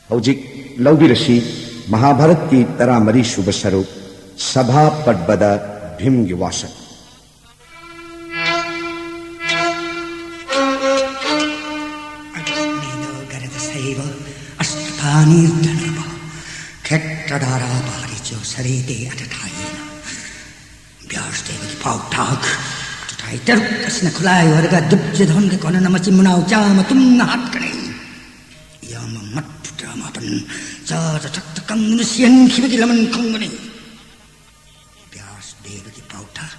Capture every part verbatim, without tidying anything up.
ꯍꯧꯖꯤꯛ ꯂꯧꯕꯤꯔꯁꯤ ꯃꯍꯥꯚꯥꯔꯠꯀꯤ ꯇꯔꯥꯃꯔꯤ ꯁꯨꯕ ꯁꯔꯨꯛ, ꯁꯚꯥ ꯄꯔꯕꯗ ꯚꯤꯝꯒꯤ ꯋꯥꯁꯛ꯫ अग्निदोगरदसैव अष्टपानीर्दनवः। क्षेत्रधारा पारिचो सरेते अटठायेन। ꯕ꯭ꯌꯥꯁꯗꯦꯕꯒꯤ ꯄꯥꯎꯇꯥꯛ꯫ ꯑꯇꯇꯥꯏ ꯇꯔꯨꯛ ꯑꯁꯤꯅ ꯈꯨꯠꯂꯥꯏ ꯑꯣꯏꯔꯒ ꯗꯨꯔꯖꯣꯙꯟꯒ ꯀꯣꯟꯅꯅ ꯃꯆꯤꯟ ꯃꯅꯥꯎ ꯆꯥꯝꯃ ꯇꯨꯝꯅ ꯍꯥꯠꯀꯅꯤ꯫ ꯏꯌꯥꯝꯕ ꯃꯠꯇꯨ ꯇꯔꯥꯃꯥꯄꯟ ꯆꯥꯗ ꯊꯛꯇ ꯀꯪꯗꯨꯅ ꯁꯤꯍꯟꯈꯤꯕꯒꯤ ꯂꯃꯟ ꯈꯨꯝꯒꯅꯤ꯫ ꯕ꯭ꯌꯥꯁꯗꯦꯕꯒꯤ ꯄꯥꯎꯇꯥꯛ꯫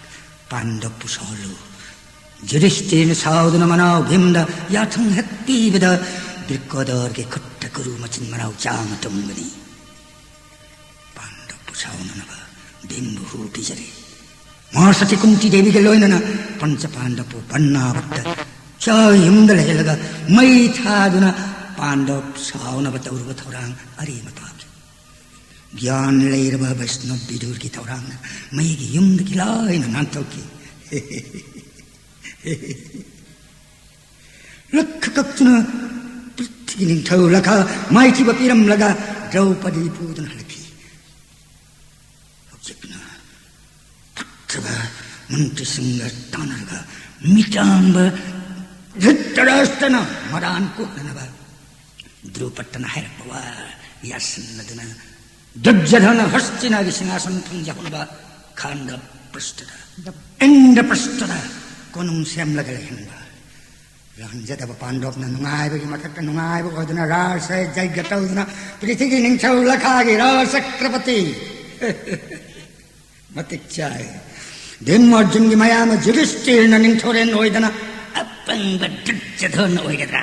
ꯄꯥꯟꯗꯕꯄꯨ ꯁꯥꯎꯍꯜꯂꯨ꯫ ꯌꯨꯙꯤꯁꯇꯤꯔꯅ ꯁꯥꯎꯗꯨꯅ ꯃꯅꯥꯎ ꯚꯤꯝꯗ ꯌꯥꯊꯪ ꯍꯦꯛ ꯄꯤꯕꯗ ꯕ꯭ꯔꯤꯀꯣꯗꯔꯒꯤ ꯈꯨꯠꯇ ꯀꯨꯔꯨ ꯃꯆꯤꯟ ꯃꯅꯥꯎ ꯆꯥꯝꯃ ꯇꯨꯝꯒꯅꯤ꯫ ꯄꯥꯟꯗꯕꯄꯨ ꯁꯥꯎꯅꯅꯕ ꯚꯤꯝꯕꯨ ꯍꯨ ꯄꯤꯖꯔꯤ꯫ ꯃꯍꯥꯁꯇꯤ ꯀꯨꯟꯇꯤ ꯗꯦꯕꯤꯒ ꯂꯣꯏꯅꯅ ꯄꯟꯆ ꯄꯥꯟꯗꯕꯄꯨ ꯕꯟꯅꯥꯕꯠꯇ ꯆꯥ ꯌꯨꯝꯗ ꯂꯩꯍꯜꯂꯒ ꯃꯩ ꯊꯥꯗꯨꯅ ꯄꯥꯟꯗꯕ ꯁꯥꯎꯅꯕ ꯇꯧꯔꯨꯕ ꯊꯧꯔꯥꯡ ꯑꯔꯦꯝꯕ ꯇꯥꯈꯤ꯫ ꯒ꯭ꯌꯥꯟ ꯂꯩꯔꯕ ꯕꯩꯁꯅꯕ ꯕꯤꯗꯨꯔꯒꯤ ꯊꯧꯔꯥꯡꯅ ꯃꯩꯒꯤ ꯌꯨꯝꯗꯒꯤ ꯂꯥꯏꯅ ꯅꯥꯟꯊꯣꯛꯈꯤ꯫ ꯂꯛꯈ ꯀꯛꯇꯨꯅ ꯄ꯭ꯔꯤꯊꯤꯒꯤ ꯅꯤꯡꯊꯧ ꯂꯈꯥ ꯃꯥꯏꯊꯤꯕ ꯄꯤꯔꯝꯂꯒ ꯗ꯭ꯔꯧꯄꯗꯤ ꯄꯨꯗꯨꯅ ꯍꯜꯂꯛꯈꯤ꯫ ꯍꯧꯖꯤꯛꯅ ꯐꯠꯇꯕ ꯃꯟꯇ꯭ꯔꯤꯁꯤꯡꯒ ꯇꯥꯟꯅꯔꯒ ꯃꯤꯇꯥꯟꯕ ꯙ꯭ꯔꯤꯇꯔꯥꯁꯇ꯭ꯔꯅ ꯃꯔꯥꯟ ꯀꯣꯛꯅꯅꯕ ꯗ꯭ꯔꯨꯄꯗꯅ ꯍꯥꯏꯔꯛꯄ ꯋꯥ ꯌꯥꯁꯤꯟꯅꯗꯨꯅ ꯗꯨꯔꯖꯣꯙꯅ ꯍꯁꯇꯤꯅꯥꯒꯤ ꯁꯤꯡꯍꯥꯁꯟ ꯐꯪꯖꯍꯟꯕ ꯈꯥꯟꯗ ꯄ꯭ꯔꯁꯇꯗ, ꯏꯟꯗ꯭ꯔ ꯄ꯭ꯔꯁꯇꯗ ꯀꯣꯅꯨꯡ ꯁꯦꯝꯂꯒ ꯂꯩꯍꯟꯕ꯫ ꯂꯥꯟꯖꯗꯕ ꯄꯥꯟꯗꯕꯅ ꯅꯨꯡꯉꯥꯏꯕꯒꯤ ꯃꯊꯛꯇ ꯅꯨꯡꯉꯥꯏꯕ ꯑꯣꯏꯗꯨꯅ ꯔꯥꯁ ꯌꯩꯒ ꯇꯧꯗꯨꯅ ꯄ꯭ꯔꯤꯊꯤꯒꯤ ꯅꯤꯡꯊꯧ ꯂꯈꯥꯒꯤ ꯔꯥꯁ ꯆꯀ꯭ꯔꯄꯇꯤ ꯃꯇꯤꯛ ꯆꯥꯏ꯫ ꯚꯤꯝ ꯑꯔꯖꯨꯟꯒꯤ ꯃꯌꯥꯝꯕ ꯌꯨꯙꯤꯁꯇꯤꯔꯅ ꯅꯤꯡꯊꯧꯔꯦꯟ ꯑꯣꯏꯗꯅ ꯑꯄꯪꯕ ꯗꯨꯔꯖꯣꯙꯟ ꯑꯣꯏꯒꯗ꯭ꯔꯥ?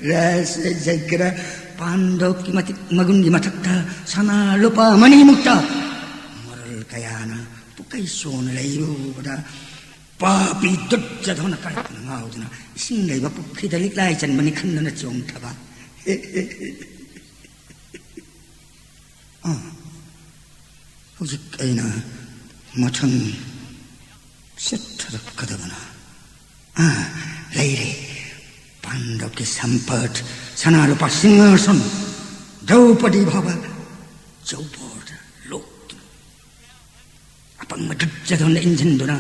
ꯔꯥꯁ ꯌꯩꯈ꯭ꯔ ꯄꯥꯟꯗꯕꯀꯤ ꯃꯇꯤꯛ ꯃꯒꯨꯟꯒꯤ ꯃꯊꯛꯇ ꯁꯅꯥ ꯂꯨꯄꯥ ꯃꯅꯤꯃꯨꯛꯇ ꯃꯔꯜ ꯀꯌꯥꯅ ꯄꯨꯀꯩ ꯁꯣꯟꯅ ꯂꯩꯔꯨꯕꯗ ꯄꯥꯄꯤ ꯗꯨꯔꯖꯣꯙꯅ ꯀꯔꯛꯅ ꯉꯥꯎꯗꯨꯅ ꯏꯁꯤꯡ ꯂꯩꯕ ꯄꯨꯈ꯭ꯔꯤꯗ ꯂꯤꯛꯂꯥꯏ ꯆꯟꯕꯅꯤ ꯈꯟꯗꯨꯅ ꯆꯣꯡꯊꯕ꯫ ꯑꯥ, ꯍꯧꯖꯤꯛ ꯑꯩꯅ ꯃꯊꯪ ꯆꯠꯊꯔꯛꯀꯗꯕꯅ, ꯑꯥ, ꯂꯩꯔꯦ꯫ ꯄꯥꯟꯗꯕꯀꯤ ꯁꯝꯄꯠ, ꯁꯅꯥ ꯂꯨꯄꯥ ꯁꯤꯡꯍꯥꯁꯟ, ꯗ꯭ꯔꯧꯄꯗꯤ ꯐꯥꯎꯕ ꯆꯧꯕꯣꯔꯗ ꯂꯣꯛꯇꯨꯅ, ꯑꯄꯪꯕ ꯗꯨꯔꯖꯣꯙꯟꯅ ꯏꯟꯁꯤꯟꯗꯨꯅ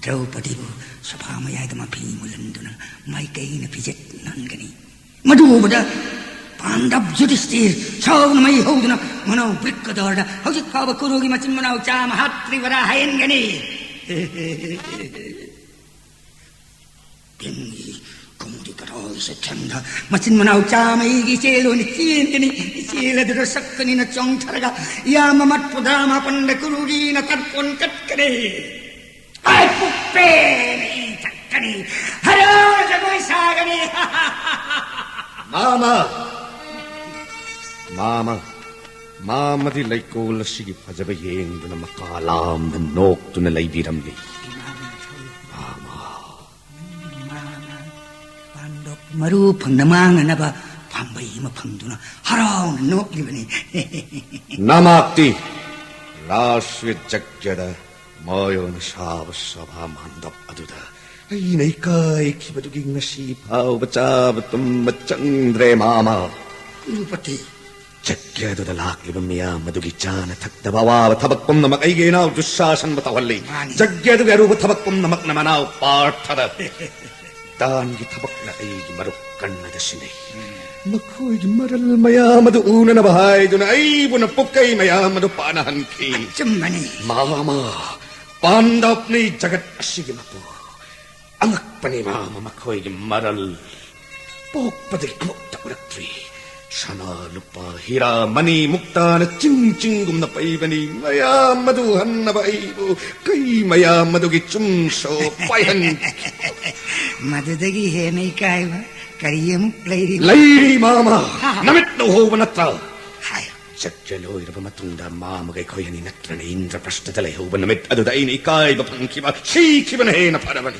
ꯗ꯭ꯔꯧꯄꯗꯤꯕꯨ ꯁꯚꯥ ꯃꯌꯥꯏꯗ ꯃꯐꯤ ꯃꯨꯜꯍꯟꯗꯨꯅ ꯃꯥꯏꯀꯩꯅ ꯐꯤꯖꯦꯠ ꯅꯥꯟꯒꯅꯤ꯫ ꯃꯗꯨ ꯎꯕꯗ ꯄꯥꯟꯗꯕ ꯌꯨꯙꯤꯁꯇꯤꯔ ꯁꯥꯎꯅ ꯃꯩ ꯍꯧꯗꯨꯅ ꯃꯅꯥꯎ ꯕ꯭ꯔꯤꯛꯀꯗꯣꯔꯗ ꯍꯧꯖꯤꯛ ꯐꯥꯎꯕ ꯀꯨꯔꯨꯒꯤ ꯃꯆꯤꯟ ꯃꯅꯥꯎ ꯆꯥꯝꯃ ꯍꯥꯠꯇ꯭ꯔꯤꯕꯔꯥ ꯍꯥꯏꯍꯟꯒꯅꯤ꯫ ꯚꯤꯝꯒꯤ ꯀꯣꯡꯗꯤ ꯀꯗꯥꯏ ꯆꯠꯈ꯭ꯔꯕꯅꯣ? ꯃꯆꯤꯟ ꯃꯅꯥꯎ ꯆꯥꯝꯃꯩꯒꯤ ꯏꯆꯦꯜ ꯑꯣꯏꯅ ꯆꯦꯟꯒꯅꯤ꯫ ꯏꯆꯦꯜ ꯑꯗꯨꯗ ꯁꯛꯀꯅꯤꯅ ꯆꯣꯡꯊꯔꯒ ꯏꯌꯥꯝꯕ ꯃꯠ ꯄꯨꯗ꯭ꯔꯥ ꯃꯥꯄꯟꯗ ꯀꯨꯔꯨꯒꯤꯅ ꯇꯔꯄꯣꯟ ꯀꯠꯀꯅꯤ꯫ ꯑꯩ ꯄꯨꯛꯄꯦꯟ ꯏ ꯊꯛꯀꯅꯤ꯫ ꯍꯔꯥꯎ ꯖꯒꯣꯏ ꯁꯥꯒꯅꯤ꯫ ꯃꯥꯃ! ꯃꯥꯃ! ꯃꯥꯃꯗꯤ ꯂꯩꯀꯣꯜ ꯑꯁꯤꯒꯤ ꯐꯖꯕ ꯌꯦꯡꯗꯨꯅ ꯃꯀꯥ ꯂꯥꯝꯅ ꯅꯣꯛꯇꯨꯅ ꯂꯩꯕꯤꯔꯝꯂꯤ꯫ ꯃꯥꯃ! ꯄꯥꯟꯗꯕ ꯃꯔꯨ ꯐꯪꯅ ꯃꯥꯡꯅꯅꯕ ꯄꯥꯝꯕꯩ ꯑꯃ ꯐꯪꯗꯨꯅ ꯍꯔꯥꯎꯅ ꯅꯣꯛꯂꯤꯕꯅꯤ꯫ ꯅꯃꯥꯛꯇꯤ ꯔꯥꯁ꯭ꯔꯤꯌ ꯖꯒ꯭ꯌꯗ ꯃꯥꯌꯣꯟ ꯁꯥꯕ ꯁꯚꯥ ꯃꯥꯟꯗꯞ ꯑꯗꯨꯗ ꯑꯩꯅ ꯏꯀꯥꯏꯈꯤꯕꯗꯨꯒꯤ ꯉꯁꯤ ꯐꯥꯎꯕ ꯆꯥꯕ ꯇꯨꯝꯕ ꯆꯪꯗ꯭ꯔꯦ, ꯃꯥꯃ꯫ ꯀꯨꯔꯨꯄꯇꯤ꯫ ꯖꯒ꯭ꯌ ꯑꯗꯨꯗ ꯂꯥꯛꯂꯤꯕ ꯃꯤꯌꯥꯝ ꯑꯗꯨꯒꯤ ꯆꯥꯅ ꯊꯛꯇꯕ ꯑꯋꯥꯕ ꯊꯕꯛ ꯄꯨꯝꯅꯃꯛ ꯑꯩꯒꯤ ꯏꯅꯥꯎ ꯗꯨꯁꯥꯁꯟꯕꯨ ꯇꯧꯍꯜꯂꯤ꯫ ꯃꯥꯅꯤ꯫ ꯖꯒ꯭ꯌ ꯑꯗꯨꯒꯤ ꯑꯔꯨꯕ ꯊꯕꯛ ꯄꯨꯝꯅꯃꯛꯅ ꯃꯅꯥꯎ ꯄꯥꯔꯊꯗ ꯗꯥꯟꯒꯤ ꯊꯕꯛꯅ ꯑꯩꯒꯤ ꯃꯔꯨꯞ ꯀꯔꯅꯗ ꯁꯤꯟꯅꯩ꯫ ꯎꯝ꯫ ꯃꯈꯣꯏꯒꯤ ꯃꯔꯜ ꯃꯌꯥꯝ ꯑꯗꯨ ꯎꯅꯅꯕ ꯍꯥꯏꯗꯨꯅ ꯑꯩꯕꯨꯅ ꯄꯨꯛꯀꯩ ꯃꯌꯥꯝ ꯑꯗꯨ ꯄꯥꯅꯍꯟꯈꯤ꯫ ꯑꯆꯨꯝꯕꯅꯤ꯫ ꯃꯥꯃ, ꯄꯥꯟꯗꯕꯅꯤ ꯖꯒꯠ ꯑꯁꯤꯒꯤ ꯃꯄꯨ꯫ ꯑꯉꯛꯄꯅꯤ ꯃꯥꯃ, ꯃꯈꯣꯏꯒꯤ ꯃꯔꯜ꯫ ꯄꯣꯛꯄꯗꯒꯤ ꯑꯃꯨꯛꯇ ꯎꯔꯛꯇ꯭ꯔꯤ꯫ ꯁꯅꯥ, ꯂꯨꯄꯥ, ꯍꯤꯔꯥ, ꯃꯅꯤ, ꯃꯨꯛꯇꯥꯅ ꯆꯤꯡ ꯆꯤꯡꯒꯨꯝꯅ ꯄꯩꯕꯅꯤ꯫ ꯃꯌꯥꯝ ꯑꯗꯨ ꯍꯟꯅꯕ ꯑꯩꯕꯨ ꯀꯩ ꯃꯌꯥꯝ ꯑꯗꯨꯒꯤ ꯆꯨꯝꯁꯣ ꯄꯥꯏꯍꯟꯈꯤ꯫ ꯃꯗꯨꯗꯒꯤ ꯍꯦꯟꯅ ꯏꯀꯥꯏꯕ ꯀꯔꯤ ꯑꯃꯨꯛ ꯂꯩꯔꯤ? ꯂꯩꯔꯤ, ꯃꯥꯃ꯫ ꯍꯥ꯫ ꯅꯃꯤꯠꯅ ꯎꯍꯧꯕ ꯅꯠꯇ꯭ꯔꯥ? ꯍꯥꯏ꯫ ꯖꯒ꯭ꯌ ꯂꯣꯏꯔꯕ ꯃꯇꯨꯡꯗ ꯃꯥꯃꯒ ꯑꯩꯈꯣꯏ ꯑꯅꯤ ꯅꯠꯇ꯭ꯔꯅ ꯏꯟꯗ꯭ꯔꯄ꯭ꯔꯁꯊꯗ ꯂꯩꯍꯧꯕ ꯅꯨꯃꯤꯠ ꯑꯗꯨꯗ ꯑꯩꯅ ꯏꯀꯥꯏꯕ ꯐꯪꯈꯤꯕ, ꯁꯤꯈꯤꯕꯅ ꯍꯦꯟꯅ ꯐꯔꯕꯅꯤ꯫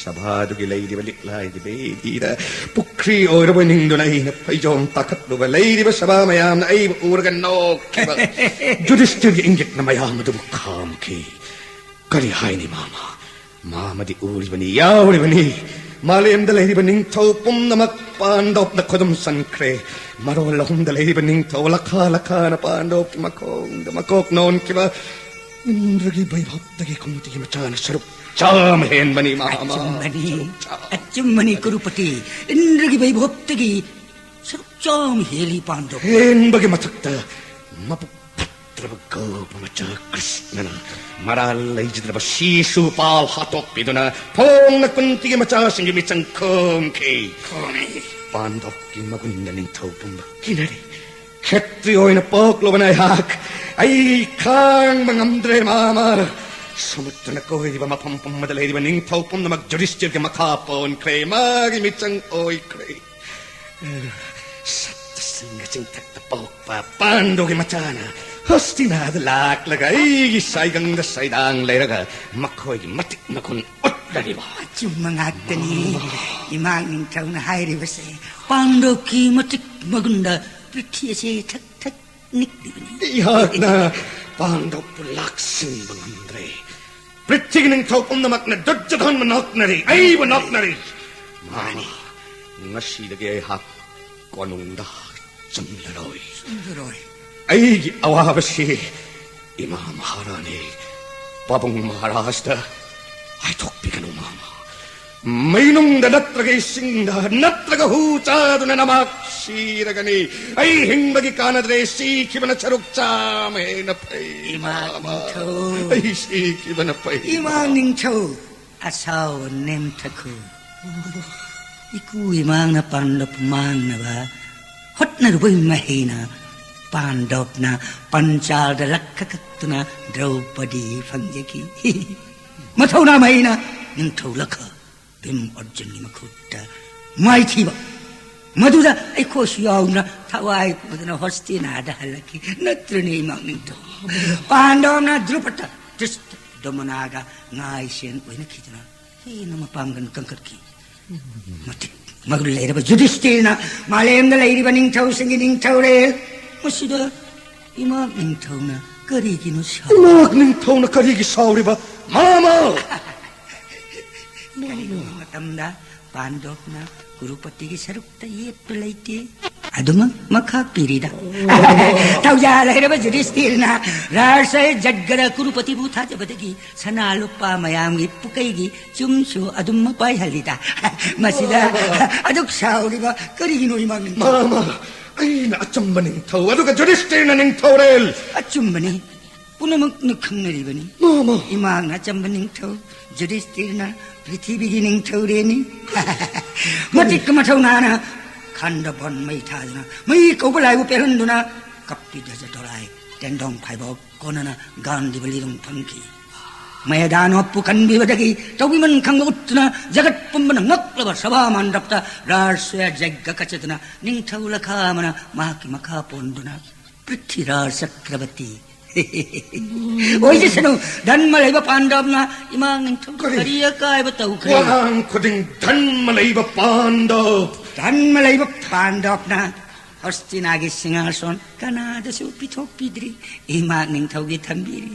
ꯁꯚꯥꯗꯨꯒꯤ ꯂꯩꯔꯤꯕ ꯂꯤꯛꯂꯥꯏꯒꯤ ꯕꯦꯗꯤꯗ ꯄꯨꯈ꯭ꯔꯤ ꯑꯣꯏꯔꯕꯣꯏ ꯅꯤꯡꯗꯨꯅ ꯑꯩꯅ ꯐꯩꯖꯣꯝ ꯇꯥꯈꯠꯂꯨꯕ, ꯂꯩꯔꯤꯕ ꯁꯚꯥ ꯃꯌꯥꯝꯅ ꯑꯩꯕꯨ ꯎꯔꯒ ꯅꯣꯛꯈꯤꯕ꯫ ꯌꯨꯙꯤꯁꯇꯤꯔꯒꯤ ꯏꯪꯒꯤꯠꯅ ꯃꯌꯥꯝ ꯑꯗꯨꯕꯨ ꯈꯥꯝꯈꯤ꯫ ꯀꯔꯤ ꯍꯥꯏꯅꯤ, ꯃꯥꯃ? ꯃꯥꯃꯗꯤ ꯎꯔꯤꯕꯅꯤ, ꯌꯥꯎꯔꯤꯕꯅꯤ꯫ ꯃꯥꯂꯦꯝꯗ ꯂꯩꯔꯤꯕ ꯅꯤꯡꯊꯧ ꯄꯨꯝꯅꯃꯛ ꯄꯥꯟꯗꯣꯞꯅ ꯈꯨꯗꯨꯝ ꯆꯟꯈ꯭ꯔꯦ꯫ ꯃꯔꯣꯜ ꯑꯍꯨꯝꯗ ꯂꯩꯔꯤꯕ ꯅꯤꯡꯊꯧ ꯂꯈꯥ ꯂꯈꯥꯅ ꯄꯥꯟꯗꯣꯞꯀꯤ ꯃꯈꯣꯡꯗ ꯃꯀꯣꯛ ꯅꯣꯟꯈꯤꯕ ꯏꯟꯗ꯭ꯔꯒꯤ ꯕꯩꯚꯕꯇꯒꯤ ꯈꯨꯟꯇꯤꯒꯤ ꯃꯆꯥꯅ ꯁꯔꯨꯛ ꯆꯥꯝꯃ ꯍꯦꯟꯕꯅꯤ, ꯃꯍꯥꯃ꯫ ꯑꯆꯨꯝꯕꯅꯤ, ꯁꯔꯨꯛ ꯆꯥꯝꯃ꯫ ꯑꯆꯨꯝꯕꯅꯤ, ꯀꯨꯔꯨꯄꯇꯤ꯫ ꯏꯟꯗ꯭ꯔꯒꯤ ꯕꯩꯚꯕꯇꯒꯤ ꯁꯔꯨꯛ ꯆꯥꯝꯃ ꯍꯦꯜꯂꯤ ꯄꯥꯟꯗꯣꯞ꯫ ꯍꯦꯟꯕꯒꯤ ꯃꯊꯛꯇ ꯃꯕꯨꯛ ꯐꯠꯇ꯭ꯔꯕ ꯒꯧꯕ ꯃꯆꯥ ꯀ꯭ꯔꯤꯁꯅꯅ ꯃꯔꯥꯜ ꯂꯩꯖꯗ꯭ꯔꯕ ꯁꯤꯁꯨꯄꯥꯜ ꯍꯥꯠꯇꯣꯛꯄꯤꯗꯨꯅ ꯐꯣꯡꯅ ꯀꯨꯟꯇꯤꯒꯤ ꯃꯆꯥꯁꯤꯡꯒꯤ ꯃꯤꯆꯪ ꯈꯣꯝꯈꯤ꯫ ꯈꯣꯝꯃꯤ꯫ ꯄꯥꯟꯗꯣꯞꯀꯤ ꯃꯒꯨꯟꯗ ꯅꯤꯡꯊꯧ ꯄꯨꯝꯕ ꯀꯤꯅꯔꯤ꯫ ꯈꯦꯇ꯭ꯔꯤ ꯑꯣꯏꯅ ꯄꯣꯛꯂꯨꯕꯅ ꯑꯩꯍꯥꯛ, ꯑꯩ ꯈꯥꯡꯕ ꯉꯝꯗ꯭ꯔꯦ, ꯃꯥꯃ꯫ ꯁꯃꯨꯗ꯭ꯔꯅ ꯀꯣꯏꯔꯤꯕ ꯃꯐꯝ ꯄꯨꯝꯕꯗ ꯂꯩꯔꯤꯕ ꯅꯤꯡꯊꯧ ꯄꯨꯝꯅꯃꯛ ꯖꯨꯗꯤꯁꯇꯤꯔꯒꯤ ꯃꯈꯥ ꯄꯣꯟꯈ꯭ꯔꯦ, ꯃꯥꯒꯤ ꯃꯤꯆꯪ ꯑꯣꯏꯈ꯭ꯔꯦ꯫ ꯁꯞꯇ ꯁꯤꯡꯍ ꯆꯤꯡꯊꯛꯇ ꯄꯣꯛꯄ ꯄꯥꯟꯗꯨꯒꯤ ꯃꯆꯥꯅ ꯍꯣꯁꯇꯤꯅꯥꯗ ꯂꯥꯛꯂꯒ ꯑꯩꯒꯤ ꯁꯥꯏꯒꯪꯗ ꯁꯩꯗꯥꯡ ꯂꯩꯔꯒ ꯃꯈꯣꯏꯒꯤ ꯃꯇꯤꯛ ꯃꯒꯨꯟ ꯎꯠꯂꯔꯤꯕ꯫ ꯑꯆꯨꯝꯕ ꯉꯥꯛꯇꯅꯤ꯫ ꯏꯃꯥ ꯅꯤꯡꯊꯧꯅ ꯍꯥꯏꯔꯤꯕꯁꯦ ꯄꯥꯟꯗꯣꯞꯀꯤ ꯃꯇꯤꯛ ꯃꯒꯨꯟꯗ ꯄ꯭ꯔꯤꯊꯤ ꯑꯁꯦ ꯊꯛ ꯊꯛ ꯅꯤꯛꯂꯤꯕꯅꯤ꯫ ꯑꯩꯍꯥꯛꯅ ꯄꯥꯟꯗꯣꯞꯄꯨ ꯂꯥꯛꯁꯤꯟꯕ ꯉꯝꯗ꯭ꯔꯦ꯫ ꯄ꯭ꯔꯤꯊꯤꯒꯤ ꯅꯤꯡꯊꯧ ꯄꯨꯝꯅꯃꯛꯅ ꯗꯨꯔꯖꯣꯙꯟꯕꯨ ꯅꯣꯛꯅꯔꯤ, ꯑꯩꯕꯨ ꯅꯣꯛꯅꯔꯤ꯫ ꯃꯥꯅꯤ꯫ ꯉꯁꯤꯗꯒꯤ ꯑꯩꯍꯥꯛ ꯀꯣꯅꯨꯡꯗ ꯆꯪꯂꯔꯣꯏ꯫ ꯆꯪꯂꯔꯣꯏ꯫ ꯑꯩꯒꯤ ꯑꯋꯥꯕꯁꯤ ꯏꯃꯥ ꯃꯍꯥꯔꯥꯅꯤ, ꯄꯥꯕꯨꯡ ꯃꯍꯥꯔꯥꯖꯗ ꯍꯥꯏꯗꯣꯛꯄꯤꯒꯅꯨ, ꯃꯥꯃ꯫ ꯃꯩꯅꯨꯡꯗ ꯅꯠꯇ꯭ꯔꯒ ꯏꯁꯤꯡꯗ ꯅꯠꯇ꯭ꯔꯒ ꯍꯨ ꯆꯥꯗꯨꯅ ꯅꯃꯥꯛ ꯁꯤꯔꯒꯅꯤ꯫ ꯑꯩ ꯍꯤꯡꯕꯒꯤ ꯀꯥꯟꯅꯗ꯭ꯔꯦ, ꯁꯤꯈꯤꯕꯅ ꯁꯔꯨꯛ ꯆꯥꯝꯃ ꯍꯦꯟꯅ ꯐꯩ, ꯏꯃꯥ ꯃꯥꯃ꯫ ꯅꯤꯡꯊꯧ꯫ ꯑꯩ ꯁꯤꯈꯤꯕꯅ ꯐꯩ, ꯏꯃꯥ ꯃꯥꯃ꯫ ꯅꯤꯡꯊꯧ꯫ ꯑꯁꯥꯎꯕ ꯅꯦꯝꯊꯈꯣ꯫ ꯏꯀꯨ ꯏꯃꯥꯡꯅ ꯄꯥꯟꯗꯣꯞ ꯃꯥꯡꯅꯕ ꯍꯣꯠꯅꯔꯨꯕꯒꯤ ꯃꯍꯩꯅ ꯄꯥꯟꯗꯣꯞꯅ ꯄꯟꯆꯥꯜꯗ ꯂꯛꯈ ꯀꯛꯇꯨꯅ ꯗ꯭ꯔꯧꯄꯗꯤ ꯐꯪꯖꯈꯤ꯫ ꯃꯊꯧꯅꯥ ꯃꯍꯩꯅ ꯅꯤꯡꯊꯧ ꯂꯈ ꯚꯤꯝ ꯑꯔꯖꯨꯟꯒꯤ ꯃꯈꯨꯠꯇ ꯃꯥꯏꯊꯤꯕ꯫ ꯃꯗꯨꯗ ꯑꯩꯈꯣꯏꯁꯨ ꯌꯥꯎꯗꯨꯅ ꯊꯋꯥꯏ ꯄꯨꯗꯨꯅ ꯍꯣꯁꯇꯤꯅꯥꯗ ꯍꯜꯂꯛꯈꯤ꯫ ꯅꯠꯇ꯭ꯔꯅꯦ, ꯏꯃꯥ ꯅꯤꯡꯊꯧ? ꯄꯥꯟꯗꯣꯞꯅ ꯗ꯭ꯔꯨꯄꯗ ꯗ꯭ꯔꯤꯁꯇ ꯗꯃꯅꯥꯒ ꯉꯥꯏꯁꯦꯟ ꯑꯣꯏꯅꯈꯤꯗꯨꯅ ꯍꯦꯟꯅ ꯃꯄꯥꯡꯒꯜ ꯀꯟꯈꯠꯈꯤ꯫ ꯃꯇꯤꯛ ꯃꯒꯨꯟ ꯂꯩꯔꯕ ꯌꯨꯙꯤꯁꯇꯤꯔꯅ ꯃꯥꯂꯦꯝꯗ ꯂꯩꯔꯤꯕ ꯅꯤꯡꯊꯧꯁꯤꯡꯒꯤ ꯅꯤꯡꯊꯧꯔꯦꯜ꯫ ꯃꯁꯤꯗ ꯏꯃꯥ ꯅꯤꯡꯊꯧꯅ ꯀꯔꯤꯒꯤꯅꯣ ꯁꯥꯎ- ꯏꯃꯥ ꯅꯤꯡꯊꯧꯅ ꯀꯔꯤꯒꯤ ꯁꯥꯎꯔꯤꯕ? ꯃꯥꯃ! ꯀꯔꯤꯒꯨꯝꯕ ꯃꯇꯝꯗ ꯄꯥꯟꯗꯣꯞꯅ ꯀꯨꯔꯨꯄꯇꯤꯒꯤ ꯁꯔꯨꯛꯇ ꯌꯦꯠꯄ ꯂꯩꯇꯦ꯫ ꯑꯗꯨꯃꯛ ꯃꯈꯥ ꯄꯤꯔꯤꯗ꯫ ꯊꯧꯖꯥꯜ ꯍꯩꯔꯕ ꯌꯨꯙꯤꯁꯇꯤꯔꯅ ꯔꯥꯁ ꯖꯠꯒꯗ ꯀꯨꯔꯨꯄꯇꯤꯕꯨ ꯊꯥꯖꯕꯗꯒꯤ ꯁꯅꯥ ꯂꯨꯄꯥ ꯃꯌꯥꯝꯒꯤ ꯄꯨꯀꯩꯒꯤ ꯆꯨꯝꯁꯨ ꯑꯗꯨꯝ ꯄꯥꯏꯍꯜꯂꯤꯗ꯫ ꯃꯁꯤꯗ ꯑꯗꯨꯛ ꯁꯥꯎꯔꯤꯕ ꯀꯔꯤꯒꯤꯅꯣ, ꯏꯃꯥ ꯅꯤꯡꯊꯧ? ꯃꯥꯃ, ꯑꯩꯅ ꯑꯆꯝꯕ ꯅꯤꯡꯊꯧ, ꯑꯗꯨꯒ ꯌꯨꯙꯤꯁꯇꯤꯔꯅ ꯅꯤꯡꯊꯧꯔꯦꯜ꯫ ꯑꯆꯨꯝꯕꯅꯤ, ꯄꯨꯝꯅꯃꯛꯅ ꯈꯪꯅꯔꯤꯕꯅꯤ꯫ ꯃꯥꯃ꯫ ꯏꯃꯥꯅ ꯑꯆꯝꯕ ꯅꯤꯡꯊꯧ, ꯌꯨꯙꯤꯁꯇꯤꯔꯅ ꯄ꯭ꯔꯤꯊꯤꯕꯤꯒꯤ ꯅꯤꯡꯊꯧꯔꯦꯜꯅꯤ꯫ ꯃꯇꯤꯛ ꯃꯊꯧꯅꯥꯅ ꯈꯟꯗ ꯕꯣꯟ ꯃꯩ ꯊꯥꯗꯨꯅ, ꯃꯩ ꯀꯧꯕ ꯂꯥꯏꯕꯨ ꯄꯦꯜꯍꯟꯗꯨꯅ, ꯀꯞꯄꯤ ꯙꯖ ꯗꯣꯂꯥꯏ, ꯇꯦꯟꯗꯣꯡ ꯐꯥꯏꯕꯣꯛ ꯀꯣꯟꯅꯅ ꯒꯥꯟꯙꯤ ꯕꯂꯤꯗꯨꯡ ꯐꯪꯈꯤ꯫ ꯃꯌꯥꯗꯥꯅꯣꯞꯄꯨ ꯀꯟꯕꯤꯕꯗꯒꯤ ꯇꯧꯕꯤꯃꯟ ꯈꯪꯕ ꯎꯠꯇꯨꯅ ꯖꯒꯠ ꯄꯨꯝꯕꯅ ꯉꯛꯂꯕ ꯁꯚꯥ ꯃꯟꯗꯞꯇ ꯔꯥꯖꯁꯨꯌꯥ ꯖꯒ ꯀꯆꯗꯨꯅ ꯅꯤꯡꯊꯧ ꯂꯈꯥ ꯑꯃꯅ ꯃꯍꯥꯛꯀꯤ ꯃꯈꯥ ꯄꯣꯟꯗꯨꯅ ꯄ꯭ꯔꯤꯊꯤꯔꯥꯖ ꯆꯀ꯭ꯔꯕꯇꯤ ꯑꯣꯏꯖꯁꯅꯨ꯫ ꯙꯟꯃ ꯂꯩꯕ ꯄꯥꯟꯗꯕꯅ ꯏꯃꯥ ꯅꯤꯡꯊꯧ ꯀꯔꯤ? ꯀꯔꯤ ꯑꯀꯥꯏꯕ ꯇꯧꯈ꯭ꯔꯦ? ꯋꯥꯍꯪ ꯈꯨꯗꯤꯡ ꯙꯟꯃ ꯂꯩꯕ ꯄꯥꯟꯗꯕ꯫ ꯙꯟꯃ ꯂꯩꯕ ꯄꯥꯟꯗꯕꯅ ꯍꯁꯇꯤꯅꯥꯒꯤ ꯁꯤꯡꯍꯥꯁꯣꯟ ꯀꯅꯥꯗꯁꯨ ꯄꯤꯊꯣꯛꯄꯤꯗ꯭ꯔꯤ꯫ ꯏꯃꯥ ꯅꯤꯡꯊꯧꯒꯤ ꯊꯝꯕꯤꯔꯤ꯫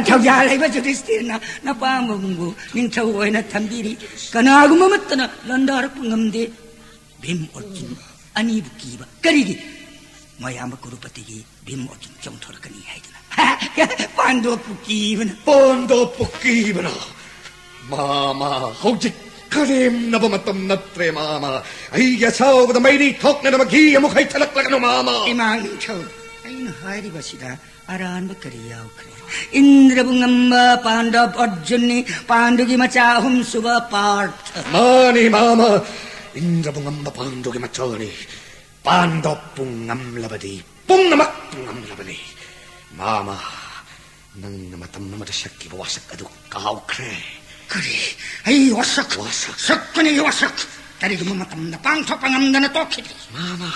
ꯊꯧꯖꯥꯜ ꯂꯩꯕ ꯌꯨꯙꯤꯁꯇꯤꯔꯅ ꯅꯄꯥꯝꯕꯕꯨ ꯅꯤꯡꯊꯧ ꯑꯣꯏꯅ ꯊꯝꯕꯤꯔꯤ꯫ ꯀꯅꯥꯒꯨꯝꯕ ꯑꯃꯠꯇꯅ ꯂꯥꯟꯗꯥꯔꯛꯄ ꯉꯝꯗꯦ꯫ ꯚꯤꯝ ꯑꯔꯖꯨꯟ ꯑꯅꯤꯕꯨ ꯀꯤꯕ ꯀꯔꯤꯒꯤ? ꯃꯌꯥꯝꯕ ꯀꯨꯔꯨꯄꯇꯤꯒꯤ ꯚꯤꯝ ꯑꯔꯖꯨꯟ ꯆꯣꯡꯊꯣꯔꯛꯀꯅꯤ ꯍꯥꯏꯗꯅ꯫ ꯄꯥꯟꯗꯣꯞꯄꯨ ꯀꯤꯕꯅ꯫ ꯄꯥꯟꯗꯣꯞꯄꯨ ꯀꯤꯕꯅ꯫ ꯃꯥꯃ, ꯍꯧꯖꯤꯛ ꯀꯔꯦꯝꯅꯕ ꯃꯇꯝ ꯅꯠꯇ꯭ꯔꯦ, ꯃꯥꯃ꯫ ꯑꯩꯒꯤ ꯑꯁꯥꯎꯕꯗ ꯃꯩꯔꯤ ꯊꯣꯛꯅꯅꯕ ꯘꯤ ꯑꯃꯨꯛ ꯍꯩꯊꯂꯛꯂꯒꯅꯨ, ꯃꯥꯃ꯫ ꯏꯃꯥ ꯅꯤꯡꯊꯧ, ꯑꯩꯅ ꯍꯥꯏꯔꯤꯕꯁꯤꯗ ꯑꯔꯥꯟꯕ ꯀꯔꯤ ꯌꯥꯎꯈ꯭ꯔꯦ? ꯏꯟꯗ꯭ꯔꯕꯨ ꯉꯝꯕ ꯄꯥꯟꯗꯕ ꯑꯔꯖꯨꯟꯅꯤ, ꯄꯥꯟꯗꯨꯒꯤ ꯃꯆꯥ ꯑꯍꯨꯝꯁꯨꯕ ꯄꯥꯔꯊ꯫ ꯃꯥꯅꯤ, ꯃꯥꯃ, ꯏꯟꯗ꯭ꯔꯕꯨ ꯉꯝꯕ ꯄꯥꯟꯗꯨꯒꯤ ꯃꯆꯥꯅꯤ꯫ ꯄꯥꯟꯗꯕꯄꯨ ꯉꯝꯂꯕꯗꯤ ꯄꯨꯝꯅꯃꯛꯄꯨ ꯉꯝꯂꯕꯅꯤ꯫ ꯃꯥꯃ, ꯅꯪꯅ ꯃꯇꯝ ꯑꯃꯗ ꯁꯛꯈꯤꯕ ꯋꯥꯁꯛ ꯑꯗꯨ ꯀꯥꯎꯈ꯭ꯔꯦ꯫ ꯀꯔꯤ? ꯑꯩ ꯋꯥꯁꯛ? ꯋꯥꯁꯛ꯫ ꯁꯛꯀꯅꯤ ꯋꯥꯁꯛ꯫ ꯀꯔꯤꯒꯨꯝꯕ ꯃꯇꯝꯗ ꯄꯥꯡꯊꯣꯛꯄ ꯉꯝꯗꯅ ꯇꯣꯛꯈꯤꯗꯦ꯫ ꯃꯥꯃ꯫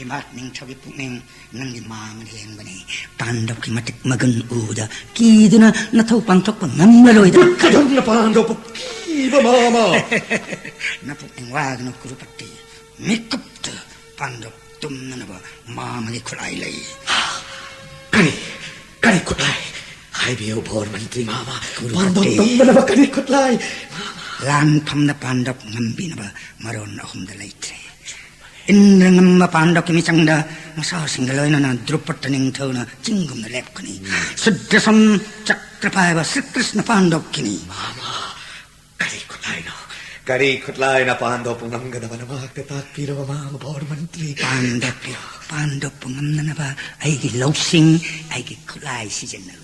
ꯏꯃꯥ ꯅꯤꯡꯊꯧꯒꯤ ꯄꯨꯛꯅꯤꯡ ꯅꯪꯒꯤ ꯃꯥꯃ ꯂꯦꯡꯕꯅꯤ꯫ ꯄꯥꯟꯗꯕꯀꯤ ꯃꯇꯤꯛ ꯃꯒꯨꯟ ꯎꯕꯗ ꯀꯤꯗꯨꯅ ꯅꯊꯧ ꯄꯥꯡꯊꯣꯛꯄ ꯉꯝꯂꯔꯣꯏꯗ꯫ ꯀꯗꯝꯅ ꯄꯥꯟꯗꯕꯄꯨ ꯀꯤꯕ, ꯃꯥꯃ꯫ ꯅꯄꯨꯛꯅꯤꯡ ꯋꯥꯒꯅꯨ ꯀꯨꯔꯨꯄꯇꯤ꯫ ꯃꯤꯀꯨꯞꯇ ꯄꯥꯟꯗꯕ ꯇꯨꯝꯅꯅꯕ ꯃꯥꯃꯒꯤ ꯈꯨꯠꯂꯥꯏ ꯂꯩ꯫ ꯀꯔꯤ? ꯀꯔꯤ ꯈꯨꯠꯂꯥꯏ? ꯍꯥꯏꯕꯤꯌꯨ ꯚꯣꯔ ꯃꯟꯇ꯭ꯔꯤ ꯃꯥꯃ, ꯀꯨꯔꯨꯄꯇꯤ꯫ ꯄꯥꯟꯗꯣꯞ ꯇꯝꯗꯅꯕ ꯀꯔꯤ ꯈꯨꯠꯂꯥꯏ? ꯂꯥꯟꯐꯝꯗ ꯄꯥꯟꯗꯣꯞ ꯉꯝꯕꯤꯅꯕ ꯃꯔꯣꯟ ꯑꯍꯨꯝꯗ ꯂꯩꯇ꯭ꯔꯦ꯫ ꯏꯟꯗ꯭ꯔ ꯉꯝꯕ ꯄꯥꯟꯗꯣꯞꯀꯤ ꯃꯤꯆꯪꯗ ꯃꯆꯥꯁꯤꯡꯒ ꯂꯣꯏꯅꯅ ꯗ꯭ꯔꯨꯄꯗ ꯅꯤꯡꯊꯧꯅ ꯆꯤꯡꯒꯨꯝꯅ ꯂꯦꯞꯀꯅꯤ꯫ ꯁꯨꯗ꯭ꯔꯁꯟ ꯆꯀ꯭ꯔ ꯄꯥꯏꯕ ꯁ꯭ꯔꯤꯀ꯭ꯔꯤꯁꯅ ꯄꯥꯟꯗꯣꯞꯀꯤꯅꯤ꯫ ꯃꯥꯃ, ꯀꯔꯤ ꯈꯨꯠꯂꯥꯏꯅꯣ? ꯀꯔꯤ ꯈꯨꯠꯂꯥꯏꯅ ꯄꯥꯟꯗꯣꯞꯄꯨ ꯉꯝꯒꯗꯕꯅꯣ? ꯃꯍꯥꯛꯇ ꯇꯥꯛꯄꯤꯔꯣ, ꯃꯥꯃ ꯚꯣꯔ ꯃꯟꯇ꯭ꯔꯤ꯫ ꯄꯥꯟꯗꯣꯞꯄꯨ, ꯄꯥꯟꯗꯣꯞꯄꯨ ꯉꯝꯅꯅꯕ ꯑꯩꯒꯤ ꯂꯧꯁꯤꯡ, ꯑꯩꯒꯤ ꯈꯨꯠꯂꯥꯏ ꯁꯤꯖꯤꯟꯅꯧ꯫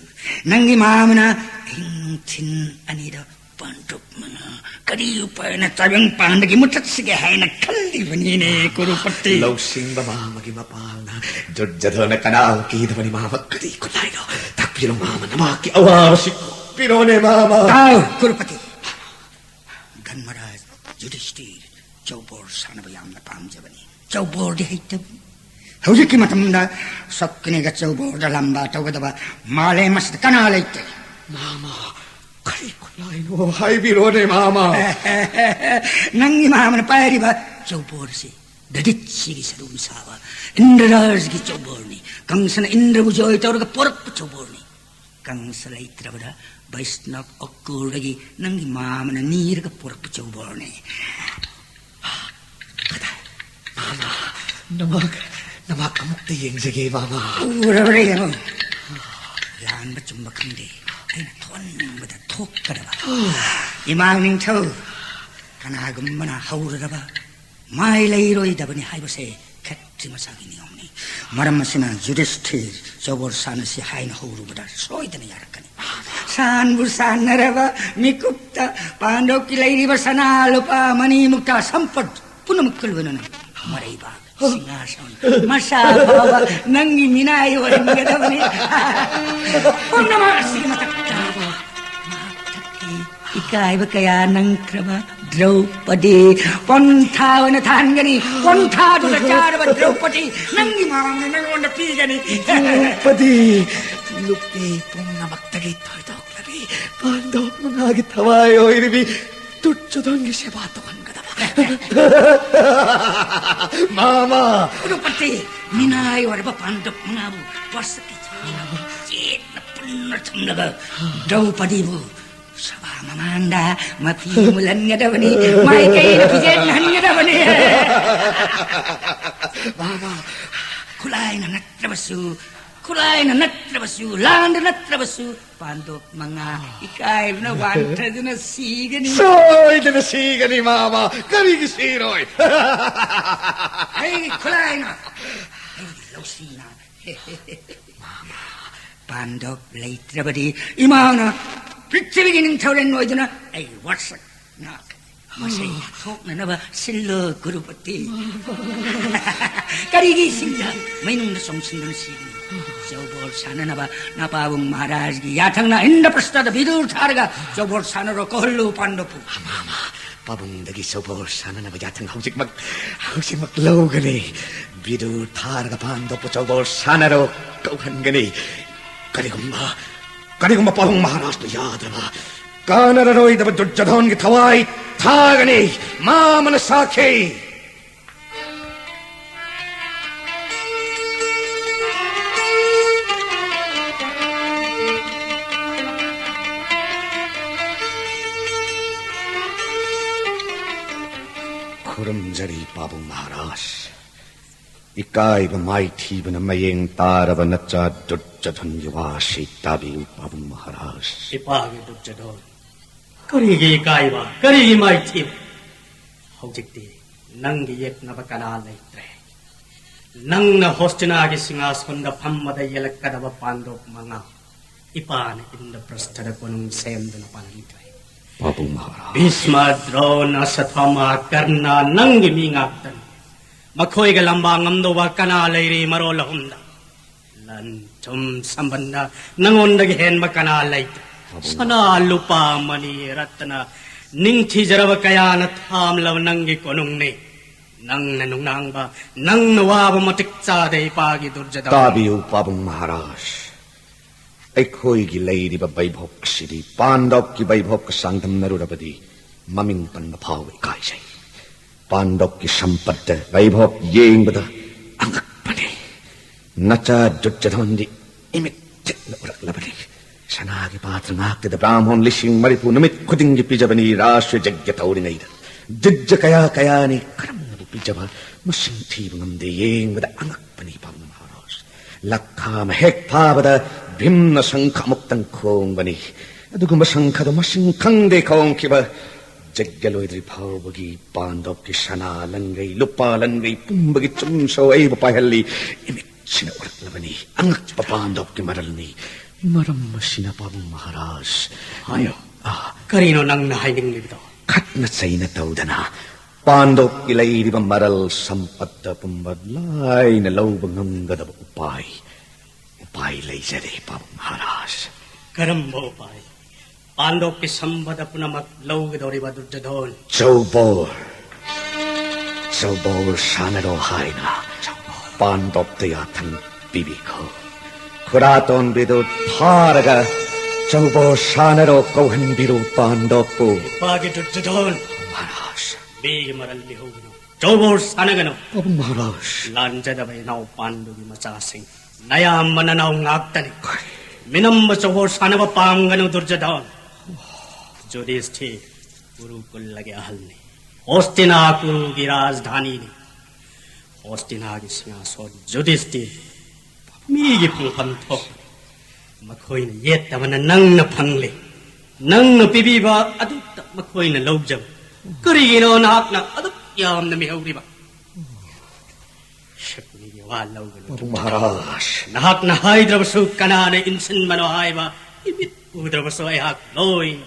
ꯅꯪꯒꯤ ꯃꯥꯃꯅ ꯑꯍꯤꯡ ꯅꯨꯡꯊꯤꯟ ꯑꯅꯤꯗ ꯄꯥꯟꯗꯣꯞ ꯃꯉꯥ ꯀꯔꯤ ꯎꯄꯥꯏꯅ ꯇꯥꯏꯕꯪ ꯄꯥꯟꯗꯒꯤ ꯃꯨꯠꯊꯠꯁꯤꯒꯦ ꯍꯥꯏꯅ ꯈꯜꯂꯤꯕꯅꯤꯅꯦ, ꯀꯨꯔꯨꯄꯇꯤ꯫ ꯂꯧꯁꯤꯡꯕ ꯃꯥꯃꯒꯤ ꯃꯄꯥꯜꯅ ꯗꯨꯔꯖꯣꯙꯅ ꯀꯅꯥꯕꯨ ꯀꯤꯗꯕꯅꯤ, ꯃꯥꯃ? ꯀꯔꯤ ꯈꯨꯠꯂꯥꯏꯅꯣ? ꯇꯥꯛꯄꯤꯔꯣ, ꯃꯥꯃ, ꯅꯃꯍꯥꯛꯀꯤ ꯑꯋꯥꯕꯁꯤ ꯀꯣꯛꯄꯤꯔꯣꯅꯦ, ꯃꯥꯃ꯫ ꯇꯥꯎ, ꯀꯨꯔꯨꯄꯇꯤ꯫ ꯙꯔꯃꯔꯥꯖ ꯌꯨꯙꯤꯁꯇꯤꯔ ꯆꯧꯕꯣꯔ ꯁꯥꯟꯅꯕ ꯌꯥꯝꯅ ꯄꯥꯝꯖꯕꯅꯤ꯫ ꯆꯧꯕꯣꯔꯗꯤ ꯍꯩꯇꯕꯅꯤ꯫ ꯍꯧꯖꯤꯛꯀꯤ ꯃꯇꯝꯗ ꯁꯛꯀꯅꯤꯒ ꯆꯧꯕꯣꯔꯗ ꯂꯝꯕꯥ ꯇꯧꯒꯗꯕ ꯃꯥꯂꯦꯝ ꯑꯁꯤꯗ ꯀꯅꯥ ꯂꯩꯇꯦ? ꯃꯥꯃ, ꯀꯔꯤ ꯈꯨꯠꯂꯥꯏꯅꯣ? ꯍꯥꯏꯕꯤꯔꯣꯅꯦ, ꯃꯥꯃ꯫ ꯅꯪꯒꯤ ꯃꯥꯃꯅ ꯄꯥꯏꯔꯤꯕ ꯆꯧꯕꯣꯔꯁꯤ ꯗꯗꯤꯠꯁꯤꯒꯤ ꯁꯔꯨꯅ ꯁꯥꯕ ꯏꯟꯗ꯭ꯔꯔꯥꯖꯒꯤ ꯆꯧꯕꯣꯔꯅꯤ꯫ ꯀꯪꯁꯅ ꯏꯟꯗ꯭ꯔꯕꯨ ꯖꯣꯏ ꯇꯧꯔꯒ ꯄꯣꯔꯛꯄ ꯆꯧꯕꯣꯔꯅꯤ꯫ ꯀꯪꯁ ꯂꯩꯇ꯭ꯔꯕꯗ ꯕꯩꯁꯅꯕ ꯑꯀꯨꯔꯗꯒꯤ ꯅꯪꯒꯤ ꯃꯥꯃꯅ ꯅꯤꯔꯒ ꯄꯨꯔꯛꯄ ꯆꯧꯕꯣꯔꯅꯤ꯫ ꯀꯗꯥꯏ? ꯃꯥꯃ, ꯅꯃꯛ, ꯅꯃꯛ ꯑꯃꯨꯛꯇ ꯌꯦꯡꯖꯒꯦ, ꯃꯥꯃ꯫ ꯎꯔꯕ꯭ꯔꯥ ꯌꯦꯡꯉꯨ꯫ ꯂꯥꯟꯕ ꯆꯨꯝꯕ ꯈꯪꯗꯦ꯫ ꯑꯩꯅ ꯊꯣꯛꯍꯟꯅꯤꯡꯕꯗ ꯊꯣꯛꯀꯗꯕ꯫ ꯏꯃꯥ ꯅꯤꯡꯊꯧ, ꯀꯅꯥꯒꯨꯝꯕꯅ ꯍꯧꯔꯨꯔꯕ ꯃꯥꯏ ꯂꯩꯔꯣꯏꯗꯕꯅꯤ ꯍꯥꯏꯕꯁꯦ ꯈꯦꯇ꯭ꯔꯤ ꯃꯆꯥꯒꯤ ꯅꯤꯌꯣꯝꯅꯤ꯫ ꯃꯔꯝ ꯑꯁꯤꯅ ꯌꯨꯙꯤꯁꯊꯤꯔ ꯆꯧꯕꯣꯔ ꯁꯥꯟꯅꯁꯤ ꯍꯥꯏꯅ ꯍꯧꯔꯨꯕꯗ ꯁꯣꯏꯗꯅ ꯌꯥꯔꯛꯀꯅꯤ꯫ ꯁꯥꯟꯕꯨ ꯁꯥꯟꯅꯔꯕ ꯃꯤꯀꯨꯞꯇ ꯄꯥꯟꯗꯣꯞꯀꯤ ꯂꯩꯔꯤꯕ ꯁꯅꯥ ꯂꯨꯄꯥ ꯃꯅꯤ ꯃꯨꯛꯇꯥ ꯁꯝꯄꯠ ꯄꯨꯝꯅꯃꯛꯀ ꯂꯣꯏꯅꯅ ꯃꯔꯩꯕꯥꯛ, ꯁꯤꯡꯍꯥꯁꯟ, ꯃꯁꯥ ꯐꯥꯎꯕ ꯅꯪꯒꯤ ꯃꯤꯅꯥꯏ ꯑꯣꯏꯍꯟꯒꯗꯕꯅꯤ꯫ ꯄꯨꯝꯅꯃꯛ ꯑꯁꯤꯒꯤ ꯃꯊꯛꯇ ꯃꯍꯥꯛ ꯊꯛꯈꯤ꯫ ꯏꯀꯥꯏꯕ ꯀꯌꯥ ꯅꯪꯈ꯭ꯔꯕ ꯗ꯭ꯔꯧꯄꯗꯤ ꯄꯟꯊꯥ ꯑꯣꯏꯅ ꯊꯥꯍꯟꯒꯅꯤ꯫ ꯄꯟꯊꯥꯗꯨꯗ ꯆꯥꯔꯕ ꯗ꯭ꯔꯧꯄꯗꯤ ꯅꯪꯒꯤ ꯃꯥꯡꯗ ꯅꯪꯉꯣꯟꯗ ꯄꯤꯒꯅꯤ꯫ ꯗ꯭ꯔꯧꯄꯗꯤ, ꯅꯨꯄꯤ ꯄꯨꯝꯅꯃꯛꯇꯒꯤ ꯊꯣꯏꯗꯣꯛꯂꯕꯤ, ꯄꯥꯟꯗꯣꯞ ꯃꯉꯥꯒꯤ ꯊꯋꯥꯏ ꯑꯣꯏꯔꯤꯕꯤ ꯗꯨꯔꯖꯣꯙꯟꯒꯤ ꯁꯦꯕꯥ ꯇꯧꯍꯟꯒꯗꯕ꯫ ꯃꯥꯃ! ꯗ꯭ꯔꯧꯄꯗꯤ, ꯃꯤꯅꯥꯏ ꯑꯣꯏꯔꯕ ꯄꯥꯟꯗꯣꯞ ꯃꯉꯥꯕꯨ ꯋꯥꯁꯛꯀꯤ ꯆꯦꯠꯅ ꯄꯨꯟꯅ ꯊꯝꯂꯒ ꯗ꯭ꯔꯧꯄꯗꯤꯕꯨ ꯁꯚꯥ ꯃꯃꯥꯡꯗ ꯃꯐꯤ ꯃꯨꯜꯍꯟꯒꯗꯕꯅꯤ, ꯃꯥꯏꯀꯩꯅ ꯐꯤꯖꯦꯠꯍꯟꯒꯗꯕꯅꯤ꯫ ꯕꯥꯕꯥ, ꯈꯨꯠꯂꯥꯏꯅ ꯅꯠꯇ꯭ꯔꯕꯁꯨ, ꯈꯨꯠꯂꯥꯏꯅ ꯅꯠꯇ꯭ꯔꯕꯁꯨ, ꯂꯥꯟꯗ ꯅꯠꯇ꯭ꯔꯕꯁꯨ, ꯄꯥꯟꯗꯣꯞ ꯃꯉꯥ ꯏꯀꯥꯏꯕꯅ ꯋꯥꯟꯊꯗꯨꯅ ꯁꯤꯒꯅꯤ꯫ ꯁꯣꯏꯗꯅ ꯁꯤꯒꯅꯤ, ꯃꯥꯃ꯫ ꯀꯔꯤꯒꯤ ꯁꯤꯔꯣꯏ? ꯑꯩꯒꯤ ꯈꯨꯠꯂꯥꯏꯅ, ꯑꯩꯒꯤ ꯂꯧꯁꯤꯅ꯫ ꯄꯥꯟꯗꯣꯞ ꯂꯩꯇ꯭ꯔꯕꯗꯤ ꯏꯃꯥꯅ ꯄ꯭ꯔꯤꯊꯤꯕꯤꯒꯤ ꯅꯤꯡꯊꯧꯔꯦꯜ ꯑꯣꯏꯗꯨꯅ ꯑꯩꯒꯤ ꯋꯥꯁꯛ ꯉꯥꯛꯀꯅꯤ꯫ ꯃꯁꯤ ꯊꯣꯛꯅꯅꯕ ꯁꯤꯜꯂꯨ, ꯒꯨꯔꯨꯄꯇꯤ꯫ ꯀꯔꯤꯒꯤ ꯏꯁꯤꯡꯗ ꯃꯩꯅꯨꯡꯗ ꯆꯣꯡꯁꯤꯟꯗꯨꯅ ꯁꯤꯒꯅꯤ? ꯆꯧꯕꯣꯜ ꯁꯥꯟꯅꯅꯕ ꯅꯄꯥꯕꯨꯡ ꯃꯍꯥꯔꯥꯖꯒꯤ ꯌꯥꯊꯪꯅ ꯏꯟꯗ꯭ꯔꯄ꯭ꯔꯁꯊꯗ ꯕꯤꯗꯨꯔ ꯊꯥꯔꯒ ꯆꯧꯕꯣꯜ ꯁꯥꯟꯅꯔꯣ, ꯀꯧꯍꯜꯂꯨ ꯄꯥꯟꯗꯣꯞꯄꯨ꯫ ꯄꯥꯕꯨꯡꯗꯒꯤ ꯆꯧꯕꯣꯜ ꯁꯥꯟꯅꯅꯕ ꯌꯥꯊꯪ ꯍꯧꯖꯤꯛꯃꯛ, ꯍꯧꯖꯤꯛꯃꯛ ꯂꯧꯒꯅꯤ꯫ ꯕꯤꯗꯨꯔ ꯊꯥꯔꯒ ꯄꯥꯟꯗꯣꯞꯄꯨ ꯆꯧꯕꯣꯜ ꯁꯥꯟꯅꯔꯣ, ꯀꯧꯍꯟꯒꯅꯤ꯫ ꯀꯔꯤꯒꯨꯝꯕ, ꯀꯔꯤꯒꯨꯝꯕ ꯄꯥꯕꯨꯡ ꯃꯍꯥꯔꯥꯖꯅ ꯌꯥꯗ꯭ꯔꯕ, ꯀꯥꯟꯅꯔꯔꯣꯏꯗꯕ ꯗꯨꯔꯖꯣꯙꯟꯒꯤ ꯊꯋꯥꯏ ꯊꯥꯒꯅꯤ꯫ ꯃꯥꯃꯅ ꯁꯥꯈꯤ꯫ ꯈꯨꯔꯨꯝꯖꯔꯤ ꯄꯥꯕꯨꯡ ꯃꯍꯥꯔꯥꯖ꯫ ꯏꯀꯥꯏꯕ ꯃꯥꯏꯊꯤꯕꯅ ꯃꯌꯦꯡ ꯇꯥꯔꯕ ꯅꯆꯥ ꯗꯨꯔꯖꯣꯙꯟꯒꯤ ꯋꯥꯁꯤ ꯇꯥꯕꯤꯌꯨ, ꯄꯥꯕꯨꯡ ꯃꯍꯥꯔꯥꯖ꯫ ꯏꯄꯥꯒꯤ ꯗꯨꯔꯖꯣꯙꯟ, ꯀꯔꯤꯒꯤ ꯏꯀꯥꯏꯕ, ꯀꯔꯤꯒꯤ ꯃꯥꯏꯊꯤꯕ? ꯍꯧꯖꯤꯛꯇꯤ ꯅꯪꯒꯤ ꯌꯦꯠꯅꯕ ꯀꯅꯥ ꯂꯩꯇ꯭ꯔꯦ꯫ ꯅꯪꯅ ꯍꯣꯁꯇꯤꯅꯥꯒꯤ ꯁꯤꯡꯍꯥꯁꯣꯟꯗ ꯐꯝꯕꯗ ꯌꯦꯜꯂꯛꯀꯗꯕ ꯄꯥꯟꯗꯣꯞ ꯃꯉꯥ ꯏꯄꯥꯅ ꯏꯟꯗ꯭ꯔꯄ꯭ꯔꯁꯊꯗ ꯀꯣꯅꯨꯡ ꯁꯦꯝꯗꯨꯅ ꯄꯥꯟꯕꯤꯈ꯭ꯔꯦ꯫ ꯄꯥꯕꯨꯡ ꯃꯍꯥꯔꯥꯖ꯫ ꯚꯤꯁꯃ, ꯗ꯭ꯔꯣꯅ, ꯁꯊ꯭ꯋꯥꯃ, ꯀꯔꯅ, ꯅꯪꯒꯤ ꯃꯤ ꯉꯥꯛꯇꯅꯤ꯫ ꯃꯈꯣꯏꯒ ꯂꯝꯕꯥ ꯉꯝꯗꯧꯕ ꯀꯅꯥ ꯂꯩꯔꯤ ꯃꯔꯣꯜ ꯑꯍꯨꯝꯗ? ꯂꯟ ꯊꯨꯝ ꯁꯝꯕꯟꯗ ꯅꯉꯣꯟꯗꯒꯤ ꯍꯦꯟꯕ ꯀꯅꯥ ꯂꯩꯇꯦ꯫ ꯄꯥꯕꯨꯡ ꯁꯅꯥ, ꯂꯨꯄꯥ, ꯃꯅꯤ, ꯔꯠꯇꯅ, ꯅꯤꯡꯊꯤꯖꯔꯕ ꯀꯌꯥꯅ ꯊꯥꯝꯂꯕ ꯅꯪꯒꯤ ꯀꯣꯅꯨꯡꯅꯤ꯫ ꯅꯪꯅ ꯅꯨꯡꯅꯥꯡꯕ, ꯅꯪꯅ ꯋꯥꯕ ꯃꯇꯤꯛ ꯆꯥꯗꯦ ꯏꯄꯥꯒꯤ ꯗꯨꯔꯖꯣꯙꯟ꯫ ꯇꯥꯕꯤꯌꯨ ꯄꯥꯕꯨꯡ ꯃꯍꯥꯔꯥꯖ, ꯑꯩꯈꯣꯏꯒꯤ ꯂꯩꯔꯤꯕ ꯚꯩꯚꯣꯛ ꯑꯁꯤꯗꯤ ꯄꯥꯟꯗꯣꯞꯀꯤ ꯚꯩꯚꯣꯛꯀ ꯆꯥꯡꯗꯝꯅꯔꯨꯔꯕꯗꯤ ꯃꯃꯤꯡ ꯄꯟꯕ ꯐꯥꯎꯕ ꯏꯀꯥꯏꯖꯩ꯫ ꯄꯥꯟꯗꯣꯞꯀꯤ ꯁꯝꯄꯠꯇ ꯚꯩꯚꯣꯛ ꯌꯦꯡꯕꯗ ꯑꯉꯛꯄꯅꯤ꯫ ꯅꯆꯥ ꯗꯨꯔꯖꯣꯙꯟꯗꯤ ꯏꯃꯤꯠ ꯊꯤꯠꯅ ꯎꯔꯛꯂꯕꯅꯤ꯫ ꯁꯅꯥꯒꯤ ꯄꯥꯇ꯭ꯔ ꯉꯥꯛꯇꯗ ꯕ꯭ꯔꯥꯍꯃꯣꯟ ꯂꯤꯁꯤꯡ ꯃꯔꯤꯐꯨ ꯅꯨꯃꯤꯠ ꯈꯨꯗꯤꯡꯒꯤ ꯄꯤꯖꯕꯅꯤ ꯔꯥꯁ ꯌꯖ꯭ઞ ꯇꯧꯔꯤꯉꯩꯗ꯫ ꯖꯖ꯭ꯌ ꯀꯌꯥ ꯀꯌꯥꯅꯤ ꯀꯔꯝꯅꯕꯨ ꯄꯤꯖꯕ, ꯃꯁꯤꯡ ꯊꯤꯕ ꯉꯝꯗꯦ, ꯌꯦꯡꯕꯗ ꯑꯉꯛꯄꯅꯤ ꯄꯥꯕꯨꯡ ꯃꯍꯥꯔꯥꯖ꯫ ꯂꯛꯈꯥ ꯑꯃ ꯍꯦꯛ ꯐꯥꯕꯗ ꯚꯤꯝꯅ ꯁꯪꯈ ꯑꯃꯨꯛꯇꯪ ꯈꯣꯡꯕꯅꯤ꯫ ꯑꯗꯨꯒꯨꯝꯕ ꯁꯪꯈꯗꯣ ꯃꯁꯤꯡ ꯈꯪꯗꯦ ꯈꯣꯡꯈꯤꯕ꯫ ꯖꯒ꯭ꯌ ꯂꯣꯏꯗ꯭ꯔꯤ ꯐꯥꯎꯕꯒꯤ ꯄꯥꯟꯗꯣꯞꯀꯤ ꯁꯅꯥ ꯂꯟꯒꯩ, ꯂꯨꯄꯥ ꯂꯟꯒꯩ ꯄꯨꯝꯕꯒꯤ ꯆꯨꯝꯁꯨ ꯑꯩꯕꯨ ꯄꯥꯏꯍꯜꯂꯤ꯫ ꯏꯃꯤꯠꯁꯤꯅ ꯎꯔꯛꯂꯕꯅꯤ꯫ ꯑꯉꯛꯄ ꯄꯥꯟꯗꯣꯞꯀꯤ ꯃꯔꯜꯅꯤ꯫ ꯃꯔꯝ ꯑꯁꯤꯅ ꯄꯥꯕꯨꯡ ꯃꯍꯥꯔꯥꯖ꯫ ꯍꯥꯏꯌꯣ꯫ ꯑꯥ꯫ ꯀꯔꯤꯅꯣ ꯅꯪꯅ ꯍꯥꯏꯅꯤꯡꯂꯤꯕꯗꯣ? ꯈꯠꯅ ꯆꯩꯅ ꯇꯧꯗꯅ ꯄꯥꯟꯗꯣꯞꯀꯤ ꯂꯩꯔꯤꯕ ꯃꯔꯜ ꯁꯝꯄꯠꯇ ꯄꯨꯝꯕ ꯂꯥꯏꯅ ꯂꯧꯕ ꯉꯝꯒꯗꯕ ꯎꯄꯥꯏ, ꯎꯄꯥꯏ ꯂꯩꯖꯔꯦ ꯄꯥꯕꯨꯡ ꯃꯍꯥꯔꯥꯖ꯫ ꯀꯔꯝꯕ ꯎꯄꯥꯏ? ꯄꯥꯟꯗꯣꯞꯀꯤ ꯁꯝꯄꯗ ꯄꯨꯝꯅꯃꯛ ꯂꯧꯒꯗꯧꯔꯤꯕ ꯗꯨꯔꯖꯣꯙꯣꯟ꯫ ꯆꯧꯕꯣꯔ, ꯆꯧꯕꯣꯔ ꯁꯥꯟꯅꯔꯣ ꯍꯥꯏꯅ ꯄꯥꯟꯗꯣꯞꯇ ꯌꯥꯊꯪ ꯄꯤꯕꯤꯈꯣ꯫ ꯈꯨꯔꯥꯇꯣꯟ ꯕꯤꯗꯨꯔ ꯐꯥꯔꯒ ꯆꯧꯕꯣꯔ ꯁꯥꯟꯅꯔꯣ ꯀꯧꯍꯟꯕꯤꯔꯨ ꯄꯥꯟꯗꯣꯞꯄꯨ꯫ ꯏꯄꯥꯒꯤ ꯗꯨꯔꯖꯣꯙꯣꯟ꯫ ꯃꯍꯥꯔꯥꯖ꯫ ꯃꯤꯒꯤ ꯃꯔꯜ ꯃꯤꯍꯧꯒꯅꯨ꯫ ꯆꯧꯕꯣꯔ ꯁꯥꯟꯅꯒꯅꯨ꯫ ꯄꯥꯕꯨꯡ ꯃꯍꯥꯔꯥꯖ꯫ ꯂꯥꯟꯖꯗꯕ ꯏꯅꯥꯎ ꯄꯥꯟꯗꯨꯒꯤ ꯃꯆꯥꯁꯤꯡ꯫ ꯅꯌꯥꯝꯕ ꯅꯅꯥꯎ ꯉꯥꯛꯇꯅꯤ꯫ ꯀꯔꯤ? ꯃꯤꯅꯝꯕ ꯆꯧꯕꯣꯔ ꯁꯥꯟꯅꯕ ꯄꯥꯝꯒꯅꯨ ꯗꯨꯔꯖꯣꯙꯣꯟ꯫ ꯌꯨꯙꯤꯁꯊꯤꯔ ꯀꯨꯔꯨ ꯀꯨꯜꯂꯒꯤ ꯑꯍꯜꯅꯤ꯫ ꯍꯣꯁꯇꯤꯅꯥ ꯀꯨꯔꯨꯒꯤ ꯔꯥꯖꯙꯥꯅꯤꯅꯤ꯫ ꯍꯣꯁꯇꯤꯅꯥꯒꯤ ꯁꯤꯡꯍꯥꯁꯣꯟ ꯌꯨꯙꯤꯁꯊꯤꯔ ꯃꯤꯒꯤ ꯐꯪꯐꯝ ꯊꯣꯛꯄꯅꯤ꯫ ꯃꯈꯣꯏꯅ ꯌꯦꯠꯇꯕꯅ ꯅꯪꯅ ꯐꯪꯂꯤ꯫ ꯅꯪꯅ ꯄꯤꯕꯤꯕ ꯑꯗꯨꯇ ꯃꯈꯣꯏꯅ ꯂꯧꯖꯕ꯫ ꯀꯔꯤꯒꯤꯅꯣ ꯅꯍꯥꯛꯅ ꯑꯗꯨꯛ ꯌꯥꯝꯅ ꯃꯤꯍꯧꯔꯤꯕ? ꯁꯀꯨꯅꯤꯒꯤ ꯋꯥ ꯂꯧꯒꯅꯨ꯫ ꯄꯥꯕꯨꯡ ꯃꯍꯥꯔꯥꯖ꯫ ꯅꯍꯥꯛꯅ ꯍꯥꯏꯗ꯭ꯔꯕꯁꯨ ꯀꯅꯥꯅ ꯏꯟꯁꯤꯟꯕꯅꯣ ꯍꯥꯏꯕ ꯏꯃꯤꯠ ꯎꯗ꯭ꯔꯕꯁꯨ ꯑꯩꯍꯥꯛ ꯂꯣꯏꯅ꯫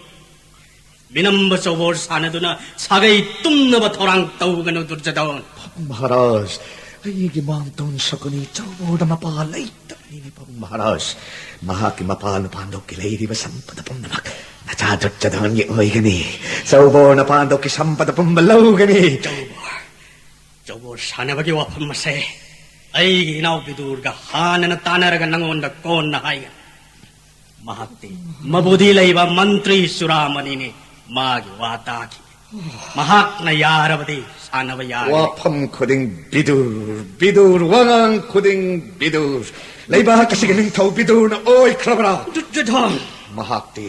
ꯃꯤꯅꯝꯕ ꯆꯧꯕꯣꯔ ꯁꯥꯟꯅꯗꯨꯅ ꯁꯥꯒꯩ ꯇꯨꯝꯅꯕ ꯊꯧꯔꯥꯡ ꯇꯧꯒꯅꯨ ꯗꯨꯔꯖꯣꯙꯣꯟ꯫ ꯄꯥꯕꯨꯡ ꯃꯍꯥꯔꯥꯖ, ꯑꯩꯒꯤ ꯃꯥꯝꯇꯣꯟ ꯁꯀꯨꯅꯤ ꯆꯧꯕꯣꯔꯗ ꯃꯄꯥ ꯂꯩꯇꯕꯅꯤꯅꯦ ꯄꯥꯕꯨꯡ ꯃꯍꯥꯔꯥꯖ꯫ ꯃꯍꯥꯛꯀꯤ ꯃꯄꯥ ꯅꯨꯄꯥꯟꯗꯣꯛꯀꯤ ꯂꯩꯔꯤꯕ ꯁꯝꯄꯗ ꯄꯨꯝꯅꯃꯛ ꯅꯆꯥ ꯗꯨꯔꯖꯣꯙꯣꯟꯒꯤ ꯑꯣꯏꯒꯅꯤ꯫ ꯆꯧꯕꯣꯔ ꯅꯄꯥꯟꯗꯣꯛꯀꯤ ꯁꯝꯄꯗ ꯄꯨꯝꯕ ꯂꯧꯒꯅꯤ꯫ ꯆꯧꯕꯣꯔ, ꯆꯧꯕꯣꯔ ꯁꯥꯟꯅꯕꯒꯤ ꯋꯥꯐꯝ ꯑꯁꯦ ꯑꯩꯒꯤ ꯏꯅꯥꯎ ꯕꯤꯗꯨꯔꯒ ꯍꯥꯟꯅꯅ ꯇꯥꯟꯅꯔꯒ ꯅꯉꯣꯟꯗ ꯀꯣꯟꯅ ꯍꯥꯏꯒꯅꯤ꯫ ꯃꯍꯥꯛꯇꯤ ꯃꯕꯨꯗꯤ ꯂꯩꯕ ꯃꯟꯇ꯭ꯔꯤ ꯆꯨꯔꯥꯃꯅꯤꯅꯤ꯫ ꯃꯥꯒꯤ ꯋꯥ ꯇꯥꯈꯤ꯫ ꯃꯍꯥꯛꯅ ꯌꯥꯔꯕꯗꯤ ꯁꯥꯟꯅꯕ ꯌꯥꯒꯅꯤ꯫ ꯋꯥꯐꯝ ꯈꯨꯗꯤꯡ ꯕꯤꯗꯨꯔ, ꯕꯤꯗꯨꯔ, ꯋꯥꯉꯥꯡ ꯈꯨꯗꯤꯡ ꯕꯤꯗꯨꯔ꯫ ꯂꯩꯕꯥꯛ ꯑꯁꯤꯒꯤ ꯅꯤꯡꯊꯧ ꯕꯤꯗꯨꯔꯅ ꯑꯣꯏꯈ꯭ꯔꯕ꯭ꯔꯥ? ꯗꯨꯔꯖꯣꯙꯟ! ꯃꯍꯥꯛꯇꯤ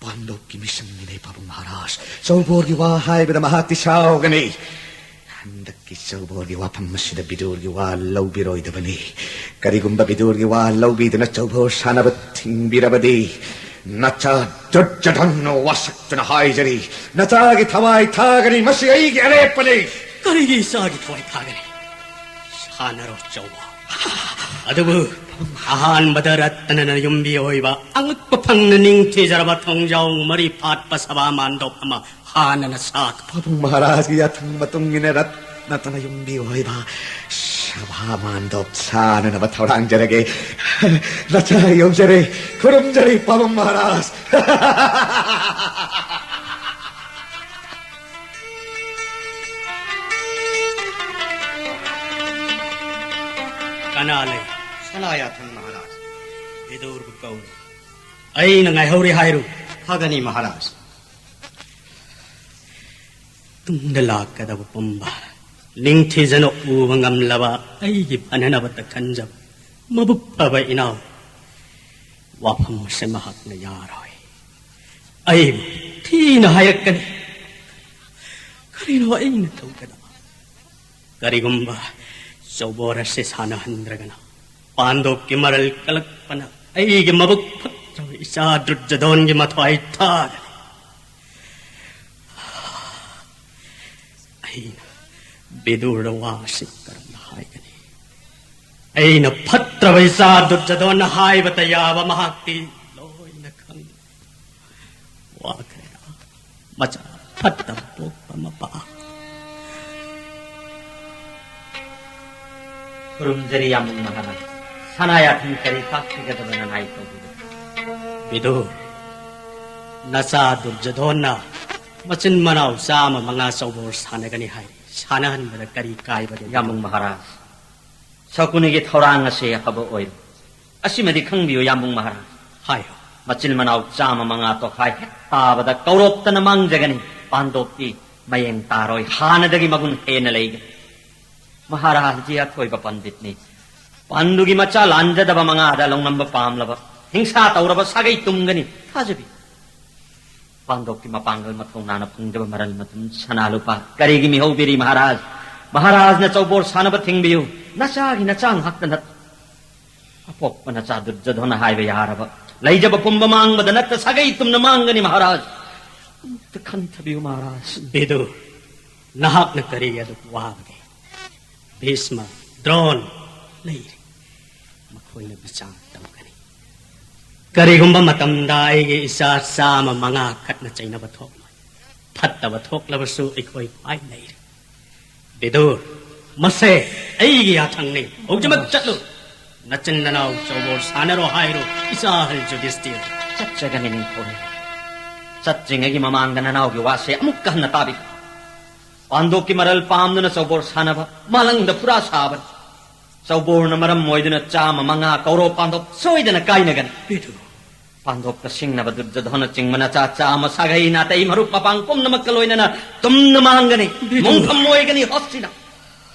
ꯄꯥꯟꯗꯣꯞꯀꯤ ꯃꯤꯁꯛꯅꯤꯅꯦ, ꯄꯥꯕꯨꯡ ꯃꯍꯥꯔꯥꯖ꯫ ꯆꯧꯕꯣꯔꯒꯤ ꯋꯥ ꯍꯥꯏꯕꯗ ꯃꯍꯥꯛꯇꯤ ꯁꯥꯎꯒꯅꯤ꯫ ꯍꯟꯗꯛꯀꯤ ꯆꯧꯕꯣꯔꯒꯤ ꯋꯥꯐꯝ ꯑꯁꯤꯗ ꯕꯤꯗꯨꯔꯒꯤ ꯋꯥ ꯂꯧꯕꯤꯔꯣꯏꯗꯕꯅꯤ꯫ ꯀꯔꯤꯒꯨꯝꯕ ꯕꯤꯗꯨꯔꯒꯤ ꯋꯥ ꯂꯧꯕꯤꯗꯨꯅ ꯆꯧꯕꯣꯔ ꯁꯥꯟꯅꯕ ꯊꯤꯡꯕꯤꯔꯕꯗꯤ, ꯅꯆꯥ ꯗꯨꯔꯖꯣꯙꯟꯅ ꯋꯥꯁꯛꯇꯨꯅ ꯍꯥꯏꯖꯔꯤ, ꯅꯆꯥꯒꯤ ꯊꯋꯥꯏ ꯊꯥꯒꯅꯤ꯫ ꯃꯁꯤ ꯑꯩꯒꯤ ꯑꯔꯦꯞꯄꯅꯤ꯫ ꯀꯔꯤꯒꯤ ꯏꯆꯥꯒꯤ ꯊꯋꯥꯏ ꯊꯥꯒꯅꯤ? ꯁꯥꯟꯅꯔꯣ ꯆꯧꯕꯣꯔ꯫ ꯑꯗꯨꯕꯨ ꯑꯍꯥꯟꯕꯗ ꯔꯠꯇꯅꯅ ꯌꯨꯝꯕꯤ ꯑꯣꯏꯕ ꯑꯉꯛꯄ ꯐꯪꯅ ꯅꯤꯡꯊꯤꯖꯔꯕ ꯊꯣꯡꯖꯥꯎ ꯃꯔꯤ ꯐꯥꯠꯄ ꯁꯚꯥ ꯃꯥꯟꯗꯣꯞ ꯑꯃ ꯍꯥꯟꯅꯅ ꯁꯥꯈꯣ꯫ ꯄꯥꯕꯨꯡ ꯃꯍꯥꯔꯥꯖꯒꯤ ꯌꯥꯊꯪ ꯃꯇꯨꯡ ꯏꯟꯅ ꯔꯠꯅꯇꯅ ꯌꯨꯝꯕꯤ ꯑꯣꯏꯕ ꯁꯚꯥ ꯃꯥꯟꯗꯣꯞ ꯁꯥꯅꯅꯕ ꯊꯧꯔꯥꯡꯖꯔꯒꯦ꯫ ꯅꯆꯥ ꯌꯧꯖꯔꯦ, ꯈꯨꯔꯨꯝꯖꯔꯤ ꯄꯥꯕꯨꯡ ꯃꯍꯥꯔꯥꯖ꯫ ꯀꯅꯥ ꯂꯩ? ꯁꯅꯥꯌꯥꯊꯪ ꯃꯍꯥꯔꯥꯖ꯫ ꯕꯤꯗꯨꯔꯕꯨ ꯀꯧꯔꯨ꯫ ꯑꯩꯅ ꯉꯥꯏꯍꯧꯔꯤ ꯍꯥꯏꯔꯨ꯫ ꯐꯒꯅꯤ ꯃꯍꯥꯔꯥꯖ꯫ ꯇꯨꯡꯗ ꯂꯥꯛꯀꯗꯕ ꯄꯨꯝꯕ ꯅꯤꯡꯊꯤꯖꯅ ꯎꯕ ꯉꯝꯂꯕ ꯑꯩꯒꯤ ꯐꯅꯅꯕꯇ ꯈꯟꯖꯕ ꯃꯕꯨꯛ ꯐꯕ ꯏꯅꯥꯎ, ꯋꯥꯐꯝ ꯑꯁꯤ ꯃꯍꯥꯛꯅ ꯌꯥꯔꯣꯏ꯫ ꯑꯩꯕꯨ ꯊꯤꯅ ꯍꯥꯏꯔꯛꯀꯅꯤ꯫ ꯀꯔꯤꯅꯣ ꯑꯩꯅ ꯇꯧꯒꯗꯕ? ꯀꯔꯤꯒꯨꯝꯕ ꯆꯧꯕꯣꯔ ꯑꯁꯤ ꯁꯥꯟꯅꯍꯟꯗ꯭ꯔꯒꯅ ꯄꯥꯟꯗꯣꯞꯀꯤ ꯃꯔꯜ ꯀꯜꯂꯛꯄꯅ ꯑꯩꯒꯤ ꯃꯕꯨꯛ ꯐꯠꯇ꯭ꯔꯕ ꯏꯆꯥ ꯗꯨꯔꯖꯣꯙꯟꯒꯤ ꯃꯊ꯭ꯋꯥꯏ ꯊꯥꯒꯅꯤ꯫ ꯑꯩꯅ ꯕꯤꯗꯨꯔꯗ ꯋꯥ ꯑꯁꯤ ꯀꯔꯝꯅ ꯍꯥꯏꯒꯅꯤ? ꯑꯩꯅ ꯐꯠꯇ꯭ꯔꯕ ꯏꯆꯥ ꯗꯨꯔꯖꯣꯙꯟꯅ ꯍꯥꯏꯕꯇ ꯌꯥꯕ ꯃꯍꯥꯛꯇꯤ ꯂꯣꯏꯅ ꯈꯪꯏ꯫ ꯋꯥꯈ꯭ꯔꯦ ꯃꯆꯥ ꯐꯠꯇꯕ ꯄꯣꯛꯄ ꯃꯄꯥ꯫ ꯈꯨꯔꯨꯝꯖꯔꯤ ꯌꯥꯝꯕꯨꯡ ꯃꯍꯥꯔꯥꯖ꯫ ꯁꯅꯥ ꯌꯥꯊꯪ ꯀꯔꯤ ꯇꯥꯛꯄꯤꯒꯗꯕ ꯅꯅꯥꯏ ꯇꯧꯕꯤꯒꯗꯕ? ꯕꯤꯗꯨ, ꯅꯆꯥ ꯗꯨꯔꯖꯣꯙꯟꯅ ꯃꯆꯤꯟ ꯃꯅꯥꯎ ꯆꯥꯝꯃ ꯃꯉꯥ ꯆꯧꯕꯣꯔ ꯁꯥꯟꯅꯒꯅꯤ ꯍꯥꯏ꯫ ꯁꯥꯟꯅꯍꯟꯕꯗ ꯀꯔꯤ ꯀꯥꯏꯕꯒꯦ? ꯌꯥꯝꯕꯨꯡ ꯃꯍꯥꯔꯥꯖ, ꯁꯀꯨꯅꯤꯒꯤ ꯊꯧꯔꯥꯡ ꯑꯁꯤ ꯑꯐꯕ ꯑꯣꯏꯔꯣꯏ꯫ ꯑꯁꯤꯃꯗꯤ ꯈꯪꯕꯤꯌꯨ ꯌꯥꯝꯕꯨꯡ ꯃꯍꯥꯔꯥꯖ꯫ ꯍꯥꯏꯌꯨ꯫ ꯃꯆꯤꯟ ꯃꯅꯥꯎ ꯆꯥꯝꯃ ꯃꯉꯥ ꯇꯣꯈꯥꯏ ꯍꯦꯛ ꯇꯥꯕꯗ ꯀꯧꯔꯣꯞꯇꯅ ꯃꯥꯡꯖꯒꯅꯤ꯫ ꯄꯥꯟꯗꯣꯞꯇꯤ ꯃꯌꯦꯡ ꯇꯥꯔꯣꯏ, ꯍꯥꯟꯅꯗꯒꯤ ꯃꯒꯨꯟ ꯍꯦꯟꯅ ꯂꯩꯒꯅꯤ꯫ ꯃꯍꯥꯔꯥꯖꯖꯤ ꯑꯊꯣꯏꯕ ꯄꯟꯗꯤꯠꯅꯤ꯫ ꯄꯥꯟꯗꯨꯒꯤ ꯃꯆꯥ ꯂꯥꯟꯖꯗꯕ ꯃꯉꯥꯗ ꯂꯧꯅꯝꯕ ꯄꯥꯝꯂꯕ, ꯍꯤꯡꯁꯥ ꯇꯧꯔꯕ ꯁꯥꯒꯩ ꯇꯨꯝꯒꯅꯤ꯫ ꯊꯥꯖꯕꯤ꯫ ꯄꯥꯟꯗꯣꯞꯀꯤ ꯃꯄꯥꯡꯒꯜ ꯃꯊꯧꯅꯥꯅ ꯐꯪꯖꯕ ꯃꯔꯜ ꯃꯊꯨꯝ, ꯁꯅꯥ ꯂꯨꯄꯥ ꯀꯔꯤꯒꯤ ꯃꯤꯍꯧꯕꯤꯔꯤ ꯃꯍꯥꯔꯥꯖ? ꯃꯍꯥꯔꯥꯖꯅ ꯆꯧꯕꯣꯔ ꯁꯥꯟꯅꯕ ꯊꯤꯡꯕꯤꯌꯨ꯫ ꯅꯆꯥꯒꯤ ꯅꯆꯥ ꯉꯥꯛꯇ ꯅꯠꯇꯦ꯫ ꯑꯄꯣꯛꯄ ꯅꯆꯥ ꯗꯨꯔꯖꯣꯙꯅ ꯍꯥꯏꯕ ꯌꯥꯔꯕ, ꯂꯩꯖꯕ ꯄꯨꯝꯕ ꯃꯥꯡꯕꯗ ꯅꯠꯇ ꯁꯥꯒꯩ ꯇꯨꯝꯅ ꯃꯥꯡꯒꯅꯤ ꯃꯍꯥꯔꯥꯖ꯫ ꯑꯃꯨꯛꯇ ꯈꯟꯊꯕꯤꯌꯨ ꯃꯍꯥꯔꯥꯖ꯫ ꯕꯤꯗꯨ, ꯅꯍꯥꯛꯅ ꯀꯔꯤꯒꯤ ꯑꯗꯨꯛ ꯋꯥꯕꯒꯦ? ꯚꯤꯁꯃ, ꯗ꯭ꯔꯣꯟ ꯂꯩꯔꯤ, ꯃꯈꯣꯏꯅ ꯕꯤꯆꯥꯔ ꯇꯧꯒꯅꯤ꯫ ꯀꯔꯤꯒꯨꯝꯕ ꯃꯇꯝꯗ ꯑꯩꯒꯤ ꯏꯆꯥ ꯆꯥꯝꯃ ꯃꯉꯥ ꯈꯠꯅ ꯆꯩꯅꯕ ꯊꯣꯛꯂꯣꯏ꯫ ꯐꯠꯇꯕ ꯊꯣꯛꯂꯕꯁꯨ ꯑꯩꯈꯣꯏ ꯈ꯭ꯋꯥꯏ ꯂꯩꯔꯤ꯫ ꯕꯤꯗꯨꯔ, ꯃꯁꯦ ꯑꯩꯒꯤ ꯌꯥꯊꯪꯅꯤ꯫ ꯍꯧꯖꯤꯛꯃꯛ ꯆꯠꯂꯨ꯫ ꯅꯆꯤꯟ ꯅꯅꯥꯎ ꯆꯧꯕꯣꯔ ꯁꯥꯟꯅꯔꯣ ꯍꯥꯏꯔꯣ, ꯏꯆꯥ ꯑꯍꯜ ꯌꯨꯙꯤꯁꯇꯤꯔ꯫ ꯆꯠꯆꯒꯅꯤ ꯅꯤꯡꯊꯧꯔꯦꯜ꯫ ꯆꯠꯇ꯭ꯔꯤꯉꯩꯒꯤ ꯃꯃꯥꯡꯗ ꯅꯅꯥꯎꯒꯤ ꯋꯥꯁꯦ ꯑꯃꯨꯛꯀ ꯍꯟꯅ ꯇꯥꯕꯤꯈꯣ꯫ ꯄꯥꯟꯗꯣꯞꯀꯤ ꯃꯔꯜ ꯄꯥꯝꯗꯨꯅ ꯆꯧꯕꯣꯔ ꯁꯥꯟꯅꯕ ꯃꯥꯂꯪꯗ ꯐꯨꯔꯥ ꯁꯥꯕꯅꯤ꯫ ꯆꯧꯕꯣꯔꯅ ꯃꯔꯝ ꯑꯣꯏꯗꯨꯅ ꯆꯥꯝꯃ ꯃꯉꯥ ꯀꯧꯔꯣ ꯄꯥꯟꯗꯣꯞ ꯁꯣꯏꯗꯅ ꯀꯥꯏꯅꯒꯅꯤ꯫ ꯕꯤꯗꯨ꯫ ꯄꯥꯟꯗꯣꯞꯇ ꯁꯤꯡꯅꯕ ꯗꯨꯔꯖꯣꯙꯅ ꯆꯤꯡꯕ ꯅꯆꯥ ꯆꯥꯝꯃ ꯁꯥꯒꯩ ꯅꯥꯇꯩ ꯃꯔꯨꯞ ꯃꯄꯥꯡ ꯄꯨꯝꯅꯃꯛꯀ ꯂꯣꯏꯅꯅ ꯇꯨꯝꯅ ꯃꯥꯡꯒꯅꯤ꯫ ꯕꯤꯗꯨ꯫ ꯃꯣꯡꯐꯝ ꯑꯣꯏꯒꯅꯤ ꯍꯣꯁꯇꯤꯅ꯫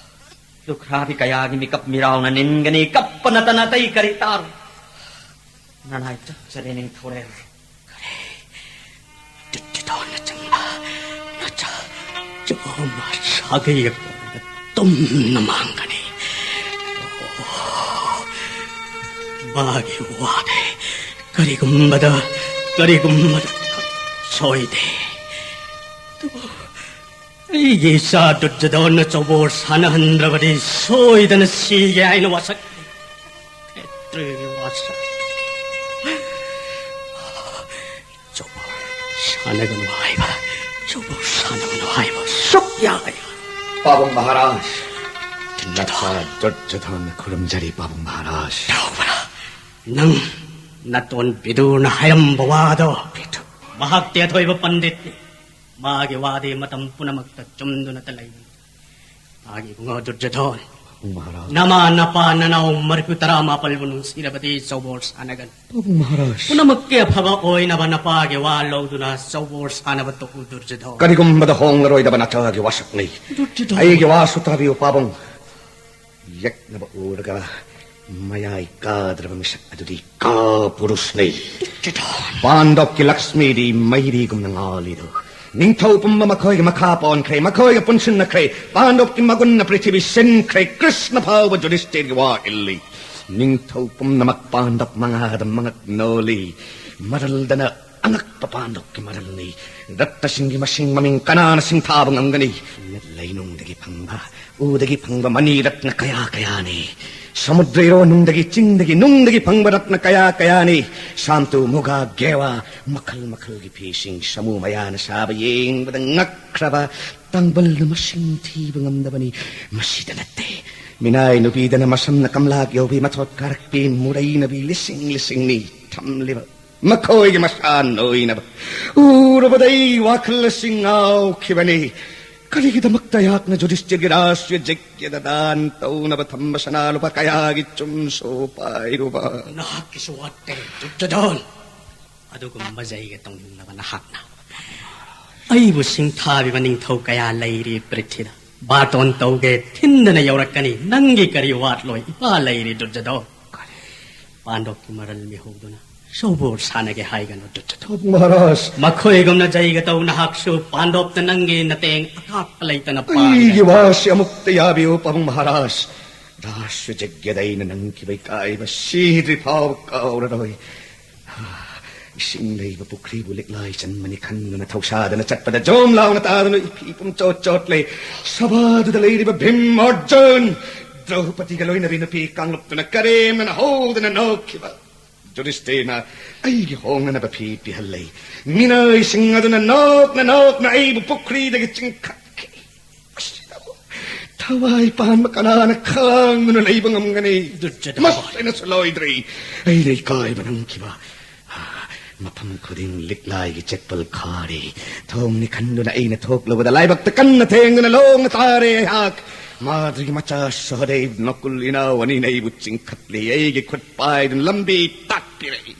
ꯂꯨꯈ꯭ꯔꯥꯕꯤ ꯀꯌꯥꯒꯤ ꯃꯤꯀꯞ ꯃꯤꯔꯥꯎꯅ ꯅꯤꯟꯒꯅꯤ꯫ ꯀꯞꯄ ꯅꯠꯇꯅ ꯑꯇꯩ ꯀꯔꯤ ꯇꯥꯔꯣꯏ꯫ ꯅꯅꯥꯏ ꯆꯠꯆꯔꯦ ꯅꯤꯡꯊꯧꯔꯦꯜ꯫ ꯀꯔꯤ? ꯗꯨꯔꯖꯣꯙꯅ ꯆꯤꯡꯕ ꯅꯆꯥ ꯆꯥꯝꯃ ꯁꯥꯒꯩ ꯑꯀꯣꯏꯕꯗ ꯇꯨꯝꯅ ꯃꯥꯡꯒꯅꯤ꯫ ꯑꯣ, ꯃꯥꯒꯤ ꯋꯥꯗꯤ ꯀꯔꯤꯒꯨꯝꯕꯗ, ꯀꯔꯤꯒꯨꯝꯕꯗ ꯁꯣꯏꯗꯦ꯫ ꯑꯗꯨꯕꯨ ꯑꯩꯒꯤ ꯏꯆꯥ ꯗꯨꯔꯖꯣꯙꯅ ꯆꯧꯕꯣꯔ ꯁꯥꯟꯅꯍꯟꯗ꯭ꯔꯕꯗꯤ ꯁꯣꯏꯗꯅ ꯁꯤꯒꯦ ꯍꯥꯏꯅ ꯋꯥꯁꯛ꯫ ꯈꯦꯇ꯭ꯔꯤꯒꯤ ꯋꯥꯁꯛ꯫ ꯆꯧꯕꯣꯔ ꯁꯥꯟꯅꯒꯅꯨ ꯍꯥꯏꯕ, ꯆꯧꯕꯣꯔ ꯁꯥꯟꯅꯒꯅꯨ ꯍꯥꯏꯕ ꯁꯨꯛꯌꯥ ꯌꯥꯔꯣꯏ꯫ ꯄꯥꯕꯨꯡ ꯃꯍꯥꯔꯥꯖ, ꯅꯆꯥ ꯗꯨꯔꯖꯣꯙꯅ ꯈꯨꯔꯨꯝꯖꯔꯤ, ꯄꯥꯕꯨꯡ ꯃꯍꯥꯔꯥꯖ꯫ ꯇꯧꯕ꯭ꯔꯥ? ꯅꯪ ꯅꯇꯣꯟ ꯕꯤꯗꯨꯔꯅ ꯍꯥꯏꯔꯝꯕ ꯋꯥꯗꯣ? ꯕꯤꯗꯨ꯫ ꯃꯍꯥꯛꯇꯤ ꯑꯊꯣꯏꯕ ꯄꯟꯗꯤꯠꯅꯤ꯫ ꯃꯥꯒꯤ ꯋꯥꯗꯤ ꯃꯇꯝ ꯄꯨꯝꯅꯃꯛꯇ ꯆꯨꯝꯗꯨꯅꯇ ꯂꯩꯕꯅꯤ꯫ ꯃꯥꯒꯤ ꯏꯕꯨꯡꯉꯣ ꯗꯨꯔꯖꯣꯙꯟ, ꯃꯍꯥꯔꯥꯖ꯫ ꯅꯃꯥ, ꯅꯄꯥ, ꯅꯅꯥꯎ ꯃꯔꯤꯐꯨ ꯇꯔꯥ ꯃꯥꯄꯜꯕꯨ ꯅꯨꯡꯁꯤꯔꯕꯗꯤ ꯆꯧꯕꯣꯔ ꯁꯥꯟꯅꯒꯅꯨ꯫ ꯃꯍꯥꯔꯥꯖ꯫ ꯄꯨꯝꯅꯃꯛꯀꯤ ꯑꯐꯕ ꯑꯣꯏꯅꯕ ꯅꯄꯥꯒꯤ ꯋꯥ ꯂꯧꯗꯨꯅ ꯆꯧꯕꯣꯔ ꯁꯥꯟꯅꯕ ꯇꯣꯛꯎ ꯗꯨꯔꯖꯣꯙꯟ꯫ ꯀꯔꯤꯒꯨꯝꯕꯗ ꯍꯣꯡꯂꯔꯣꯏꯗꯕ ꯅꯆꯥꯒꯤ ꯋꯥꯁꯛꯅꯤ꯫ ꯗꯨꯔꯖꯣꯙꯟ꯫ ꯑꯩꯒꯤ ꯋꯥꯁꯨ ꯇꯥꯕꯤꯌꯨ ꯄꯥꯕꯨꯡ꯫ ꯌꯦꯛꯅꯕ ꯎꯔꯒ ꯃꯌꯥꯏ ꯀꯥꯗ꯭ꯔꯕ ꯃꯤꯁꯛ ꯑꯗꯨꯗꯤ ꯀꯥꯄꯨꯔꯨꯁꯅꯤ꯫ ꯄꯥꯟꯗꯣꯞꯀꯤ ꯂꯛꯁꯃꯤꯗꯤ ꯃꯩꯔꯤꯒꯨꯝꯅ ꯉꯥꯜꯂꯤꯗꯨ꯫ ꯅꯤꯡꯊꯧ ꯄꯨꯝꯕ ꯃꯈꯣꯏꯒꯤ ꯃꯈꯥ ꯄꯣꯟꯈ꯭ꯔꯦ, ꯃꯈꯣꯏꯒ ꯄꯨꯟꯁꯤꯟꯅꯈ꯭ꯔꯦ꯫ ꯄꯥꯟꯗꯣꯞꯀꯤ ꯃꯒꯨꯟꯅ ꯄ꯭ꯔꯤꯊꯤꯕꯤ ꯁꯤꯟꯈ꯭ꯔꯦ꯫ ꯀ꯭ꯔꯤꯁꯅ ꯐꯥꯎꯕ ꯌꯨꯙꯤꯁꯇꯤꯔꯒꯤ ꯋꯥ ꯏꯜꯂꯤ꯫ ꯅꯤꯡꯊꯧ ꯄꯨꯝꯅꯃꯛ ꯄꯥꯟꯗꯣꯞ ꯃꯉꯥꯗ ꯃꯉꯛ ꯅꯣꯜꯂꯤ꯫ ꯃꯔꯜꯗꯅ ꯑꯉꯛꯄ ꯄꯥꯟꯗꯣꯞꯀꯤ ꯃꯔꯜꯅꯤ꯫ ꯔꯠꯅꯁꯤꯡꯒꯤ ꯃꯁꯤꯡ ꯃꯃꯤꯡ ꯀꯅꯥꯅ ꯁꯤꯡꯊꯥꯕ ꯉꯝꯒꯅꯤ? ꯂꯩꯅꯨꯡꯗꯒꯤ ꯐꯪꯕ, ꯎꯗꯒꯤ ꯐꯪꯕ ꯃꯅꯤ ꯔꯠꯅ ꯀꯌꯥ ꯀꯌꯥꯅꯤ꯫ ꯁꯃꯨꯗ꯭ꯔ ꯏꯔꯣꯟꯅꯨꯡꯗꯒꯤ, ꯆꯤꯡꯗꯒꯤ, ꯅꯨꯡꯗꯒꯤ ꯐꯪꯕ ꯔꯠꯅ ꯀꯌꯥ ꯀꯌꯥꯅꯤ꯫ ꯁꯥꯝꯇꯨ, ꯃꯨꯒꯥ, ꯒꯦꯋꯥ, ꯃꯈꯜ ꯃꯈꯜꯒꯤ ꯐꯤꯁꯤꯡ, ꯁꯃꯨ ꯃꯌꯥꯅ ꯁꯥꯕ, ꯌꯦꯡꯕꯗ ꯉꯛꯈ꯭ꯔꯕ, ꯇꯥꯡꯕꯜꯅ ꯃꯁꯤꯡ ꯊꯤꯕ ꯉꯝꯗꯕꯅꯤ꯫ ꯃꯁꯤꯗ ꯅꯠꯇꯦ, ꯃꯤꯅꯥꯏ ꯅꯨꯄꯤꯗꯅ ꯃꯁꯝꯅ ꯀꯝꯂꯥꯛ ꯌꯧꯕꯤ, ꯃꯊꯣꯠ ꯀꯥꯔꯛꯄꯤ, ꯃꯨꯔꯩꯅꯕꯤ ꯂꯤꯁꯤꯡ ꯂꯤꯁꯤꯡꯅꯤ ꯊꯝꯂꯤꯕ꯫ ꯃꯈꯣꯏꯒꯤ ꯃꯁꯥ ꯅꯣꯏꯅꯕ ꯎꯔꯨꯕꯗ ꯑꯩ ꯋꯥꯈꯜ ꯑꯁꯤ ꯉꯥꯎꯈꯤꯕꯅꯤ꯫ ꯀꯔꯤꯒꯤꯗꯃꯛꯇ ꯑꯩꯍꯥꯛꯅ ꯌꯨꯙꯤꯁꯇꯤꯔꯒꯤ ꯔꯥꯁꯇ꯭ꯔꯤꯌ ꯖꯒ꯭ꯌꯗ ꯗꯥꯟ ꯇꯧꯅꯕ ꯊꯝꯕ ꯁꯅꯥ ꯂꯨꯄꯥ ꯀꯌꯥꯒꯤ ꯆꯨꯝꯁꯨ ꯄꯥꯏꯔꯨꯕ? ꯅꯍꯥꯛꯀꯤꯁꯨ ꯋꯥꯠꯇꯦ, ꯗꯨꯔꯖꯣꯙꯟ꯫ ꯑꯗꯨꯒꯨꯝꯕ ꯖꯩꯒ ꯇꯧꯅꯤꯡꯂꯕ ꯅꯍꯥꯛꯅ ꯑꯩꯕꯨ ꯁꯤꯡꯊꯥꯕꯤꯕ ꯅꯤꯡꯊꯧ ꯀꯌꯥ ꯂꯩꯔꯤ ꯄ꯭ꯔꯤꯊꯤꯗ꯫ ꯕꯥꯇꯣꯟ ꯇꯧꯒꯦ, ꯊꯤꯟꯗꯅ ꯌꯧꯔꯛꯀꯅꯤ꯫ ꯅꯪꯒꯤ ꯀꯔꯤ ꯋꯥꯠꯂꯣꯏ? ꯏꯄꯥ ꯂꯩꯔꯤ, ꯗꯨꯔꯖꯣꯙꯟ꯫ ꯄꯥꯟꯗꯣꯞꯀꯤ ꯃꯔꯜ ꯃꯤꯍꯧꯗꯨꯅ ꯁꯧꯕꯣꯔ ꯁꯥꯟꯅꯒꯦ ꯍꯥꯏꯒꯅꯨ, ꯗꯨꯔꯖꯣꯙꯟ꯫ ꯃꯍꯥꯔꯥꯖ꯫ ꯃꯈꯣꯏꯒꯨꯝꯅ ꯖꯩꯒ ꯇꯧ ꯅꯍꯥꯛꯁꯨ꯫ ꯄꯥꯟꯗꯣꯞꯇ ꯅꯪꯒꯤ ꯅꯇꯦꯡ ꯑꯀꯥꯞꯄ ꯂꯩꯇꯅ ꯄꯥꯡꯒꯦ꯫ ꯑꯩꯒꯤ ꯋꯥꯁꯤ ꯑꯃꯨꯛꯇ ꯌꯥꯕꯤꯌꯨ, ꯄꯥꯕꯨꯡ ꯃꯍꯥꯔꯥꯖ꯫ ꯔꯥꯁ ꯖꯒ꯭ꯌꯗ ꯑꯩꯅ ꯅꯪꯈꯤꯕ ꯏꯀꯥꯏꯕ ꯁꯤꯗ꯭ꯔꯤ ꯐꯥꯎꯕ ꯀꯥꯎꯔꯔꯣꯏ꯫ ꯏꯁꯤꯡ ꯂꯩꯕ ꯄꯨꯈ꯭ꯔꯤꯕꯨ ꯂꯤꯛꯂꯥꯏ ꯆꯟꯕꯅꯤ ꯈꯟꯗꯨꯅ ꯊꯧꯁꯥꯗꯅ ꯆꯠꯄꯗ ꯖꯣꯝ ꯂꯥꯎꯅ ꯇꯥꯗꯨꯅ ꯏꯐꯤ ꯄꯨꯝꯆꯣꯠ ꯆꯣꯠꯂꯦ꯫ ꯁꯚꯥꯗꯨꯗ ꯂꯩꯔꯤꯕ ꯚꯤꯝ, ꯑꯔꯖꯨꯟ, ꯗ꯭ꯔꯧꯄꯗꯤꯒ ꯂꯣꯏꯅꯕꯤ ꯅꯨꯄꯤ ꯀꯥꯡꯂꯨꯞꯇꯨꯅ ꯀꯔꯦꯝꯅꯅ ꯍꯧꯗꯅ ꯅꯣꯛꯈꯤꯕ꯫ ꯖꯨꯙꯤꯁꯇꯤꯔꯅ ꯑꯩꯒꯤ ꯍꯣꯡꯅꯅꯕ ꯐꯤ ꯄꯤꯍꯜꯂꯦ꯫ ꯃꯤꯅꯥꯏꯁꯤꯡ ꯑꯗꯨꯅ ꯅꯣꯛꯅ ꯅꯣꯛꯅ ꯑꯩꯕꯨ ꯄꯨꯈ꯭ꯔꯤꯗꯒꯤ ꯆꯤꯡꯈꯠꯈꯤ꯫ ꯃꯁꯤꯗꯕꯨ ꯊꯋꯥꯏ ꯄꯥꯟꯕ ꯀꯅꯥꯅ ꯈꯥꯡꯗꯨꯅ ꯂꯩꯕ ꯉꯝꯒꯅꯤ? ꯗꯨꯔꯖꯣꯙꯟ꯫ ꯃꯁꯤꯅꯁꯨ ꯂꯣꯏꯗ꯭ꯔꯤ꯫ ꯑꯩꯅ ꯏꯀꯥꯏꯕ ꯅꯪꯈꯤꯕ꯫ ꯃꯐꯝ ꯈꯨꯗꯤꯡ ꯂꯤꯛꯂꯥꯏꯒꯤ ꯆꯦꯛꯄꯜ ꯈꯥꯔꯤ꯫ ꯊꯣꯡꯅꯤ ꯈꯟꯗꯨꯅ ꯑꯩꯅ ꯊꯣꯛꯂꯨꯕꯗ ꯂꯥꯏꯕꯛꯇ ꯀꯟꯅ ꯊꯦꯡꯗꯨꯅ ꯂꯣꯡꯅ ꯇꯥꯔꯦ ꯑꯩꯍꯥꯛ꯫ ꯃꯥꯗ꯭ꯔꯤꯒꯤ ꯃꯆꯥ ꯁꯍꯗꯦꯕ ꯅꯀꯨꯜ ꯏꯅꯥꯎ ꯑꯅꯤꯅ ꯑꯩꯕꯨ ꯆꯤꯡꯈꯠꯂꯤ꯫ ꯑꯩꯒꯤ ꯈꯨꯠ ꯄꯥꯏꯗꯨꯅ ꯂꯝꯕꯤ ꯇꯥꯛꯄꯤꯔꯛꯏ꯫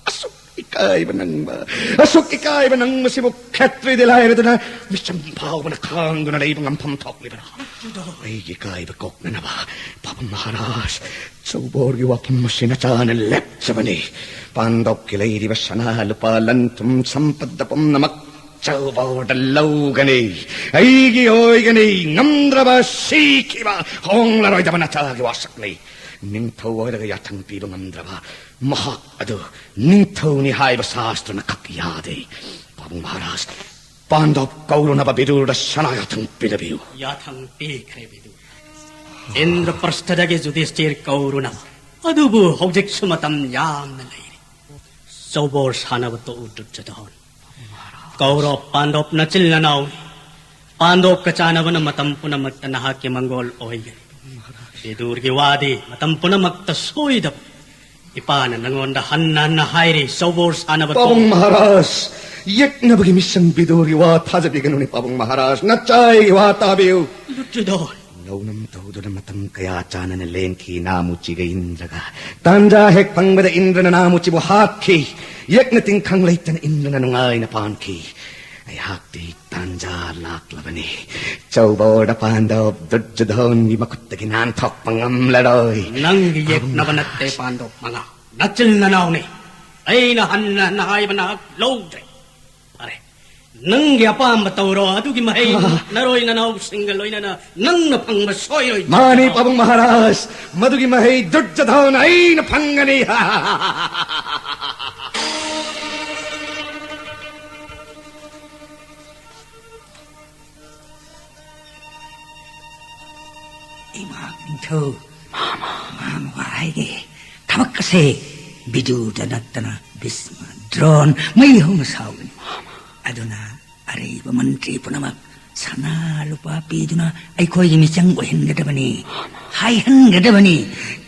ꯑꯁꯨꯛ ꯏꯀꯥꯏꯕ ꯅꯪꯕ, ꯑꯁꯨꯛ ꯏꯀꯥꯏꯕ ꯅꯪꯕꯁꯤꯕꯨ ꯈꯦꯇ꯭ꯔꯤꯗꯤ ꯂꯥꯏꯔꯗꯅ ꯃꯤꯆꯝ ꯐꯥꯎꯕꯅ ꯈꯥꯡꯗꯨꯅ ꯂꯩꯕ ꯉꯝꯐꯝ ꯊꯣꯛꯂꯤꯕ꯭ꯔꯥ? ꯑꯩꯒꯤ ꯏꯀꯥꯏꯕ ꯀꯣꯛꯅꯅꯕ ꯄꯥꯕꯨꯡ ꯃꯍꯥꯔꯥꯖ, ꯆꯧꯕꯣꯔꯒꯤ ꯋꯥꯐꯝ ꯑꯁꯤ ꯅꯆꯥꯅ ꯂꯦꯞꯆꯕꯅꯤ꯫ ꯄꯥꯟꯗꯣꯞꯀꯤ ꯂꯩꯔꯤꯕ ꯁꯅꯥ ꯂꯨꯄꯥ ꯂꯟ ꯊꯨꯝ ꯁꯝꯄꯠꯇ ꯄꯨꯝꯅꯃꯛ ꯆꯧꯕꯣꯔꯗ ꯂꯧꯒꯅꯤ꯫ ꯑꯩꯒꯤ ꯑꯣꯏꯒꯅꯤ꯫ ꯉꯝꯗ꯭ꯔꯕ ꯁꯤꯈꯤꯕ ꯍꯣꯡꯂꯔꯣꯏꯗꯕ ꯅꯆꯥꯒꯤ ꯋꯥꯁꯛꯅꯤ꯫ ꯅꯤꯡꯊꯧ ꯑꯣꯏꯔꯒ ꯌꯥꯊꯪ ꯄꯤꯕ ꯉꯝꯗ꯭ꯔꯕ ꯃꯍꯥꯛ ꯑꯗꯨ ꯅꯤꯡꯊꯧꯅꯤ ꯍꯥꯏꯕ ꯁꯥꯁꯇ꯭ꯔꯅ ꯈꯛ ꯌꯥꯗꯦ꯫ ꯄꯥꯕꯨꯡ ꯃꯍꯥꯔꯥꯖ, ꯄꯥꯟꯗꯣꯞ ꯀꯧꯔꯨꯅꯕ ꯕꯤꯗꯨꯔꯗ ꯁꯅꯥ ꯌꯥꯊꯪ ꯄꯤꯅꯕꯤꯌꯨ꯫ ꯌꯥꯊꯪ ꯄꯤꯈ꯭ꯔꯦ ꯕꯤꯗꯨꯔ꯫ ꯏꯟꯗ꯭ꯔꯄ꯭ꯔꯁꯊꯗꯒꯤ ꯌꯨꯙꯤꯁꯊꯤꯔ ꯀꯧꯔꯨꯅꯕ꯫ ꯑꯗꯨꯕꯨ ꯍꯧꯖꯤꯛꯁꯨ ꯃꯇꯝ ꯌꯥꯝꯅ ꯂꯩꯔꯤ꯫ ꯆꯧꯕꯣꯔ ꯁꯥꯟꯅꯕ ꯇꯣꯛꯎ ꯗꯨꯔꯖꯣꯙꯟ꯫ ꯀꯧꯔꯣ ꯄꯥꯟꯗꯣꯞ ꯅꯆꯤꯜ ꯅꯅꯥꯎꯅꯤ꯫ ꯄꯥꯟꯗꯣꯞꯀ ꯆꯥꯟꯅꯕꯅ ꯃꯇꯝ ꯄꯨꯝꯅꯃꯛꯇ ꯅꯍꯥꯛꯀꯤ ꯃꯪꯒꯣꯜ ꯑꯣꯏꯒꯅꯤ꯫ ꯕꯤꯗꯨꯔꯒꯤ ꯋꯥꯗꯤ ꯃꯇꯝ ꯄꯨꯝꯅꯃꯛꯇ ꯁꯣꯏꯗꯕ꯫ ꯏꯄꯥꯅ ꯅꯉꯣꯟꯗ ꯍꯟꯅ ꯍꯟꯅ ꯍꯥꯏꯔꯤ, ꯆꯧꯕꯣꯔ ꯁꯥꯟꯅꯕ ꯄꯥꯕꯨꯡ ꯇꯣꯛꯎ꯫ ꯃꯍꯥꯔꯥꯖ, ꯌꯦꯛꯅꯕꯒꯤ ꯃꯤꯁꯪ ꯕꯤꯗꯨꯔꯒꯤ ꯋꯥ ꯊꯥꯖꯕꯤꯒꯅꯨꯅꯦ ꯄꯥꯕꯨꯡ ꯃꯍꯥꯔꯥꯖ꯫ ꯅꯆꯥꯒꯤ ꯋꯥ ꯇꯥꯕꯤꯌꯨ꯫ ꯗꯨꯔꯖꯣꯙꯟ꯫ ꯂꯧꯅꯝ ꯇꯧꯗꯨꯅ ꯃꯇꯝ ꯀꯌꯥ ꯆꯥꯅꯅ ꯂꯦꯟꯈꯤ ꯅꯥꯃꯨꯆꯤꯒ ꯏꯟꯗ꯭ꯔꯒ꯫ ꯇꯥꯟꯖꯥ ꯍꯦꯛ ꯐꯪꯕꯗ ꯏꯟꯗ꯭ꯔꯅ ꯅꯥꯃꯨꯆꯤꯕꯨ ꯍꯥꯠꯈꯤ꯫ ꯌꯦꯛꯅ ꯇꯤꯡꯈꯪ ꯂꯩꯇꯅ ꯏꯟꯗ꯭ꯔꯅ ꯅꯨꯡꯉꯥꯏꯅ ꯄꯥꯟꯈꯤ꯫ ꯑꯩꯍꯥꯛꯇꯤ ꯇꯥꯟꯖꯥ ꯂꯥꯛꯂꯕꯅꯤ꯫ ꯆꯧꯕꯣꯔꯗ ꯄꯥꯟꯗꯣꯞ ꯗꯨꯔꯖꯣꯙꯟꯒꯤ ꯃꯈꯨꯠꯇꯒꯤ ꯅꯥꯟꯊꯣꯛꯄ ꯉꯝꯂꯔꯣꯏ꯫ ꯅꯪꯒꯤ ꯌꯦꯛꯅꯕ ꯅꯠꯇꯦ ꯄꯥꯟꯗꯣꯞ ꯃꯉꯥ꯫ ꯅꯆꯤꯜ ꯅꯅꯥꯎꯅꯤ꯫ ꯑꯩꯅ ꯍꯟꯅ ꯍꯟꯅ ꯍꯥꯏꯕ ꯅꯍꯥꯛ ꯂꯧꯗ꯭ꯔꯦ꯫ ꯐꯔꯦ, ꯅꯪꯒꯤ ꯑꯄꯥꯝꯕ ꯇꯧꯔꯣ꯫ ꯑꯗꯨꯒꯤ ꯃꯍꯩ ꯅꯔꯣꯏ ꯅꯅꯥꯎꯁꯤꯡꯒ ꯂꯣꯏꯅꯅ ꯅꯪꯅ ꯐꯪꯕ ꯁꯣꯏꯔꯣꯏ꯫ ꯃꯥꯅꯤ ꯄꯥꯕꯨꯡ ꯃꯍꯥꯔꯥꯖ, ꯃꯗꯨꯒꯤ ꯃꯍꯩ ꯗꯨꯔꯖꯣꯙꯟ ꯑꯩꯅ ꯐꯪꯒꯅꯤ꯫ ꯏꯃꯥ ꯅꯤꯡꯊꯧ, ꯃꯥꯃ ꯍꯥꯏꯒꯦ, ꯊꯕꯛ ꯑꯁꯦ ꯕꯤꯗꯨꯔꯗ ꯅꯠꯇꯅ ꯚꯤꯁꯃ, ꯗ꯭ꯔꯣꯟ ꯃꯩ ꯍꯧꯅ ꯁꯥꯎꯒꯅꯤ꯫ ꯑꯗꯨꯅ ꯑꯔꯩꯕ ꯃꯟꯇ꯭ꯔꯤ ꯄꯨꯝꯅꯃꯛ ꯁꯅꯥ ꯂꯨꯄꯥ ꯄꯤꯗꯨꯅ ꯑꯩꯈꯣꯏꯒꯤ ꯃꯤꯆꯪ ꯑꯣꯏꯍꯟꯒꯗꯕꯅꯤ, ꯍꯥꯏꯍꯟꯒꯗꯕꯅꯤ꯫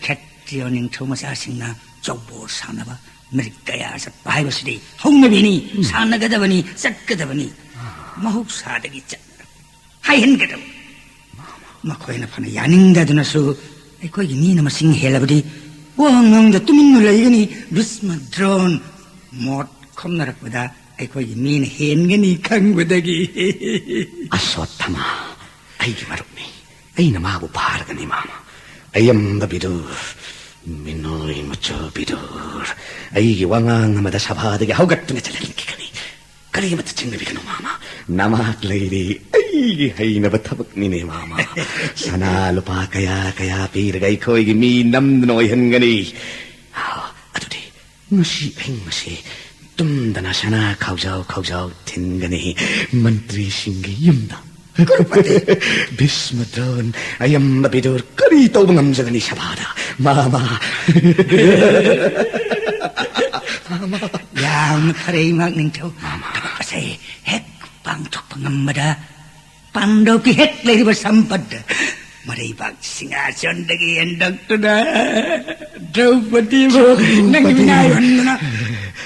ꯈꯦꯇ꯭ꯔꯤꯌ ꯅꯤꯡꯊꯧ ꯃꯆꯥꯁꯤꯡꯅ ꯆꯧꯕꯣꯔ ꯁꯥꯟꯅꯕ ꯃꯔꯤꯛ ꯀꯌꯥ ꯆꯠꯄ ꯍꯥꯏꯕꯁꯤꯗꯤ ꯍꯧꯅꯕꯤꯅꯤ, ꯁꯥꯟꯅꯒꯗꯕꯅꯤ, ꯆꯠꯀꯗꯕꯅꯤ꯫ ꯃꯍꯧꯁꯥꯗꯒꯤ ꯆꯠꯅꯔꯛꯄ ꯍꯥꯏꯍꯟꯒꯗꯕ꯫ ꯃꯈꯣꯏꯅ ꯐꯅ ꯌꯥꯅꯤꯡꯗꯗꯨꯅꯁꯨ ꯑꯩꯈꯣꯏꯒꯤ ꯃꯤꯅ ꯃꯁꯤꯡ ꯍꯦꯜꯂꯕꯗꯤ ꯋꯥ ꯉꯥꯡꯗ ꯇꯨꯃꯤꯟꯅ ꯂꯩꯒꯅꯤ꯫ ꯚꯤꯁꯃ, ꯗ꯭ꯔꯣꯟ, ꯃꯣꯠ ꯈꯣꯝꯅꯔꯛꯄꯗ ꯑꯩꯈꯣꯏꯒꯤ ꯃꯤꯅ ꯍꯦꯟꯒꯅꯤ ꯈꯪꯕꯗꯒꯤ꯫ ꯑꯁ꯭ꯋꯠꯊꯥꯃꯥ ꯑꯩꯒꯤ ꯃꯔꯨꯞꯅꯤ꯫ ꯑꯩꯅ ꯃꯥꯕꯨ ꯐꯥꯔꯒꯅꯤ, ꯃꯥꯃ꯫ ꯑꯌꯥꯝꯕ ꯕꯤꯗꯨꯔ, ꯃꯤꯅꯣꯏ ꯃꯆꯥ ꯕꯤꯗꯨꯔ, ꯑꯩꯒꯤ ꯋꯥꯉꯥꯡ ꯑꯃꯗ ꯁꯚꯥꯗꯒꯤ ꯍꯧꯒꯠꯇꯨꯅ ꯆꯠꯍꯟꯈꯤꯒꯅꯤ꯫ ꯀꯔꯤꯃꯠꯇ ꯆꯤꯡꯅꯕꯤꯒꯅꯨ, ꯃꯥꯃ꯫ ꯅꯃꯥꯛ ꯂꯩꯔꯤ꯫ ꯑꯩꯒꯤ ꯍꯩꯅꯕ ꯊꯕꯛꯅꯤꯅꯦ, ꯃꯥꯃ꯫ ꯁꯅꯥ ꯂꯨꯄꯥ ꯀꯌꯥ ꯀꯌꯥ ꯄꯤꯔꯒ ꯑꯩꯈꯣꯏꯒꯤ ꯃꯤ ꯅꯝꯗꯨꯅ ꯑꯣꯏꯍꯟꯒꯅꯤ꯫ ꯑꯥ, ꯑꯗꯨꯗꯤ ꯉꯁꯤ ꯑꯍꯤꯡ ꯑꯁꯤ ꯇꯨꯝꯗꯅ ꯁꯅꯥ ꯈꯥꯎꯖꯥꯎ ꯈꯥꯎꯖꯥꯎ ꯊꯤꯟꯒꯅꯤ ꯃꯟꯇ꯭ꯔꯤꯁꯤꯡꯒꯤ ꯌꯨꯝꯗ꯫ ꯀ꯭ꯔꯨꯄꯇꯤ! ꯚꯤꯁꯃ ꯗ꯭ꯔꯣꯟ, ꯑꯌꯥꯝꯕ ꯕꯤꯗꯨꯔ, ꯀꯔꯤ ꯇꯧꯕ ꯉꯝꯖꯒꯅꯤ ꯁꯚꯥꯗ? ꯃꯥꯃ꯫ ꯃꯥꯃ꯫ ꯌꯥꯝꯅ ꯐꯔꯦ, ꯏꯃꯥ ꯅꯤꯡꯊꯧ꯫ ꯃꯥꯃ꯫ ꯊꯕꯛ ꯑꯁꯦ ꯍꯦꯛ ꯄꯥꯡꯊꯣꯛꯄ ꯉꯝꯕꯗ ꯄꯥꯟꯗꯕꯀꯤ ꯍꯦꯛ ꯂꯩꯔꯤꯕ ꯁꯝꯄꯠ ꯃꯔꯩꯕꯥꯛ ꯁꯤꯡꯍꯥꯁꯟꯗꯒꯤ ꯍꯦꯟꯗꯣꯛꯇꯨꯅ ꯗ꯭ꯔꯧꯄꯗꯤꯕꯨ ꯅꯪꯒꯤ ꯗ꯭ꯔꯧꯄꯗꯤ꯫ ꯃꯤꯅꯥꯏ ꯑꯣꯏꯍꯟꯗꯨꯅ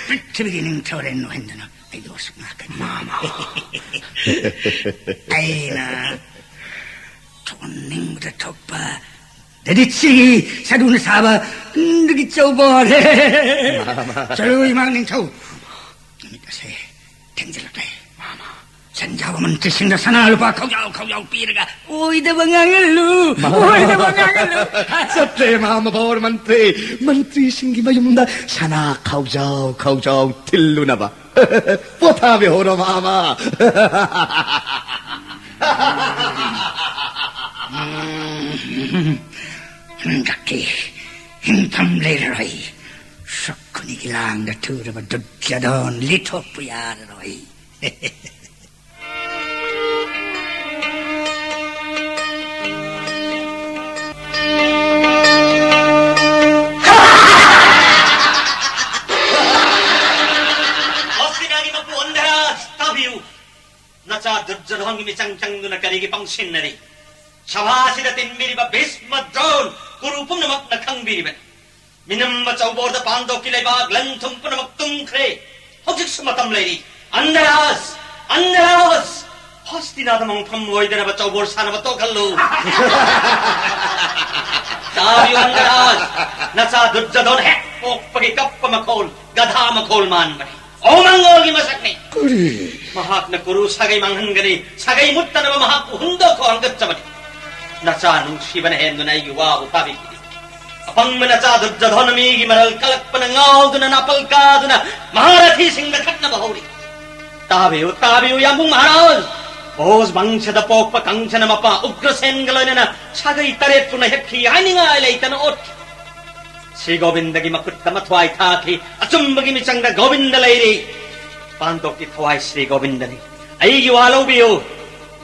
ꯄ꯭ꯔꯤꯊꯤꯕꯤꯒꯤ ꯅꯤꯡꯊꯧꯔꯦꯜ ꯑꯣꯏꯍꯟꯗꯨꯅ ꯑꯩ ꯂꯣꯛꯁꯨ ꯉꯥꯛꯀꯅꯤ꯫ ꯃꯥꯃ꯫ ꯑꯩꯅ ꯊꯣꯛꯍꯟꯅꯤꯡꯕꯗ ꯊꯣꯛꯄ ꯗꯦꯗꯤꯠꯁꯤꯒꯤ ꯁꯔꯨꯅ ꯁꯥꯕ ꯅꯪꯒꯤ ꯆꯧꯕꯣꯔꯦ꯫ ꯃꯥꯃ꯫ ꯆꯠꯂꯨ, ꯏꯃꯥ ꯅꯤꯡꯊꯧ꯫ ꯅꯨꯃꯤꯠ ꯑꯁꯦ ꯊꯦꯡꯖꯤꯜꯂꯛꯂꯦ꯫ ꯃꯥꯃ꯫ ꯁꯦꯟꯖꯥꯕ ꯃꯟꯇ꯭ꯔꯤꯁꯤꯡꯗ ꯁꯅꯥ ꯂꯨꯄꯥ ꯈꯥꯎꯖꯥꯎ ꯈꯥꯎꯖꯥꯎ ꯄꯤꯔꯒ ꯑꯣꯏꯗꯕ ꯉꯥꯡꯍꯜꯂꯨ, ꯃꯥꯃ꯫ ꯑꯣꯏꯗꯕ ꯉꯥꯡꯍꯜꯂꯨ꯫ ꯆꯠꯇ꯭ꯔꯦ, ꯃꯥꯃ ꯕꯣꯔ ꯃꯟꯇ꯭ꯔꯤ꯫ ꯃꯟꯇ꯭ꯔꯤꯁꯤꯡꯒꯤ ꯃꯌꯨꯝꯗ ꯁꯅꯥ ꯈꯥꯎꯖꯥꯎ ꯈꯥꯎꯖꯥꯎ ꯊꯤꯜꯂꯨꯅꯕ꯫ ꯄꯣꯊꯥꯕꯤꯍꯧꯔꯣ, ꯃꯥꯃ꯫ ꯍꯟꯗꯛꯇꯤ ꯍꯤꯡꯐꯝ ꯂꯩꯔꯔꯣꯏ꯫ ꯁꯛꯈꯨꯅꯤꯒꯤ ꯂꯥꯡꯗ ꯊꯨꯔꯕ ꯗꯨꯔꯖꯣꯙꯣꯟ ꯂꯤꯊꯣꯛꯄ ꯌꯥꯔꯔꯣꯏ꯫ ꯍꯣꯁꯇꯤꯅꯥꯒꯤ ꯃꯄꯨ ꯑꯟꯙꯔꯥꯖ, ꯇꯥꯕꯤꯌꯨ꯫ ꯅꯆꯥ ꯗꯨꯔꯖꯣꯙꯣꯟꯒꯤ ꯃꯤꯆꯪ ꯆꯪꯗꯨꯅ ꯀꯔꯤꯒꯤ ꯄꯪꯁꯤꯟꯅꯔꯤ? ꯁꯚꯥꯁꯤꯗ ꯇꯤꯟꯕꯤꯔꯤꯕ ꯚꯤꯁꯃ, ꯗ꯭ꯔꯣꯟ, ꯀꯨꯔꯨ ꯄꯨꯝꯅꯃꯛꯅ ꯈꯪꯕꯤꯔꯤꯕꯅꯤ꯫ ꯃꯤꯅꯝꯕ ꯆꯧꯕꯣꯔꯗ ꯄꯥꯟꯗꯣꯞꯀꯤ ꯂꯩꯕꯥꯛ ꯂꯟ ꯊꯨꯝ ꯄꯨꯝꯅꯃꯛ ꯇꯨꯝꯈ꯭ꯔꯦ꯫ ꯍꯧꯖꯤꯛꯁꯨ ꯃꯇꯝ ꯂꯩꯔꯤ꯫ ꯑꯟꯙꯔꯥꯖ! ꯑꯟꯙꯔꯥꯖ! ꯍꯣꯁꯇꯤꯅꯥꯗ ꯃꯪꯐꯝ ꯑꯣꯏꯗꯅꯕ ꯆꯧꯕꯣꯔ ꯁꯥꯟꯅꯕ ꯇꯣꯛꯍꯜꯂꯨ꯫ ꯇꯥꯕꯤꯌꯨ ꯑꯟꯙꯔꯥꯖ! ꯅꯆꯥ ꯗꯨꯔꯖꯣꯙꯣꯟ ꯍꯦꯛ ꯄꯣꯛꯄꯒꯤ ꯀꯞꯄ ꯃꯈꯣꯜ, ꯒꯙꯥ ꯃꯈꯣꯜ ꯃꯥꯟꯕꯅꯤ꯫ ꯑꯣ, ꯃꯪꯒꯣꯜꯒꯤ ꯃꯁꯛꯅꯤ꯫ ꯀꯔꯤ? ꯃꯍꯥꯛꯅ ꯀꯨꯔꯨ ꯁꯥꯒꯩ ꯃꯥꯡꯍꯟꯒꯅꯤ, ꯁꯥꯒꯩ ꯃꯨꯠꯇꯅꯕ ꯃꯍꯥꯛꯄꯨ ꯍꯨꯟꯗꯣꯛꯈꯣ ꯍꯪꯒꯠꯆꯕꯅꯤ꯫ ꯅꯆꯥ ꯅꯨꯡꯁꯤꯕꯅ ꯍꯦꯟꯗꯨꯅ ꯑꯩꯒꯤ ꯋꯥꯕꯨ ꯇꯥꯕꯤꯈꯤꯗꯦ꯫ ꯑꯄꯪꯕ ꯅꯆꯥ ꯗꯨꯔꯖꯣꯙꯅ ꯃꯤꯒꯤ ꯃꯔꯜ ꯀꯜꯂꯛꯄꯅ ꯉꯥꯎꯗꯨꯅ ꯅꯥꯄꯜ ꯀꯥꯗꯨꯅ ꯃꯍꯥꯔꯊꯤꯁꯤꯡꯗ ꯈꯠꯅꯕ ꯍꯧꯔꯤ꯫ ꯇꯥꯕꯤꯌꯨ, ꯇꯥꯕꯤꯌꯨ, ꯌꯥꯝꯕꯨꯡ ꯃꯍꯥꯔꯥꯖ! ꯚꯣꯖ ꯚꯪꯁꯗ ꯄꯣꯛꯄ ꯀꯪꯁꯅ ꯃꯄꯥ ꯎꯒ꯭ꯔꯁꯦꯟꯒ ꯂꯣꯏꯅꯅ ꯁꯥꯒꯩ ꯇꯔꯦꯠ ꯄꯨꯝꯅ ꯍꯦꯛꯈꯤ ꯍꯥꯏꯅꯤꯡꯉꯥꯏ ꯂꯩꯇꯅ ꯑꯣꯠꯈꯤ꯫ ꯁ꯭ꯔꯤ ꯒꯣꯕꯤꯟꯗꯒꯤ ꯃꯈꯨꯠꯇ ꯃꯊ꯭ꯋꯥꯏ ꯊꯥꯈꯤ꯫ ꯑꯆꯨꯝꯕꯒꯤ ꯃꯤꯆꯪꯗ ꯒꯣꯕꯤꯟꯗ ꯂꯩꯔꯤ꯫ ꯄꯥꯟꯗꯣꯞꯀꯤ ꯊꯋꯥꯏ ꯁ꯭ꯔꯤ ꯒꯣꯕꯤꯟꯗꯅꯤ꯫ ꯑꯩꯒꯤ ꯋꯥ ꯂꯧꯕꯤꯌꯨ꯫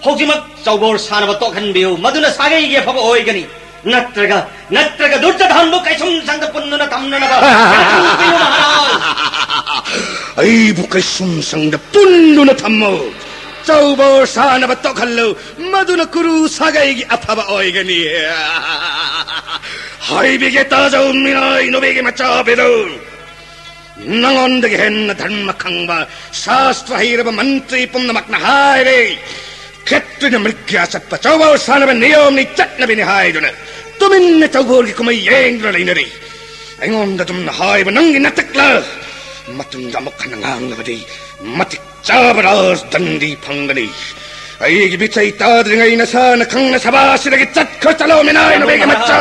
ꯍꯧꯖꯤꯛꯃꯛ ꯆꯧꯕꯣꯔ ꯁꯥꯟꯅꯕ ꯇꯣꯛꯍꯟꯕꯤꯌꯨ꯫ ꯃꯗꯨꯅ ꯁꯥꯒꯩꯒꯤ ꯑꯐꯕ ꯑꯣꯏꯒꯅꯤ꯫ ꯅꯠꯇ꯭ꯔꯒ, ꯅꯠꯇ꯭ꯔꯒ ꯗꯨꯔꯖꯣꯙꯟꯕꯨ ꯀꯩꯁꯨꯝꯁꯪꯗ ꯄꯨꯟꯗꯨꯅ ꯊꯝꯅꯅꯕ ꯌꯥꯊꯪ ꯄꯤꯌꯨ, ꯃꯍꯥꯔꯥꯖ꯫ ꯑꯩꯕꯨ ꯀꯩꯁꯨꯝꯁꯪꯗ ꯄꯨꯟꯗꯨꯅ ꯊꯝꯃꯨ꯫ ꯆꯧꯕꯣꯔ ꯁꯥꯟꯅꯕ ꯇꯣꯛꯍꯜꯂꯨ꯫ ꯃꯗꯨꯅ ꯀꯨꯔꯨ ꯁꯥꯒꯩꯒꯤ ꯑꯐꯕ ꯑꯣꯏꯒꯅꯤ꯫ ꯍꯥꯏꯕꯤꯒꯦ ꯇꯥꯖꯧ, ꯃꯤꯅꯥꯏ ꯅꯨꯄꯤꯒꯤ ꯃꯆꯥ ꯕꯤꯗꯨ꯫ ꯅꯉꯣꯟꯗꯒꯤ ꯍꯦꯟꯅ ꯙꯔꯃ ꯈꯪꯕ, ꯁꯥꯁꯇ꯭ꯔ ꯍꯩꯔꯕ ꯃꯟꯇ꯭ꯔꯤ ꯄꯨꯝꯅꯃꯛꯅ ꯍꯥꯏꯔꯦ, ꯈꯦꯇ꯭ꯔꯤꯅ ꯃ꯭ꯔꯤꯒ꯭ꯌꯥ ꯆꯠꯄ ꯆꯧꯕꯣꯔ ꯁꯥꯟꯅꯕ ꯅꯤꯌꯣꯝꯅꯤ, ꯆꯠꯅꯕꯤꯅꯤ ꯍꯥꯏꯗꯨꯅ ꯇꯨꯃꯤꯟꯅ ꯆꯧꯕꯣꯔꯒꯤ ꯀꯨꯝꯍꯩ ꯌꯦꯡꯗꯨꯅ ꯂꯩꯅꯔꯤ꯫ ꯑꯩꯉꯣꯟꯗ ꯑꯗꯨꯝꯅ ꯍꯥꯏꯕ ꯅꯪꯒꯤ ꯅꯇꯛꯂ? ꯃꯇꯨꯡꯗ ꯑꯃꯨꯛ ꯍꯟꯅ ꯉꯥꯡꯂꯕꯗꯤ ꯃꯇꯤꯛ ꯆꯥꯕ ꯔꯥꯖ ꯗꯟꯗꯤ ꯐꯪꯒꯅꯤ꯫ ꯑꯩꯒꯤ ꯃꯤꯆꯩ ꯇꯥꯗ꯭ꯔꯤꯉꯩ ꯅꯁꯥꯅ ꯈꯪꯅ ꯁꯚꯥꯁꯤꯗꯒꯤ ꯆꯠꯈ꯭ꯔ ꯆꯠꯂꯣ, ꯃꯤꯅꯥꯏ ꯅꯨꯄꯤꯒꯤ ꯃꯆꯥ꯫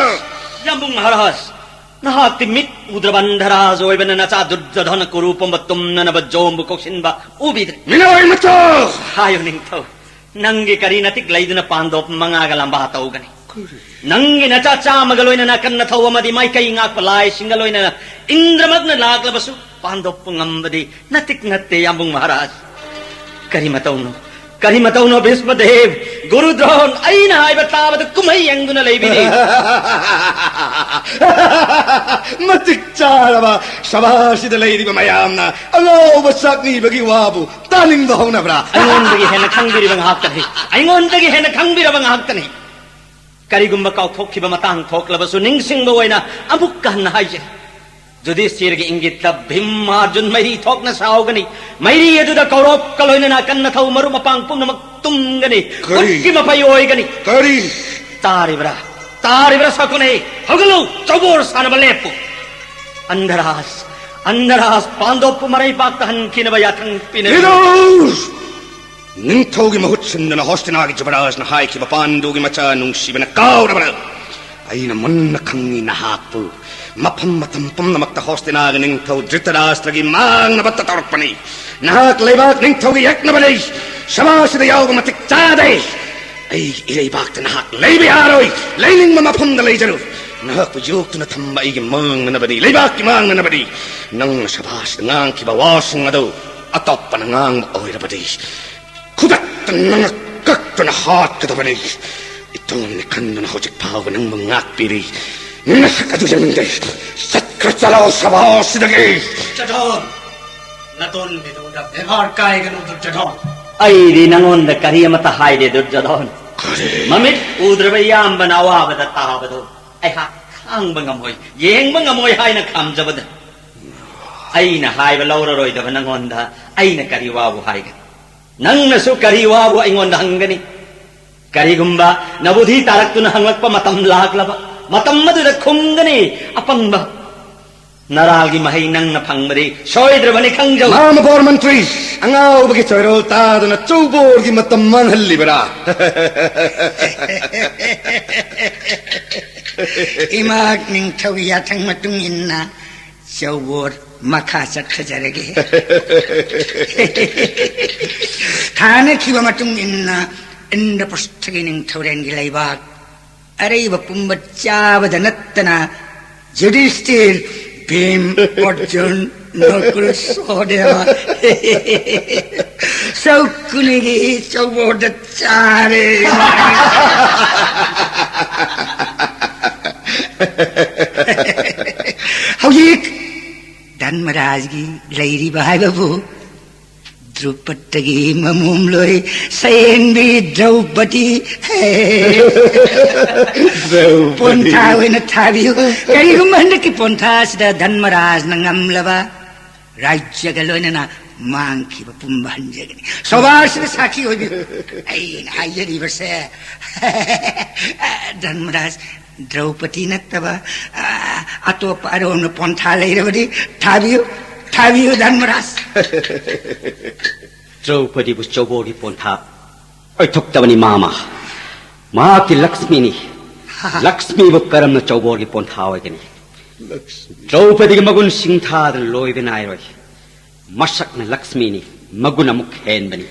ꯌꯥꯝꯕꯨꯡ ꯃꯍꯥꯔꯥꯖ, ꯅꯍꯥꯛꯇꯤ ꯃꯤꯠ ꯎꯗ꯭ꯔꯕ ꯑꯟꯙꯔꯥꯖ ꯑꯣꯏꯕꯅ ꯅꯆꯥ ꯗꯨꯔꯖꯣꯙꯅ ꯀꯨꯔꯨ ꯄꯨꯝꯕ ꯇꯨꯝꯅꯅꯕ ꯖꯣꯝꯕꯨ ꯀꯧꯁꯤꯟꯕ ꯎꯕꯤꯗ꯭ꯔꯦ꯫ ꯃꯤꯅꯥꯏ ꯃꯆꯥ! ꯍꯥꯏꯌꯨ ꯅꯤꯡꯊꯧ, ꯅꯪꯒꯤ ꯀꯔꯤ ꯅꯇꯤꯛ ꯂꯩꯗꯨꯅ ꯄꯥꯟꯗꯣꯞ ꯃꯉꯥꯒ ꯂꯝꯕꯥ ꯇꯧꯒꯅꯤ? ꯅꯪꯒꯤ ꯅꯆꯥ ꯆꯥꯝꯃꯒ ꯂꯣꯏꯅꯅ ꯀꯟꯅ ꯊꯧ ꯑꯃꯗꯤ ꯃꯥꯏꯀꯩ ꯉꯥꯛꯄ ꯂꯥꯏꯁꯤꯡꯒ ꯂꯣꯏꯅꯅ ꯏꯟꯗ꯭ꯔꯃꯛꯅ ꯂꯥꯛꯂꯕꯁꯨ ꯄꯥꯟꯗꯣꯞꯄꯨ ꯉꯝꯕꯗꯤ ꯅꯇꯤꯛ ꯅꯠꯇꯦ, ꯌꯥꯝꯕꯨꯡ ꯃꯍꯥꯔꯥꯖ꯫ ꯀꯔꯤ ꯃꯇꯧꯅꯣ? ꯀꯔꯤ ꯃꯇꯧꯅꯣ, ꯚꯤꯁꯃꯗꯦꯕ? ꯒꯨꯔꯨ ꯗ꯭ꯔꯣꯟ, ꯑꯩꯅ ꯍꯥꯏꯕ ꯇꯥꯕꯗ ꯀꯨꯝꯍꯩ ꯌꯦꯡꯗꯨꯅ ꯂꯩꯕꯤꯔꯤ꯫ ꯃꯇꯤꯛ ꯆꯥꯔꯕ ꯁꯚꯥꯁꯤꯗ ꯂꯩꯔꯤꯕ ꯃꯌꯥꯝꯅ ꯑꯉꯥꯎꯕ ꯆꯥꯛꯅꯤꯕꯒꯤ ꯋꯥꯕꯨ ꯇꯥꯅꯤꯡꯕ ꯍꯧꯅꯕ꯭ꯔꯥ? ꯑꯩꯉꯣꯟꯗꯒꯤ ꯍꯦꯟꯅ ꯈꯪꯕꯤꯔꯕ ꯉꯥꯛꯇꯅꯤ꯫ ꯑꯩꯉꯣꯟꯗꯒꯤ ꯍꯦꯟꯅ ꯈꯪꯕꯤꯔꯕ ꯉꯥꯛꯇꯅꯤ꯫ ꯀꯔꯤꯒꯨꯝꯕ ꯀꯥꯎꯊꯣꯛꯈꯤꯕ ꯃꯇꯥꯡ ꯊꯣꯛꯂꯕꯁꯨ ꯅꯤꯡꯁꯤꯡꯕ ꯑꯣꯏꯅ ꯑꯃꯨꯛꯀ ꯍꯟꯅ ꯍꯥꯏꯖꯔꯤ꯫ ꯌꯨꯙꯤꯁꯊꯤꯔꯒꯤ ꯏꯪꯒꯤꯠꯇ ꯚꯤꯝ ꯑꯔꯖꯨꯟ ꯃꯩꯔꯤ ꯊꯣꯛꯅ ꯁꯥꯎꯒꯅꯤ꯫ ꯃꯩꯔꯤ ꯑꯗꯨꯗ ꯀꯧꯔꯣꯞꯀ ꯂꯣꯏꯅꯅ ꯀꯟꯅ ꯊꯧ ꯃꯔꯨꯞ ꯃꯄꯥꯡ ꯄꯨꯝꯅꯃꯛ ꯇꯨꯝꯒꯅꯤ꯫ ꯀꯔꯤ? ꯈꯨꯠꯀꯤ ꯃꯄꯩ ꯑꯣꯏꯒꯅꯤ꯫ ꯀꯔꯤ? ꯇꯥꯔꯤꯕ꯭ꯔꯥ? ꯇꯥꯔꯤꯕ꯭ꯔꯥ, ꯁꯀꯨꯅꯤ? ꯍꯧꯒꯠꯂꯨ, ꯆꯧꯕꯣꯔ ꯁꯥꯟꯅꯕ ꯂꯦꯞꯄꯨ꯫ ꯑꯟꯙꯔꯥꯖ, ꯑꯟꯙꯔꯥꯖ ꯄꯥꯟꯗꯣꯞꯄꯨ ꯃꯔꯩꯕꯥꯛꯇ ꯍꯟꯈꯤꯅꯕ ꯌꯥꯊꯪ ꯄꯤꯅꯔꯤ꯫ ꯂꯤꯗꯧ! ꯅꯤꯡꯊꯧꯒꯤ ꯃꯍꯨꯠ ꯁꯤꯟꯗꯨꯅ ꯍꯣꯁꯇꯤꯅꯥꯒꯤ ꯖꯨꯕꯔꯥꯖꯅ ꯍꯥꯏꯈꯤꯕ ꯄꯥꯟꯗꯨꯒꯤ ꯃꯆꯥ ꯅꯨꯡꯁꯤꯕꯅ ꯀꯥꯎꯔꯕ꯭ꯔꯥ? ꯑꯩꯅ ꯃꯨꯟꯅ ꯈꯪꯉꯤ ꯅꯍꯥꯛꯄꯨ꯫ ꯃꯐꯝ ꯃꯇꯝ ꯄꯨꯝꯅꯃꯛꯇ ꯍꯣꯁꯇꯤꯅꯥꯒꯤ ꯅꯤꯡꯊꯧ ꯙ꯭ꯔꯤꯇꯔꯥꯁꯇ꯭ꯔꯒꯤ ꯃꯥꯡꯅꯕꯇ ꯇꯧꯔꯛꯄꯅꯤ꯫ ꯅꯍꯥꯛ ꯂꯩꯕꯥꯛ ꯅꯤꯡꯊꯧꯒꯤ ꯌꯦꯛꯅꯕꯅꯤ꯫ ꯁꯚꯥꯁꯤꯗ ꯌꯥꯎꯕ ꯃꯇꯤꯛ ꯆꯥꯗꯦ꯫ ꯑꯩꯒꯤ ꯏꯔꯩꯕꯥꯛꯇ ꯅꯍꯥꯛ ꯂꯩꯕ ꯌꯥꯔꯣꯏ꯫ ꯂꯩꯅꯤꯡꯕ ꯃꯐꯝꯗ ꯂꯩꯖꯔꯨ꯫ ꯅꯍꯥꯛꯄꯨ ꯌꯣꯛꯇꯨꯅ ꯊꯝꯕ ꯑꯩꯒꯤ ꯃꯥꯡꯅꯅꯕꯅꯤ, ꯂꯩꯕꯥꯛꯀꯤ ꯃꯥꯡꯅꯅꯕꯅꯤ꯫ ꯅꯪꯅ ꯁꯚꯥꯁꯤꯗ ꯉꯥꯡꯈꯤꯕ ꯋꯥꯁꯤꯡ ꯑꯗꯨ ꯑꯇꯣꯞꯄꯅ ꯉꯥꯡꯕ ꯑꯣꯏꯔꯕꯗꯤ, ꯈꯨꯗꯛꯇ ꯅꯪꯅ ꯀꯛꯇꯨꯅ ꯍꯥꯠꯀꯗꯕꯅꯤ꯫ ꯏꯇꯣꯝꯅꯤ ꯈꯟꯗꯨꯅ ꯍꯧꯖꯤꯛ ꯐꯥꯎꯕ ꯅꯪꯕꯨ ꯉꯥꯛꯄꯤꯔꯤ꯫ ꯅꯁꯛ ꯑꯗꯨ ꯌꯦꯡꯅꯤꯡꯗꯦ꯫ ꯆꯠꯈ꯭ꯔ ꯆꯠꯂꯣ ꯁꯚꯥꯁꯤꯗꯒꯤ꯫ ꯆꯠꯂꯣ꯫ ꯅꯇꯣꯟꯕꯤꯗꯨꯗ ꯕꯦꯕꯥꯔ ꯀꯥꯏꯒꯅꯨ, ꯗꯨꯔꯖꯣꯙꯣꯟ꯫ ꯑꯩꯗꯤ ꯅꯉꯣꯟꯗ ꯀꯔꯤ ꯑꯃꯠꯇ ꯍꯥꯏꯗꯦ, ꯗꯨꯔꯖꯣꯙꯣꯟ꯫ ꯀꯔꯤ? ꯃꯃꯤꯠ ꯎꯗ꯭ꯔꯕ ꯏꯌꯥꯝꯕꯅ ꯑꯋꯥꯕꯗ ꯇꯥꯕꯗꯨ ꯑꯩꯍꯥꯛ ꯈꯥꯡꯕ ꯉꯝꯃꯣꯏ, ꯌꯦꯡꯕ ꯉꯝꯃꯣꯏ ꯍꯥꯏꯅ ꯈꯥꯝꯖꯕꯗ, ꯑꯩꯅ ꯍꯥꯏꯕ ꯂꯧꯔꯔꯣꯏꯗꯕ ꯅꯉꯣꯟꯗ ꯑꯩꯅ ꯀꯔꯤ ꯋꯥꯕꯨ ꯍꯥꯏꯒꯅꯤ? ꯅꯪꯅꯁꯨ ꯀꯔꯤ ꯋꯥꯕꯨ ꯑꯩꯉꯣꯟꯗ ꯍꯪꯒꯅꯤ? ꯀꯔꯤꯒꯨꯝꯕ ꯅꯕꯨꯙꯤ ꯇꯥꯔꯛꯇꯨꯅ ꯍꯪꯂꯛꯄ ꯃꯇꯝ ꯂꯥꯛꯂꯕ, ꯃꯇꯝ ꯑꯗꯨꯗ ꯈꯨꯝꯒꯅꯤ, ꯑꯄꯪꯕ꯫ ꯅꯔꯥꯜꯒꯤ ꯃꯍꯩ ꯅꯪꯅ ꯐꯪꯕꯗꯤ ꯁꯣꯏꯗ꯭ꯔꯕꯅꯤ, ꯈꯪꯖꯧ꯫ ꯃꯥꯃ ꯕꯣꯔ ꯃꯟꯇ꯭ꯔꯤ, ꯑꯉꯥꯎꯕꯒꯤ ꯆꯣꯏꯔꯣꯜ ꯇꯥꯗꯨꯅ ꯆꯧꯕꯣꯔꯒꯤ ꯃꯇꯝ ꯃꯥꯡꯍꯜꯂꯤꯕꯔꯥ? ꯏꯃꯥ ꯅꯤꯡꯊꯧꯒꯤ ꯌꯥꯊꯪ ꯃꯇꯨꯡ ꯏꯟꯅ ꯆꯧꯕꯣꯔ ꯃꯈꯥ ꯆꯠꯊꯖꯔꯒꯦ꯫ ꯊꯥꯅꯈꯤꯕ ꯃꯇꯨꯡ ꯏꯟꯅ ꯏꯟꯗ꯭ꯔꯄ꯭ꯔꯁꯊꯒꯤ ꯅꯤꯡꯊꯧꯔꯦꯜꯒꯤ ꯂꯩꯕꯥꯛ ꯑꯔꯩꯕ ꯄꯨꯝꯕ ꯆꯥꯕꯗ ꯅꯠꯇꯅ ꯌꯨꯙꯤꯁꯇꯤꯔ, ꯚꯤꯝ, ꯑꯔꯖꯨꯟ, ꯅꯀꯨꯜ, ꯁꯍꯗꯦꯕ, ꯁꯧꯀꯨꯅꯤꯒꯤ ꯆꯧꯕꯣꯔꯗ ꯆꯥꯔꯦ꯫ ꯍꯧꯖꯤꯛ ꯙꯔꯃꯔꯥꯖꯒꯤ ꯂꯩꯔꯤꯕ ꯍꯥꯏꯕꯕꯨ ꯗ꯭ꯔꯨꯄꯗꯒꯤ ꯃꯃꯣꯝꯂꯣꯏ ꯁꯌꯦꯟꯕꯤ ꯗ꯭ꯔꯧꯄꯗꯤ꯫ ꯗ꯭ꯔꯧꯄꯗꯤ꯫ ꯄꯣꯟꯊꯥ ꯑꯣꯏꯅ ꯊꯥꯕꯤꯌꯨ꯫ ꯀꯔꯤꯒꯨꯝꯕ ꯍꯟꯗꯛꯀꯤ ꯄꯣꯟꯊꯥ ꯑꯁꯤꯗ ꯙꯔꯃꯔꯥꯖꯅ ꯉꯝꯂꯕ, ꯔꯥꯖ꯭ꯌꯒ ꯂꯣꯏꯅꯅ ꯃꯥꯡꯈꯤꯕ ꯄꯨꯝꯕ ꯍꯟꯖꯒꯅꯤ꯫ ꯁꯣꯚꯥꯁꯤꯗ ꯁꯥꯈꯤ ꯑꯣꯏꯕꯤꯌꯨ꯫ ꯑꯩꯅ ꯍꯥꯏꯖꯔꯤꯕꯁꯦ, ꯙꯔꯃꯔꯥꯖ, ꯗ꯭ꯔꯧꯄꯗꯤ ꯅꯠꯇꯕ, ꯑ, ꯑꯇꯣꯞꯄ ꯑꯔꯣꯟꯕ ꯄꯣꯟꯊꯥ ꯂꯩꯔꯕꯗꯤ ꯊꯥꯕꯤꯌꯨ, ꯊꯥꯕꯤꯌꯨ, ꯙꯔꯃꯔꯥꯖ꯫ ꯗ꯭ꯔꯧꯄꯗꯤꯕꯨ ꯆꯧꯕꯣꯔꯒꯤ ꯄꯣꯟꯊꯥ ꯑꯣꯏꯊꯣꯛꯇꯕꯅꯤ, ꯃꯥꯃ꯫ ꯃꯍꯥꯛꯇꯤ ꯂꯛꯁꯃꯤꯅꯤ꯫ ꯂꯛꯁꯃꯤꯕꯨ ꯀꯔꯝꯅ ꯆꯧꯕꯣꯔꯒꯤ ꯄꯣꯟꯊꯥ ꯑꯣꯏꯒꯅꯤ? ꯂꯛꯁꯃꯤ꯫ ꯗ꯭ꯔꯧꯄꯗꯤꯒꯤ ꯃꯒꯨꯟ ꯁꯤꯡꯊꯥꯗꯅ ꯂꯣꯏꯕ ꯅꯥꯏꯔꯣꯏ꯫ ꯃꯁꯛꯅ ꯂꯛꯁꯃꯤꯅꯤ, ꯃꯒꯨꯟ ꯑꯃꯨꯛ ꯍꯦꯟꯕꯅꯤ꯫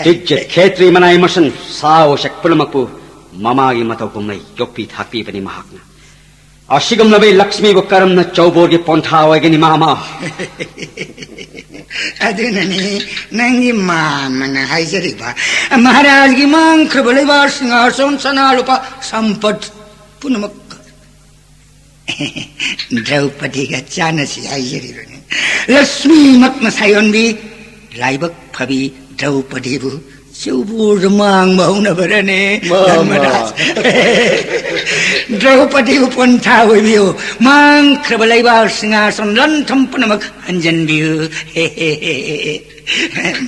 ꯗꯤꯖ꯭ꯌ ꯈꯦꯇ꯭ꯔꯤ ꯃꯅꯥꯏ ꯃꯁꯟ ꯁꯥ ꯎꯆꯦꯛ ꯄꯨꯝꯅꯃꯛꯄꯨ ꯃꯃꯥꯒꯤ ꯃꯇꯧꯒꯨꯝꯅ ꯌꯣꯛꯄꯤ ꯊꯥꯛꯄꯤꯕꯅꯤ ꯃꯍꯥꯛꯅ꯫ ꯑꯁꯤꯒꯨꯝꯂꯕ ꯂꯛꯁꯃꯤꯕꯨ ꯀꯔꯝꯅ ꯆꯧꯕꯣꯔꯒꯤ ꯄꯣꯟꯊꯥ ꯑꯣꯏꯒꯅꯤ, ꯃꯥꯃ? ꯑꯗꯨꯅꯅꯤ ꯅꯪꯒꯤ ꯃꯥꯃꯅ ꯍꯥꯏꯖꯔꯤꯕ, ꯃꯍꯥꯔꯥꯖꯒꯤ ꯃꯥꯡꯈ꯭ꯔꯕ ꯂꯩꯕꯥꯛ ꯁꯤꯡꯍꯥꯁꯣꯟ, ꯁꯅꯥ ꯂꯨꯄꯥ, ꯁꯝꯄꯠ ꯄꯨꯝꯅꯃꯛ ꯗ꯭ꯔꯧꯄꯗꯤꯒ ꯆꯥꯟꯅꯁꯤ ꯍꯥꯏꯖꯔꯤꯕꯅꯤ꯫ ꯂꯛꯁꯃꯤꯃꯛꯅ ꯁꯥꯌꯣꯟꯕꯤ, ꯂꯥꯏꯕꯛ ꯐꯕꯤ ꯗ꯭ꯔꯧꯄꯗꯤꯕꯨ ꯆꯧꯕꯣꯔꯗ ꯃꯥꯡꯕ ꯍꯧꯅꯕꯔꯅꯦ, ꯃꯥꯃ꯫ ꯙꯔꯃꯔꯥꯖ꯫ ꯗ꯭ꯔꯧꯄꯗꯤꯕꯨ ꯄꯣꯟꯊꯥ ꯑꯣꯏꯕꯤꯌꯨ꯫ ꯃꯥꯡꯈ꯭ꯔꯕ ꯂꯩꯕꯥꯛ ꯁꯤꯡꯍꯥꯁꯟ ꯂꯟ ꯊꯨꯝ ꯄꯨꯝꯅꯃꯛ ꯍꯟꯖꯟꯕꯤꯌꯨ꯫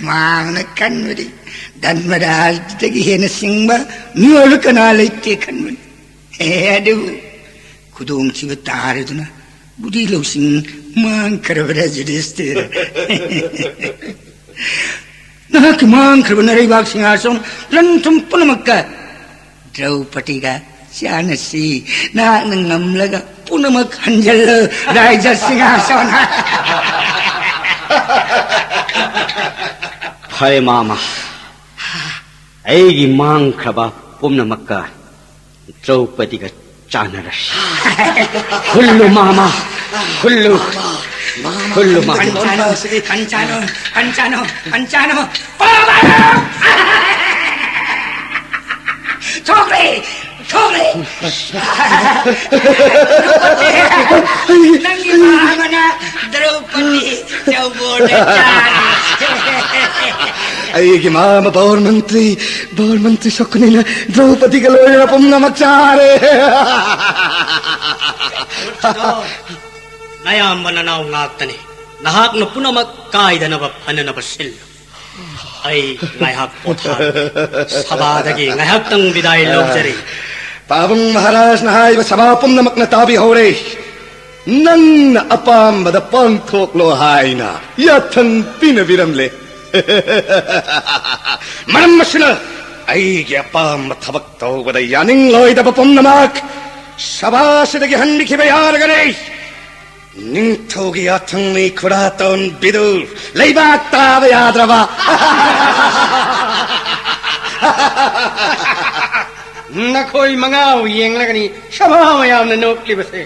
ꯃꯥꯃꯅ ꯈꯟꯕꯗꯤ ꯙꯔꯃꯔꯥꯖꯗꯒꯤ ꯍꯦꯟꯅ ꯁꯤꯡꯕ ꯃꯤꯑꯣꯏꯕ ꯀꯅꯥ ꯂꯩꯇꯦ ꯈꯟꯕꯅꯤ꯫ ꯑꯦ, ꯑꯗꯨꯕꯨ ꯈꯨꯗꯣꯡꯊꯤꯕ ꯇꯥꯔꯗꯨꯅ ꯕꯨꯙꯤ ꯂꯧꯁꯤꯡ ꯃꯥꯡꯈ꯭ꯔꯕ꯭ꯔꯥ, ꯌꯨꯙꯤꯁꯇꯤꯔ? ꯅꯍꯥꯛꯀꯤ ꯃꯥꯡꯈ꯭ꯔꯕ ꯅꯔꯩꯕꯥꯛ ꯁꯤꯡꯍꯥꯁꯟ ꯂꯟ ꯊꯨꯝ ꯄꯨꯝꯅꯃꯛꯀ ꯗ꯭ꯔꯧꯄꯗꯤꯒ ꯆꯥꯟꯅꯁꯤ꯫ ꯅꯍꯥꯛꯅ ꯉꯝꯂꯒ ꯄꯨꯝꯅꯃꯛ ꯍꯟꯖꯜꯂꯨ, ꯔꯥꯏꯖ ꯁꯤꯡꯍꯥꯁꯟ꯫ ꯐꯔꯦ, ꯃꯥꯃ꯫ ꯑꯩꯒꯤ ꯃꯥꯡꯈ꯭ꯔꯕ ꯄꯨꯝꯅꯃꯛꯀ ꯗ꯭ꯔꯧꯄꯗꯤꯒ ꯆꯥꯟꯅꯔꯁꯤ꯫ ꯍꯨꯜꯂꯨ, ꯃꯥꯃ, ꯍꯨꯜꯂꯨ꯫ ꯍꯨꯜꯂꯨ, ꯃꯥꯃ꯫ ꯄꯟꯆꯥꯅꯣ, ꯄꯟꯆꯥꯅꯣ, ꯄꯟꯆꯥꯅꯣ, ꯄꯟꯆꯥꯅꯣ꯫ ꯄꯥꯕꯥ! ꯊꯣꯛꯂꯦ! ꯊꯣꯛꯂꯦ! ꯅꯪꯒꯤ ꯃꯥꯃꯅ ꯗ꯭ꯔꯧꯄꯗꯤ ꯆꯧꯕꯣꯔꯗ ꯆꯥꯔꯦ꯫ ꯑꯩꯒꯤ ꯃꯥꯃ ꯕꯥꯎꯔ ꯃꯟꯇ꯭ꯔꯤ, ꯕꯥꯎꯔ ꯃꯟꯇ꯭ꯔꯤ ꯁꯣꯛꯀꯅꯤꯅ ꯗ꯭ꯔꯧꯄꯗꯤꯒ ꯂꯣꯏꯅꯅ ꯄꯨꯝꯅꯃꯛ ꯆꯥꯔꯦ꯫ ꯅꯌꯥꯝꯕ ꯅꯅꯥꯎ ꯉꯥꯛꯇꯅꯤ꯫ ꯅꯍꯥꯛꯅ ꯄꯨꯝꯅꯃꯛ ꯀꯥꯏꯗꯅꯕ ꯐꯅꯅꯕ ꯁꯤꯜꯂꯨ꯫ ꯑꯩ ꯉꯥꯏꯍꯥꯛ ꯄꯣꯊꯥ, ꯁꯚꯥꯗꯒꯤ ꯉꯥꯏꯍꯥꯛꯇꯪ ꯕꯤꯗꯥꯏ ꯂꯧꯖꯔꯤ꯫ ꯄꯥꯕꯨꯡ ꯃꯍꯥꯔꯥꯖꯅ ꯍꯥꯏꯕ ꯁꯚꯥ ꯄꯨꯝꯅꯃꯛꯅ ꯇꯥꯕꯤꯍꯧꯔꯦ꯫ ꯅꯪꯅ ꯑꯄꯥꯝꯕꯗ ꯄꯥꯡꯊꯣꯛꯂꯣ ꯍꯥꯏꯅ ꯌꯥꯊꯪ ꯄꯤꯅꯕꯤꯔꯝꯂꯦ꯫ ꯃꯔꯝ ꯑꯁꯤꯅ, ꯑꯩꯒꯤ ꯑꯄꯥꯝꯕ ꯊꯕꯛ ꯇꯧꯕꯗ ꯌꯥꯅꯤꯡꯂꯣꯏꯗꯕ ꯄꯨꯝꯅꯃꯛ ꯁꯚꯥꯁꯤꯗꯒꯤ ꯍꯟꯕꯤꯈꯤꯕ ꯌꯥꯔꯒꯅꯤ꯫ ꯅꯤꯡꯊꯧꯒꯤ ꯌꯥꯊꯪꯅꯤ, ꯈꯨꯔꯥꯇꯣꯟ ꯕꯤꯗꯨ꯫ ꯂꯩꯕꯥꯛ ꯇꯥꯕ ꯌꯥꯗ꯭ꯔꯕ꯫ ꯅꯈꯣꯏ ꯃꯉꯥꯕꯨ ꯌꯦꯡꯂꯒꯅꯤ ꯁꯚꯥ ꯃꯌꯥꯝꯅ ꯅꯣꯛꯂꯤꯕꯁꯦ꯫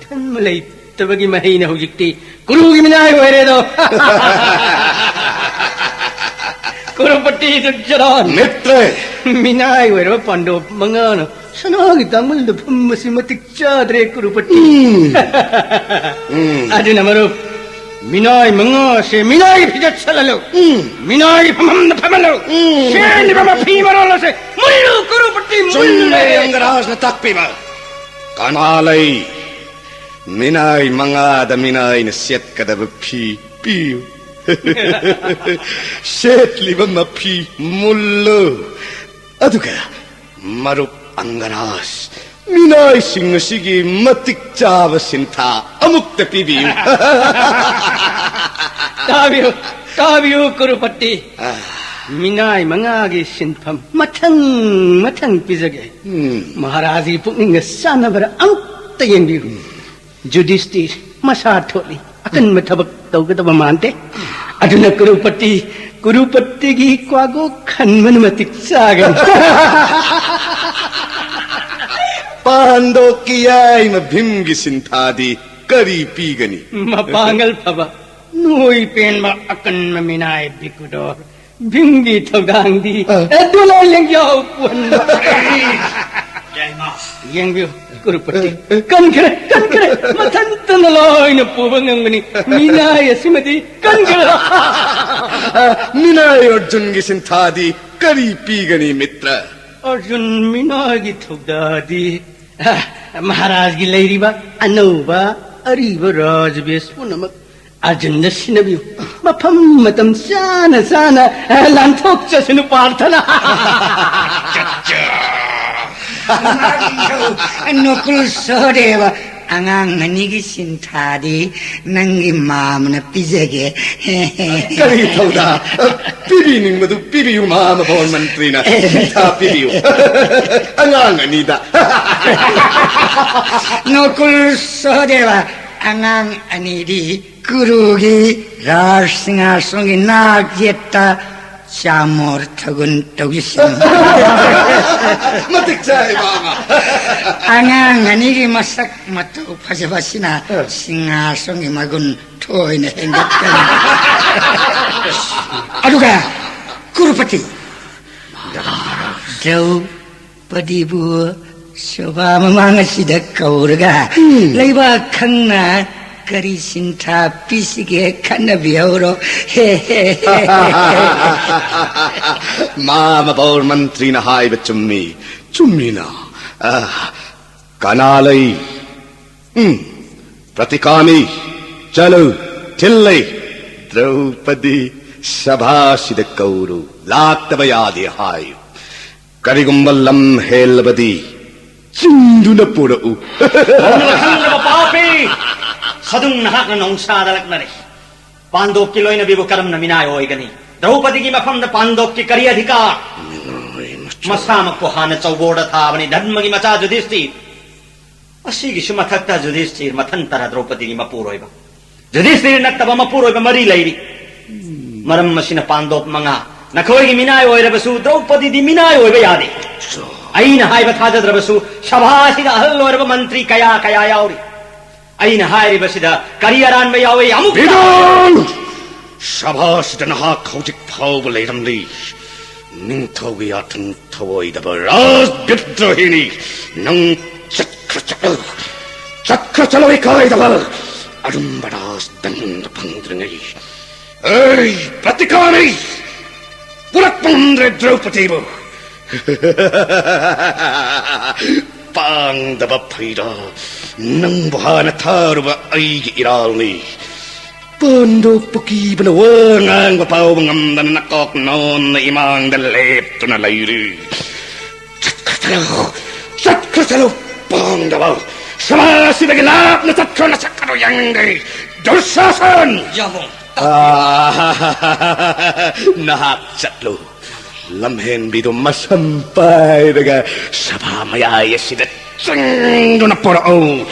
ꯙꯟꯃ ꯂꯩꯇꯕꯒꯤ ꯃꯍꯩꯅ ꯍꯧꯖꯤꯛꯇꯤ ꯀꯨꯔꯨꯒꯤ ꯃꯤꯅꯥꯏ ꯑꯣꯏꯔꯦꯗꯣ꯫ ꯀꯨꯔꯨꯄꯇꯤ ꯗꯨꯔꯖꯣꯙꯟ꯫ ꯃꯤꯇ꯭ꯔ꯫ ꯃꯤꯅꯥꯏ ꯑꯣꯏꯔꯕ ꯄꯥꯟꯗꯣꯞ ꯃꯉꯥꯅ ꯁꯅꯥꯒꯤ ꯇꯥꯡꯃꯜꯗ ꯐꯝꯕꯁꯤ ꯃꯇꯤꯛ ꯆꯥꯗ꯭ꯔꯦ, ꯀꯨꯔꯨꯄꯇꯤ꯫ ꯎꯝ꯫ ꯎꯝ꯫ ꯑꯗꯨꯅ ꯃꯔꯨꯞ, ꯃꯤꯅꯥꯏ ꯃꯉꯥꯁꯦ ꯃꯤꯅꯥꯏꯒꯤ ꯐꯤꯖꯦꯠ ꯁꯦꯠꯍꯜꯂꯨ꯫ ꯎꯝ꯫ ꯃꯤꯅꯥꯏꯒꯤ ꯐꯝꯐꯝꯗ ꯐꯝꯍꯜꯂꯨ꯫ ꯎꯝ꯫ ꯁꯦꯠꯂꯤꯕ ꯃꯐꯤ ꯃꯔꯣꯜ ꯑꯁꯦ ꯃꯨꯜꯂꯨ, ꯀꯨꯔꯨꯄꯇꯤ, ꯃꯨꯜꯂꯨ꯫ ꯆꯨꯝꯃꯦ, ꯂꯪꯒꯔꯥꯖꯅ ꯇꯥꯛꯄꯤꯕ꯫ ꯀꯅꯥ ꯂꯩ? ꯃꯤꯅꯥꯏ ꯃꯉꯥꯗ ꯃꯤꯅꯥꯏꯅ ꯁꯦꯠꯀꯗꯕ ꯐꯤ ꯄꯤꯌꯨ꯫ ꯁꯦꯠꯂꯤꯕ ꯃꯐꯤ ꯃꯨꯜꯂꯨ꯫ ꯑꯗꯨꯒ ꯃꯔꯨꯞ ꯑꯪꯒꯔꯥꯖ, ꯃꯤꯅꯥꯏꯁꯤꯡ ꯑꯁꯤꯒꯤ ꯃꯇꯤꯛ ꯆꯥꯕ ꯁꯤꯟꯊꯥ ꯑꯃꯨꯛꯇ ꯄꯤꯕꯤꯌꯨ꯫ ꯇꯥꯕꯤꯌꯨ, ꯇꯥꯕꯤꯌꯨ, ꯀꯨꯔꯨꯄꯇꯤ꯫ ꯑꯥ꯫ ꯃꯤꯅꯥꯏ ꯃꯉꯥꯒꯤ ꯁꯤꯟꯐꯝ ꯃꯊꯪ ꯃꯊꯪ ꯄꯤꯖꯒꯦ꯫ ꯎꯝ꯫ ꯃꯍꯥꯔꯥꯖꯒꯤ ꯄꯨꯛꯅꯤꯡꯒ ꯆꯥꯟꯅꯕ꯭ꯔꯥ ꯑꯃꯨꯛꯇ ꯌꯦꯡꯕꯤꯌꯨ꯫ ꯎꯝ꯫ ꯖꯨꯗꯤꯁꯇꯤꯔ ꯃꯁꯥ ꯊꯣꯠꯂꯤ, ꯑꯀꯟꯕ ꯊꯕꯛ ꯇꯧꯒꯗꯕ ꯃꯥꯟꯗꯦ꯫ ꯑꯗꯨꯅ ꯀꯨꯔꯨꯄꯇꯤ, ꯀꯨꯔꯨꯄꯇꯤꯒꯤ ꯀ꯭ꯋꯥꯒꯣꯛ ꯈꯟꯕꯅ ꯃꯇꯤꯛ ꯆꯥꯒꯅꯤ꯫ ꯄꯥꯟꯗꯣꯛꯀꯤ ꯌꯥꯏꯃ ꯚꯤꯝꯒꯤ ꯁꯤꯟꯊꯥꯗꯤ ꯀꯔꯤ ꯄꯤꯒꯅꯤ? ꯃꯄꯥꯡꯒꯜ ꯐꯕ, ꯅꯣꯏ ꯄꯦꯟꯕ, ꯑꯀꯟꯕ ꯃꯤꯅꯥꯏ ꯕꯤꯀꯨꯗꯣꯔ ꯚꯤꯝꯒꯤ ꯊꯧꯗꯥꯡꯗꯤ ꯑ꯫ ꯑꯦ, ꯗꯣꯂꯔ ꯂꯦꯡꯖꯥꯎ ꯄꯨꯍꯟꯕ꯫ ꯌꯥꯏꯃ꯫ ꯌꯦꯡꯕꯤꯌꯨ, ꯀꯨꯔꯨꯄꯇꯤ꯫ ꯑ, ꯑ꯫ ꯀꯟꯈ꯭ꯔꯦ, ꯀꯟꯈ꯭ꯔꯦ꯫ ꯃꯊꯟꯇꯅ ꯂꯣꯏꯅ ꯄꯨꯕ ꯉꯝꯒꯅꯤ꯫ ꯃꯤꯅꯥꯏ ꯑꯁꯤꯃꯗꯤ ꯀꯟꯈ꯭ꯔꯦ꯫ ꯑ, ꯃꯤꯅꯥꯏ ꯑꯔꯖꯨꯟꯒꯤ ꯁꯤꯟꯊꯥꯗꯤ ꯀꯔꯤ ꯄꯤꯒꯅꯤ, ꯃꯤꯇ꯭ꯔ? ꯑꯔꯖꯨꯟ ꯃꯤꯅꯥꯏꯒꯤ ꯊꯧꯗꯥꯗꯤ, ꯑ, ꯃꯍꯥꯔꯥꯖꯒꯤ ꯂꯩꯔꯤꯕ ꯑꯅꯧꯕ ꯑꯔꯤꯕ ꯔꯥꯖꯕꯦꯁ ꯄꯨꯝꯅꯃꯛ ꯑꯔꯖꯨꯟꯗ ꯁꯤꯟꯅꯕꯤꯌꯨ꯫ ꯃꯐꯝ ꯃꯇꯝ ꯆꯥꯅ ꯆꯥꯅ, ꯑ, ꯂꯥꯟꯊꯣꯛꯆꯁꯅꯨ ꯄꯥꯔꯊꯅ꯫ ꯅꯀꯨꯜ ꯁꯍꯗꯦꯕ, ꯑꯉꯥꯡ ꯑꯅꯤꯒꯤ ꯁꯤꯟꯊꯥꯗꯤ ꯅꯪꯒꯤ ꯃꯥꯃꯅ ꯄꯤꯖꯒꯦ꯫ ꯀꯔꯤ ꯊꯧꯗꯥ? ꯄꯤꯕꯤꯅꯤꯡꯕꯗꯨ ꯄꯤꯕꯤꯌꯨ, ꯃꯍꯥꯃꯍꯣꯟ ꯃꯟꯇ꯭ꯔꯤꯅ ꯁꯤꯟꯊꯥ ꯄꯤꯕꯤꯌꯨ꯫ ꯑꯉꯥꯡ ꯑꯅꯤꯗ꯫ ꯅꯀꯨꯜ ꯁꯍꯗꯦꯕ, ꯑꯉꯥꯡ ꯑꯅꯤꯗꯤ ꯀꯨꯔꯨꯒꯤ ꯔꯥꯖ ꯁꯤꯡꯍꯥꯁꯣꯟꯒꯤ ꯅꯥꯛ ꯌꯦꯠꯇ ꯆꯥꯃꯣꯔ ꯊꯒꯨꯟ ꯇꯧꯖꯁꯅꯨ꯫ ꯃꯇꯤꯛ ꯆꯥꯏ, ꯃꯥꯃ꯫ ꯑꯉꯥꯡ ꯑꯅꯤꯒꯤ ꯃꯁꯛ ꯃꯇꯧ ꯐꯖꯕꯁꯤꯅ ꯁꯤꯡꯍꯥꯁꯣꯟꯒꯤ ꯃꯒꯨꯟ ꯊꯣꯏꯅ ꯍꯦꯟꯒꯠꯀꯅꯤ꯫ ꯑꯗꯨꯒ ꯀꯨꯔꯨꯄꯇꯤ, ꯗ꯭ꯔꯧ ꯄꯗꯤꯕꯨ ꯁꯣꯚꯥ ꯃꯃꯥꯡ ꯑꯁꯤꯗ ꯀꯧꯔꯒ, ꯎꯝ, ꯂꯩꯕꯥꯛ ꯈꯪꯅ ꯀꯔꯤ ꯁꯤꯟꯊꯥ ꯄꯤꯁꯤꯒꯦ ꯈꯟꯅꯕꯤꯍꯧꯔꯣ꯫ ꯍꯦ, ꯍꯦ, ꯍꯦ, ꯍꯦ꯫ ꯃꯥꯃ ꯕꯧꯔ ꯃꯟꯇ꯭ꯔꯤꯅ ꯍꯥꯏꯕ ꯆꯨꯝꯃꯤ, ꯆꯨꯝꯃꯤꯅ꯫ ꯑ, ꯀꯅꯥ ꯂꯩ? ꯎꯝ, ꯄ꯭ꯔꯇꯤꯀꯥꯃꯤ, ꯆꯠꯂꯨ, ꯊꯤꯜꯂꯩ꯫ ꯗ꯭ꯔꯧꯄꯗꯤ ꯁꯚꯥꯁꯤꯗ ꯀꯧꯔꯨ, ꯂꯥꯛꯇꯕ ꯌꯥꯗꯦ ꯍꯥꯏꯌꯨ꯫ ꯀꯔꯤꯒꯨꯝꯕ ꯂꯝ ꯍꯦꯜꯂꯕꯗꯤ ꯆꯤꯡꯗꯨꯅ ꯄꯨꯔꯛꯎ꯫ ꯃꯧꯅ ꯈꯪꯗ꯭ꯔꯕ ꯄꯥꯄꯤ! ꯁꯗꯨꯡ ꯅꯍꯥꯛꯅ ꯅꯣꯡꯁꯥꯗ ꯂꯛꯅꯔꯦ꯫ ꯄꯥꯟꯗꯣꯞꯀꯤ ꯂꯣꯏꯅꯕꯤꯕꯨ ꯀꯔꯝꯅ ꯃꯤꯅꯥꯏ ꯑꯣꯏꯒꯅꯤ? ꯗ꯭ꯔꯧꯄꯗꯤꯒꯤ ꯃꯐꯝꯗ ꯄꯥꯟꯗꯣꯞꯀꯤ ꯀꯔꯤ ꯑꯙꯤꯀꯥꯔ? ꯃꯤꯅꯥꯏ ꯃꯆꯥ꯫ ꯃꯁꯥꯃꯛꯄꯨ ꯍꯥꯟꯅ ꯆꯧꯕꯣꯔꯗ ꯊꯥꯕꯅꯤ, ꯙꯔꯃꯒꯤ ꯃꯆꯥ ꯌꯨꯙꯤꯁꯊꯤꯔ꯫ ꯑꯁꯤꯒꯤꯁꯨ ꯃꯊꯛꯇ ꯌꯨꯙꯤꯁꯊꯤꯔ ꯃꯊꯟꯇꯔ ꯗ꯭ꯔꯧꯄꯗꯤꯒꯤ ꯃꯄꯨꯔꯣꯏꯕ? ꯌꯨꯙꯤꯁꯊꯤꯔ ꯅꯠꯇꯕ ꯃꯄꯨꯔꯣꯏꯕ ꯃꯔꯤ ꯂꯩꯔꯤ꯫ ꯃꯔꯝ ꯑꯁꯤꯅ ꯄꯥꯟꯗꯣꯞ ꯃꯉꯥ, ꯅꯈꯣꯏꯒꯤ ꯃꯤꯅꯥꯏ ꯑꯣꯏꯔꯕꯁꯨ ꯗ꯭ꯔꯧꯄꯗꯤꯗꯤ ꯃꯤꯅꯥꯏ ꯑꯣꯏꯕ ꯌꯥꯗꯦ꯫ ꯑꯩꯅ ꯍꯥꯏꯕ ꯊꯥꯖꯗ꯭ꯔꯕꯁꯨ ꯁꯚꯥ ꯑꯁꯤꯗ ꯑꯍꯜ ꯑꯣꯏꯔꯕ ꯃꯟꯇ꯭ꯔꯤ ꯀꯌꯥ ꯀꯌꯥ ꯌꯥꯎꯔꯤ꯫ ꯑꯩꯅ ꯍꯥꯏꯔꯤꯕꯁꯤꯗ ꯀꯔꯤ ꯑꯔꯥꯟꯕ ꯌꯥꯎꯏ? ꯑꯃꯨꯛ ꯕꯤꯗꯣꯟ! ꯁꯚꯥꯁꯤꯗ ꯅꯍꯥꯛ ꯍꯧꯖꯤꯛ ꯐꯥꯎꯕ ꯂꯩꯔꯝꯂꯤ꯫ ꯅꯤꯡꯊꯧꯒꯤ ꯌꯥꯊꯪ ꯊꯧꯑꯣꯏꯗꯕ ꯔꯥꯖ ꯕꯤꯗ꯭ꯔꯣꯍꯤꯅꯤ꯫ ꯅꯪ ꯆꯠꯈ꯭ꯔ ꯆꯠꯂꯨ꯫ ꯆꯠꯈ꯭ꯔ ꯆꯠꯂꯨ, ꯏꯀꯥꯏꯗꯕ꯫ ꯑꯔꯨꯝꯕ ꯔꯥꯖ ꯗꯟꯗ ꯐꯪꯗ꯭ꯔꯤꯉꯩ꯫ ꯑꯩ ꯄ꯭ꯔꯇꯤꯀꯥꯃꯤ! ꯄꯨꯔꯛꯄ ꯉꯝꯗ꯭ꯔꯦ ꯗ꯭ꯔꯧꯄꯗꯤꯕꯨ꯫ ꯄꯥꯡꯗꯕ ꯐꯩꯔꯥ, ꯅꯪꯕꯨ ꯍꯥꯟꯅ ꯊꯥꯔꯨꯕ ꯑꯩꯒꯤ ꯏꯔꯥꯜꯅꯤ꯫ ꯄꯥꯟꯗꯣꯞꯄꯨ ꯀꯤꯕꯅ ꯋꯥ ꯉꯥꯡꯕ ꯐꯥꯎꯕ ꯉꯝꯗꯅ ꯅꯀꯣꯛ ꯅꯣꯟꯅ ꯏꯃꯥꯡꯗ ꯂꯦꯞꯇꯨꯅ ꯂꯩꯔꯤ꯫ ꯆꯠꯈ꯭ꯔꯣ, ꯆꯠꯈ꯭ꯔꯁꯅꯨ, ꯄꯥꯡꯗꯕ! ꯁꯃꯥꯖ ꯑꯁꯤꯗꯒꯤ ꯂꯥꯞꯅ ꯆꯠꯈ꯭ꯔꯣ, ꯅꯁꯛ ꯑꯗꯨ ꯌꯦꯡꯅꯤꯡꯗꯦ꯫ ꯗꯨꯁꯥꯁꯟ! ꯌꯥꯃꯣ! ꯑꯥ, ꯅꯍꯥꯛ ꯆꯠꯂꯨ꯫ ꯂꯝꯍꯦꯟꯕꯤꯗꯨ ꯃꯁꯝ ꯄꯥꯏꯔꯒ ꯁꯚꯥ ꯃꯌꯥꯏ ꯑꯁꯤꯗ ꯆꯤꯡꯗꯨꯅ ꯄꯨꯔꯛꯎ꯫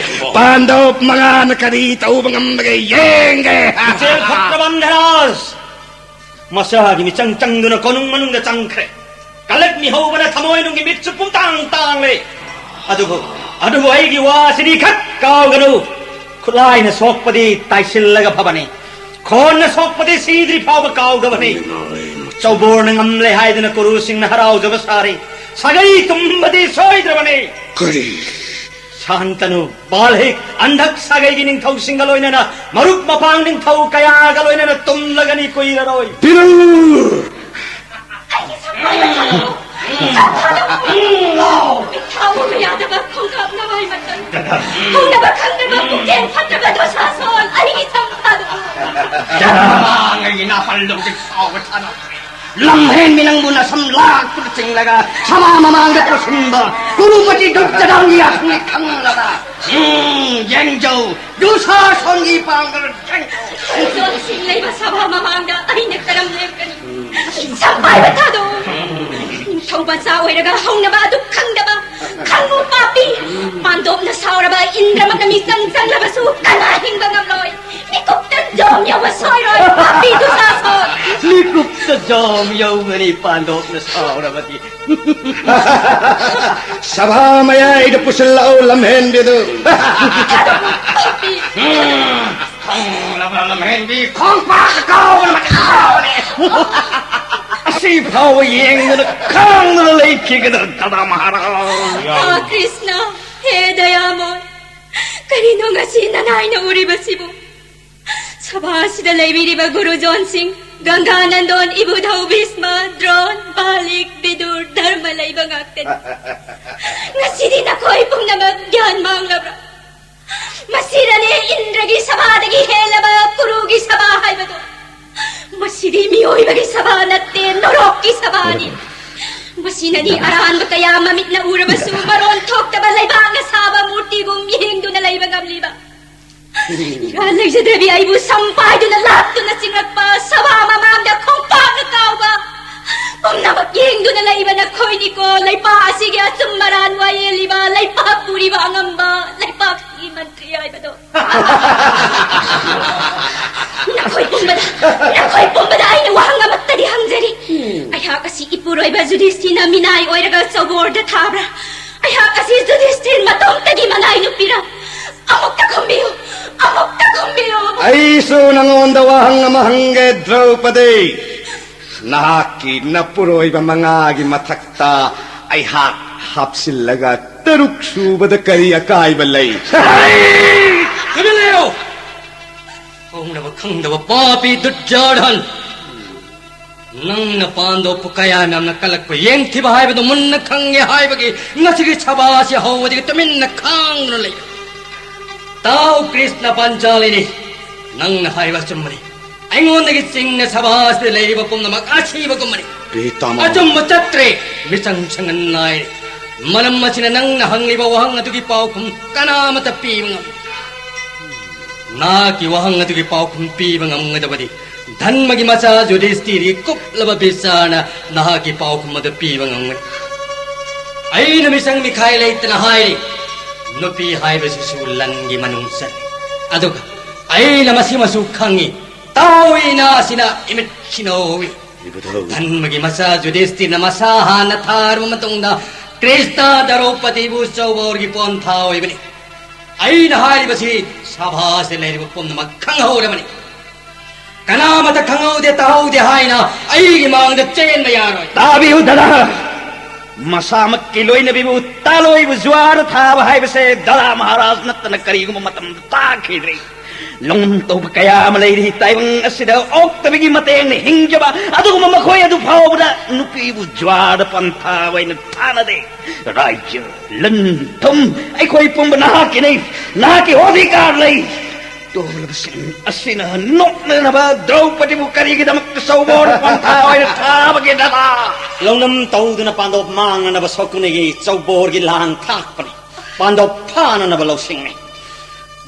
ꯄꯥꯟꯗꯕ ꯃꯉꯥꯅ ꯀꯔꯤ ꯇꯧꯕ ꯉꯝꯕꯒꯦ ꯌꯦꯡꯒꯦ꯫ ꯏꯆꯦꯜ ꯐꯠꯇ꯭ꯔꯕ ꯑꯟꯙꯔꯥꯖ! ꯃꯁꯥꯒꯤ ꯃꯤꯆꯪ ꯆꯪꯗꯨꯅ ꯀꯣꯅꯨꯡ ꯃꯅꯨꯡꯗ ꯆꯪꯈ꯭ꯔꯦ꯫ ꯀꯂꯛ ꯃꯤꯍꯧꯕꯅ ꯊꯃꯣꯏꯅꯨꯡꯒꯤ ꯃꯤꯠꯁꯨ ꯄꯨꯝꯇꯥꯡ ꯇꯥꯡꯂꯦ꯫ ꯑꯗꯨꯕꯨ, ꯑꯗꯨꯕꯨ ꯑꯩꯒꯤ ꯋꯥꯁꯤꯗꯤ ꯈꯛ ꯀꯥꯎꯒꯅꯨ꯫ ꯈꯨꯠꯂꯥꯏꯅ ꯁꯣꯛꯄꯗꯤ ꯇꯥꯏꯁꯤꯜꯂꯒ ꯐꯕꯅꯤ꯫ ꯈꯣꯟꯅ ꯁꯣꯛꯄꯗꯤ ꯁꯤꯗ꯭ꯔꯤ ꯐꯥꯎꯕ ꯀꯥꯎꯗꯕꯅꯤ꯫ ꯆꯧꯕꯣꯔꯅ ꯉꯝꯂꯦ ꯍꯥꯏꯗꯨꯅ ꯀꯨꯔꯨꯁꯤꯡꯅ ꯍꯔꯥꯎꯖꯕ ꯁꯥꯔꯤ꯫ ꯁꯥꯒꯩ ꯇꯨꯝꯕꯗꯤ ꯁꯣꯏꯗ꯭ꯔꯕꯅꯤ꯫ ꯀꯔꯤ? ꯁꯥꯟꯇꯅꯨ, ꯕꯥꯜꯍꯤꯛ, ꯑꯟꯙꯛ ꯁꯥꯒꯩꯒꯤ ꯅꯤꯡꯊꯧꯁꯤꯡꯒ ꯂꯣꯏꯅꯅ ꯃꯔꯨꯞ ꯃꯄꯥꯡ ꯅꯤꯡꯊꯧ ꯀꯌꯥꯒ ꯂꯣꯏꯅꯅ ꯇꯨꯝꯂꯒꯅꯤ ꯀꯨꯏꯔꯔꯣꯏ꯫ ꯕꯤꯔꯨ! ꯑꯩꯒꯤ ꯁꯛ ꯄꯥꯏꯕ ꯊꯥꯗꯣꯛꯎ! ꯁꯛ ꯊꯥꯗꯣꯛꯎ! ꯃꯤꯠ ꯊꯥꯎꯕ ꯌꯥꯗꯕ ꯈꯣꯡꯀꯥꯞ ꯅꯋꯥꯏ ꯃꯇꯝ! ꯍꯧꯅꯕ ꯈꯪꯗ꯭ꯔꯕ ꯄꯨꯛꯆꯦꯜ ꯐꯠꯇꯕ ꯗꯨꯁꯥꯁꯣꯟ! ꯑꯩꯒꯤ ꯁꯝ ꯊꯥꯗꯣꯛꯎ! ꯆꯔꯥꯡ ꯑꯩꯒꯤ ꯅꯥꯍꯜ ꯂꯧꯖꯤꯛ ꯐꯥꯎꯕ ꯊꯥꯗꯣꯛ ꯂꯝꯍꯦꯟꯕꯤ ꯅꯪꯕꯨ ꯅꯁꯝ ꯂꯥꯛꯇꯨꯅ ꯆꯤꯡꯂꯒ ꯁꯚꯥ ꯃꯃꯥꯡꯗ ꯄꯨꯁꯤꯟꯕ ꯀꯨꯔꯨꯄꯇꯤ ꯗꯨꯔꯖꯣꯙꯟꯒꯤ ꯑꯁꯨꯝꯅ ꯈꯪꯂꯕ? ꯎꯝ, ꯌꯦꯡꯖꯧ, ꯗꯨꯁꯥꯁꯣꯟꯒꯤ ꯄꯥꯡꯒꯜ ꯌꯦꯡꯖꯧ꯫ ꯈꯣꯡꯖꯣꯝꯁꯤꯡ ꯂꯩꯕ ꯁꯚꯥ ꯃꯃꯥꯡꯗ ꯑꯩꯅ ꯀꯔꯝ ꯂꯦꯞꯀꯅꯤ? ꯁꯝꯄꯥꯏꯕ ꯊꯥꯗꯣꯛꯎ꯫ ꯅꯤꯡꯊꯧ ꯃꯆꯥ ꯑꯣꯏꯔꯒ ꯍꯧꯅꯕ ꯑꯗꯨ ꯈꯪꯗꯕ, ꯈꯪꯉꯨ ꯄꯥꯄꯤ꯫ ꯄꯥꯟꯗꯣꯞꯅ ꯁꯥꯎꯔꯕ ꯏꯟꯗ꯭ꯔꯃꯛꯅ ꯃꯤꯆꯪ ꯆꯪꯂꯕꯁꯨ ꯀꯅꯥ ꯍꯤꯡꯕ ꯉꯝꯂꯣꯏ꯫ ꯃꯤꯀꯨꯞꯇ ꯖꯣꯝ ꯌꯧꯕ ꯁꯣꯏꯔꯣꯏ, ꯄꯥꯄꯤ ꯗꯨꯁꯥꯁꯣꯟ! ꯃꯤꯀꯨꯞꯇ ꯖꯣꯝ ꯌꯧꯒꯅꯤ ꯄꯥꯟꯗꯣꯞꯅ ꯁꯥꯎꯔꯕꯗꯤ꯫ ꯁꯚꯥ ꯃꯌꯥꯏꯗ ꯄꯨꯁꯤꯜꯂꯛꯎ ꯂꯝꯍꯦꯟꯕꯤꯗꯨ꯫ ꯄꯥꯄꯤ! ꯈꯪꯂꯕ ꯂꯝꯍꯦꯟꯕꯤ ꯈꯣꯡꯄꯥꯛ ꯀꯥꯎꯕꯅ ꯃꯇꯤꯛ ꯆꯥꯕꯅꯤ꯫ ꯑꯁꯤ ꯐꯥꯎꯕ ꯌꯦꯡꯗꯨꯅ ꯈꯥꯡꯗꯨꯅ ꯂꯩꯈꯤꯒꯗ꯭ꯔꯥ ꯗꯥꯗꯥ ꯃꯍꯥꯔꯥꯖ? ꯑꯥ, ꯀ꯭ꯔꯤꯁꯅ, ꯍꯦ ꯗꯌꯥꯃꯣꯏ, ꯀꯔꯤꯅꯣ ꯉꯁꯤ ꯅꯅꯥꯏꯅ ꯎꯔꯤꯕꯁꯤꯕꯨ? ꯁꯚꯥ ꯑꯁꯤꯗ ꯂꯩꯕꯤꯔꯤꯕ ꯒꯨꯔꯨꯖꯣꯟꯁꯤꯡ, ꯒꯪꯒꯥꯅꯟꯗꯣꯟ, ꯏꯕꯨꯙꯧ ꯚꯤꯁꯃ, ꯗ꯭ꯔꯣꯟ, ꯕꯥꯂꯤꯛ, ꯕꯤꯗꯨꯔ, ꯙꯔꯃ ꯂꯩꯕ ꯉꯥꯛꯇꯅꯤ꯫ ꯉꯁꯤꯗꯤ ꯅꯈꯣꯏ ꯄꯨꯝꯅꯃꯛ ꯒ꯭ꯌꯥꯟ ꯃꯥꯡꯂꯕ꯭ꯔꯥ? ꯃꯁꯤꯗꯅꯦ ꯏꯟꯗ꯭ꯔꯒꯤ ꯁꯚꯥꯗꯒꯤ ꯍꯦꯜꯂꯕ ꯀꯨꯔꯨꯒꯤ ꯁꯚꯥ ꯍꯥꯏꯕꯗꯣ꯫ ꯃꯁꯤꯗꯤ ꯃꯤꯑꯣꯏꯕꯒꯤ ꯁꯚꯥ ꯅꯠꯇꯦ, ꯅꯣꯔꯣꯛꯀꯤ ꯁꯚꯥꯅꯤ꯫ ꯃꯁꯤꯅꯅꯤ ꯑꯔꯥꯟꯕ ꯀꯌꯥ ꯃꯃꯤꯠꯅ ꯎꯔꯕꯁꯨ ꯃꯔꯣꯟ ꯊꯣꯛꯇꯕ ꯂꯩꯕꯥꯛꯅ ꯁꯥꯕ ꯃꯨꯔꯇꯤꯒꯨꯝ ꯌꯦꯡꯗꯨꯅ ꯂꯩꯕ ꯉꯝꯂꯤꯕ꯫ ꯏꯔꯥꯜ ꯂꯩꯖꯗ꯭ꯔꯕꯤ ꯑꯩꯕꯨ ꯁꯝ ꯄꯥꯏꯗꯨꯅ ꯂꯥꯛꯇꯨꯅ ꯆꯤꯡꯂꯛꯄ ꯁꯚꯥ ꯃꯃꯥꯡꯗ ꯈꯣꯡꯄꯥꯛꯅ ꯀꯥꯎꯕ ꯄꯨꯝꯅꯃꯛ ꯌꯦꯡꯗꯨꯅ ꯂꯩꯕ ꯅꯈꯣꯏꯅꯤꯀꯣ ꯂꯩꯄꯥꯛ ꯑꯁꯤꯒꯤ ꯑꯆꯨꯝ ꯑꯔꯥꯟ ꯋꯥꯌꯦꯜꯂꯤꯕ, ꯂꯩꯄꯥꯛ ꯄꯨꯔꯤꯕ ꯑꯉꯝꯕ, ꯂꯩꯄꯥꯛꯀꯤ ꯃꯟꯇ꯭ꯔꯤ ꯍꯥꯏꯕꯗꯣ꯫ ꯅꯈꯣꯏ ꯄꯨꯝꯕꯗ, ꯅꯈꯣꯏ ꯄꯨꯝꯕꯗ ꯑꯩꯅ ꯋꯥꯍꯪ ꯑꯃꯠꯇꯗꯤ ꯍꯪꯖꯔꯤ꯫ ꯑꯩꯍꯥꯛ ꯑꯁꯤ ꯏꯄꯨꯔꯣꯏꯕ ꯖꯨꯗꯤꯁꯇꯤꯅ ꯃꯤꯅꯥꯏ ꯑꯣꯏꯔꯒ ꯆꯧꯕꯣꯔꯗ ꯊꯥꯕ꯭ꯔꯥ? ꯑꯩꯍꯥꯛ ꯑꯁꯤ ꯖꯨꯗꯤꯁꯇꯤꯟ ꯃꯇꯣꯝꯇꯒꯤ ꯃꯅꯥꯏ ꯅꯨꯄꯤꯔꯥ? ꯑꯃꯨꯛꯇ ꯈꯨꯝꯕꯤꯌꯨ, ꯑꯃꯨꯛꯇ ꯈꯨꯝꯕꯤꯌꯨ꯫ ꯑꯩꯁꯨ ꯅꯉꯣꯟꯗ ꯋꯥꯍꯪ ꯑꯃ ꯍꯪꯒꯦ, ꯗ꯭ꯔꯧꯄꯗꯤ꯫ ꯅꯍꯥꯛꯀꯤ ꯅꯄꯨꯔꯣꯏꯕ ꯃꯉꯥꯒꯤ ꯃꯊꯛꯇ ꯑꯩꯍꯥꯛ ꯍꯥꯞꯆꯤꯜꯂꯒ ꯇꯔꯨꯛ ꯁꯨꯕꯗ ꯀꯔꯤ ꯑꯀꯥꯏꯕ ꯂꯩ? ꯇꯨꯃꯤꯟ ꯂꯩꯌꯨ! ꯍꯧꯅꯕ ꯈꯪꯗꯕ ꯄꯥꯄꯤ ꯗꯨꯔꯖꯣꯙꯟ! ꯅꯪꯅ ꯄꯥꯟꯗꯣꯞꯄꯨ ꯀꯌꯥ ꯌꯥꯝꯅ ꯀꯜꯂꯛꯄ ꯌꯦꯡꯊꯤꯕ ꯍꯥꯏꯕꯗꯨ ꯃꯨꯟꯅ ꯈꯪꯉꯦ ꯍꯥꯏꯕꯒꯤ ꯉꯁꯤꯒꯤ ꯁꯚꯥꯁꯤ ꯍꯧꯕꯗꯒꯤ ꯇꯨꯃꯤꯟꯅ ꯈꯥꯡꯗꯨꯅ ꯂꯩ꯫ ꯇꯥꯎ ꯀ꯭ꯔꯤꯁꯅ ꯄꯥꯟꯆꯥꯂꯤꯅꯤ, ꯅꯪꯅ ꯍꯥꯏꯕ ꯑꯆꯨꯝꯕꯅꯤ꯫ ꯑꯩꯉꯣꯟꯗꯒꯤ ꯆꯤꯡꯅ ꯁꯚꯥꯁꯤꯗ ꯂꯩꯔꯤꯕ ꯄꯨꯝꯅꯃꯛ ꯑꯁꯤꯕꯒꯨꯝꯕꯅꯤ꯫ ꯄꯤꯇꯥꯃꯍ꯫ ꯑꯆꯨꯝꯕ ꯆꯠꯇ꯭ꯔꯦ, ꯃꯤꯆꯪ ꯆꯪꯍꯟ ꯅꯥꯏꯔꯦ꯫ ꯃꯔꯝ ꯑꯁꯤꯅ ꯅꯪꯅ ꯍꯪꯂꯤꯕ ꯋꯥꯍꯪ ꯑꯗꯨꯒꯤ ꯄꯥꯎꯈꯨꯝ ꯀꯅꯥꯃꯠꯇ ꯄꯤꯕ ꯉꯝꯗꯦ꯫ ꯅꯍꯥꯛꯀꯤ ꯋꯥꯍꯪ ꯑꯗꯨꯒꯤ ꯄꯥꯎꯈꯨꯝ ꯄꯤꯕ ꯉꯝꯒꯗꯕꯗꯤ ꯙꯔꯃꯒꯤ ꯃꯆꯥ ꯖꯨꯗꯤꯁꯇꯤꯔꯒꯤ ꯀꯨꯞꯂꯕ ꯕꯤꯆꯥꯔꯅ ꯅꯍꯥꯛꯀꯤ ꯄꯥꯎꯈꯨꯝ ꯑꯗꯨ ꯄꯤꯕ ꯉꯝꯒꯅꯤ꯫ ꯑꯩꯅ ꯃꯤꯆꯪ ꯃꯤꯈꯥꯏ ꯂꯩꯇꯅ ꯍꯥꯏꯔꯤ, ꯅꯨꯄꯤ ꯍꯥꯏꯕꯁꯤꯁꯨ ꯂꯟꯒꯤ ꯃꯅꯨꯡ ꯆꯜꯂꯤ꯫ ꯑꯗꯨꯒ ꯑꯩꯅ ꯃꯁꯤꯃꯁꯨ ꯈꯪꯉꯤ, ꯇꯥꯎꯏꯅ ꯑꯁꯤꯅ ꯏꯃꯤꯠꯁꯤꯅ ꯎꯏ꯫ ꯏꯕꯨꯙꯧ꯫ ꯙꯔꯃꯒꯤ ꯃꯆꯥ ꯖꯨꯗꯤꯁꯇꯤꯔꯅ ꯃꯁꯥ ꯍꯥꯟꯅ ꯊꯥꯔꯕ ꯃꯇꯨꯡꯗ ꯀ꯭ꯔꯤꯁꯅ ꯗ꯭ꯔꯧꯄꯗꯤꯕꯨ ꯆꯧꯕꯣꯔꯒꯤ ꯄꯣꯟꯊꯥ ꯑꯣꯏꯕꯅꯤ꯫ ꯑꯩꯅ ꯍꯥꯏꯔꯤꯕꯁꯤ ꯁꯚꯥꯁꯤꯗ ꯂꯩꯔꯤꯕ ꯄꯨꯝꯅꯃꯛ ꯈꯪꯍꯧꯔꯕꯅꯤ꯫ ꯀꯅꯥꯃꯠꯇ ꯈꯪꯍꯧꯗꯦ, ꯇꯥꯍꯧꯗꯦ ꯍꯥꯏꯅ ꯑꯩꯒꯤ ꯃꯥꯡꯗ ꯆꯦꯟꯕ ꯌꯥꯔꯣꯏ꯫ ꯇꯥꯕꯤꯌꯨ ꯗꯗꯥ, ꯃꯁꯥꯃꯛꯀꯤ ꯂꯣꯏꯅꯕꯤꯕꯨ ꯇꯥꯂꯣꯏꯕꯨ ꯖꯨꯋꯥꯔ ꯊꯥꯕ ꯍꯥꯏꯕꯁꯦ ꯗꯗꯥ ꯃꯍꯥꯔꯥꯖ ꯅꯠꯇꯅ ꯀꯔꯤꯒꯨꯝꯕ ꯃꯇꯝꯗ ꯇꯥꯈꯤꯗ꯭ꯔꯤ꯫ ꯂꯧꯅꯝ ꯇꯧꯕ ꯀꯌꯥ ꯑꯃ ꯂꯩꯔꯤ ꯇꯥꯏꯕꯪ ꯑꯁꯤꯗ ꯑꯣꯛꯇꯕꯤꯒꯤ ꯃꯇꯦꯡꯅ ꯍꯤꯡꯖꯕ꯫ ꯑꯗꯨꯒꯨꯝꯕ ꯃꯈꯣꯏ ꯑꯗꯨ ꯐꯥꯎꯕꯗ ꯅꯨꯄꯤꯕꯨ ꯖ꯭ꯋꯥꯔꯗ ꯄꯟꯊꯥ ꯑꯣꯏꯅ ꯊꯥꯅꯗꯦ꯫ ꯔꯥꯖ꯭ꯌ, ꯂꯟ, ꯊꯨꯝ, ꯑꯩꯈꯣꯏ ꯄꯨꯝꯕ ꯅꯍꯥꯛꯀꯤꯅꯤ꯫ ꯅꯍꯥꯛꯀꯤ ꯑꯣꯙꯤꯀꯥꯔ ꯂꯩ꯫ ꯇꯣꯜꯂꯕꯁꯤꯡ ꯑꯁꯤꯅ ꯅꯣꯛꯅꯅꯕ ꯗ꯭ꯔꯧꯄꯗꯤꯕꯨ ꯀꯔꯤꯒꯤꯗꯃꯛꯇ ꯆꯧꯕꯣꯔ ꯄꯟꯊꯥ ꯑꯣꯏꯅ ꯊꯥꯕꯒꯦꯗꯅ? ꯂꯧꯅꯝ ꯇꯧꯗꯨꯅ ꯄꯥꯟꯗꯣꯞ ꯃꯥꯡꯅꯅꯕ ꯁꯀꯨꯅꯤꯒꯤ ꯆꯧꯕꯣꯔꯒꯤ ꯂꯥꯡ ꯊꯥꯛꯄꯅꯤ꯫ ꯄꯥꯟꯗꯣꯞ ꯐꯥꯅꯅꯕ ꯂꯧꯁꯤꯡꯅꯤ꯫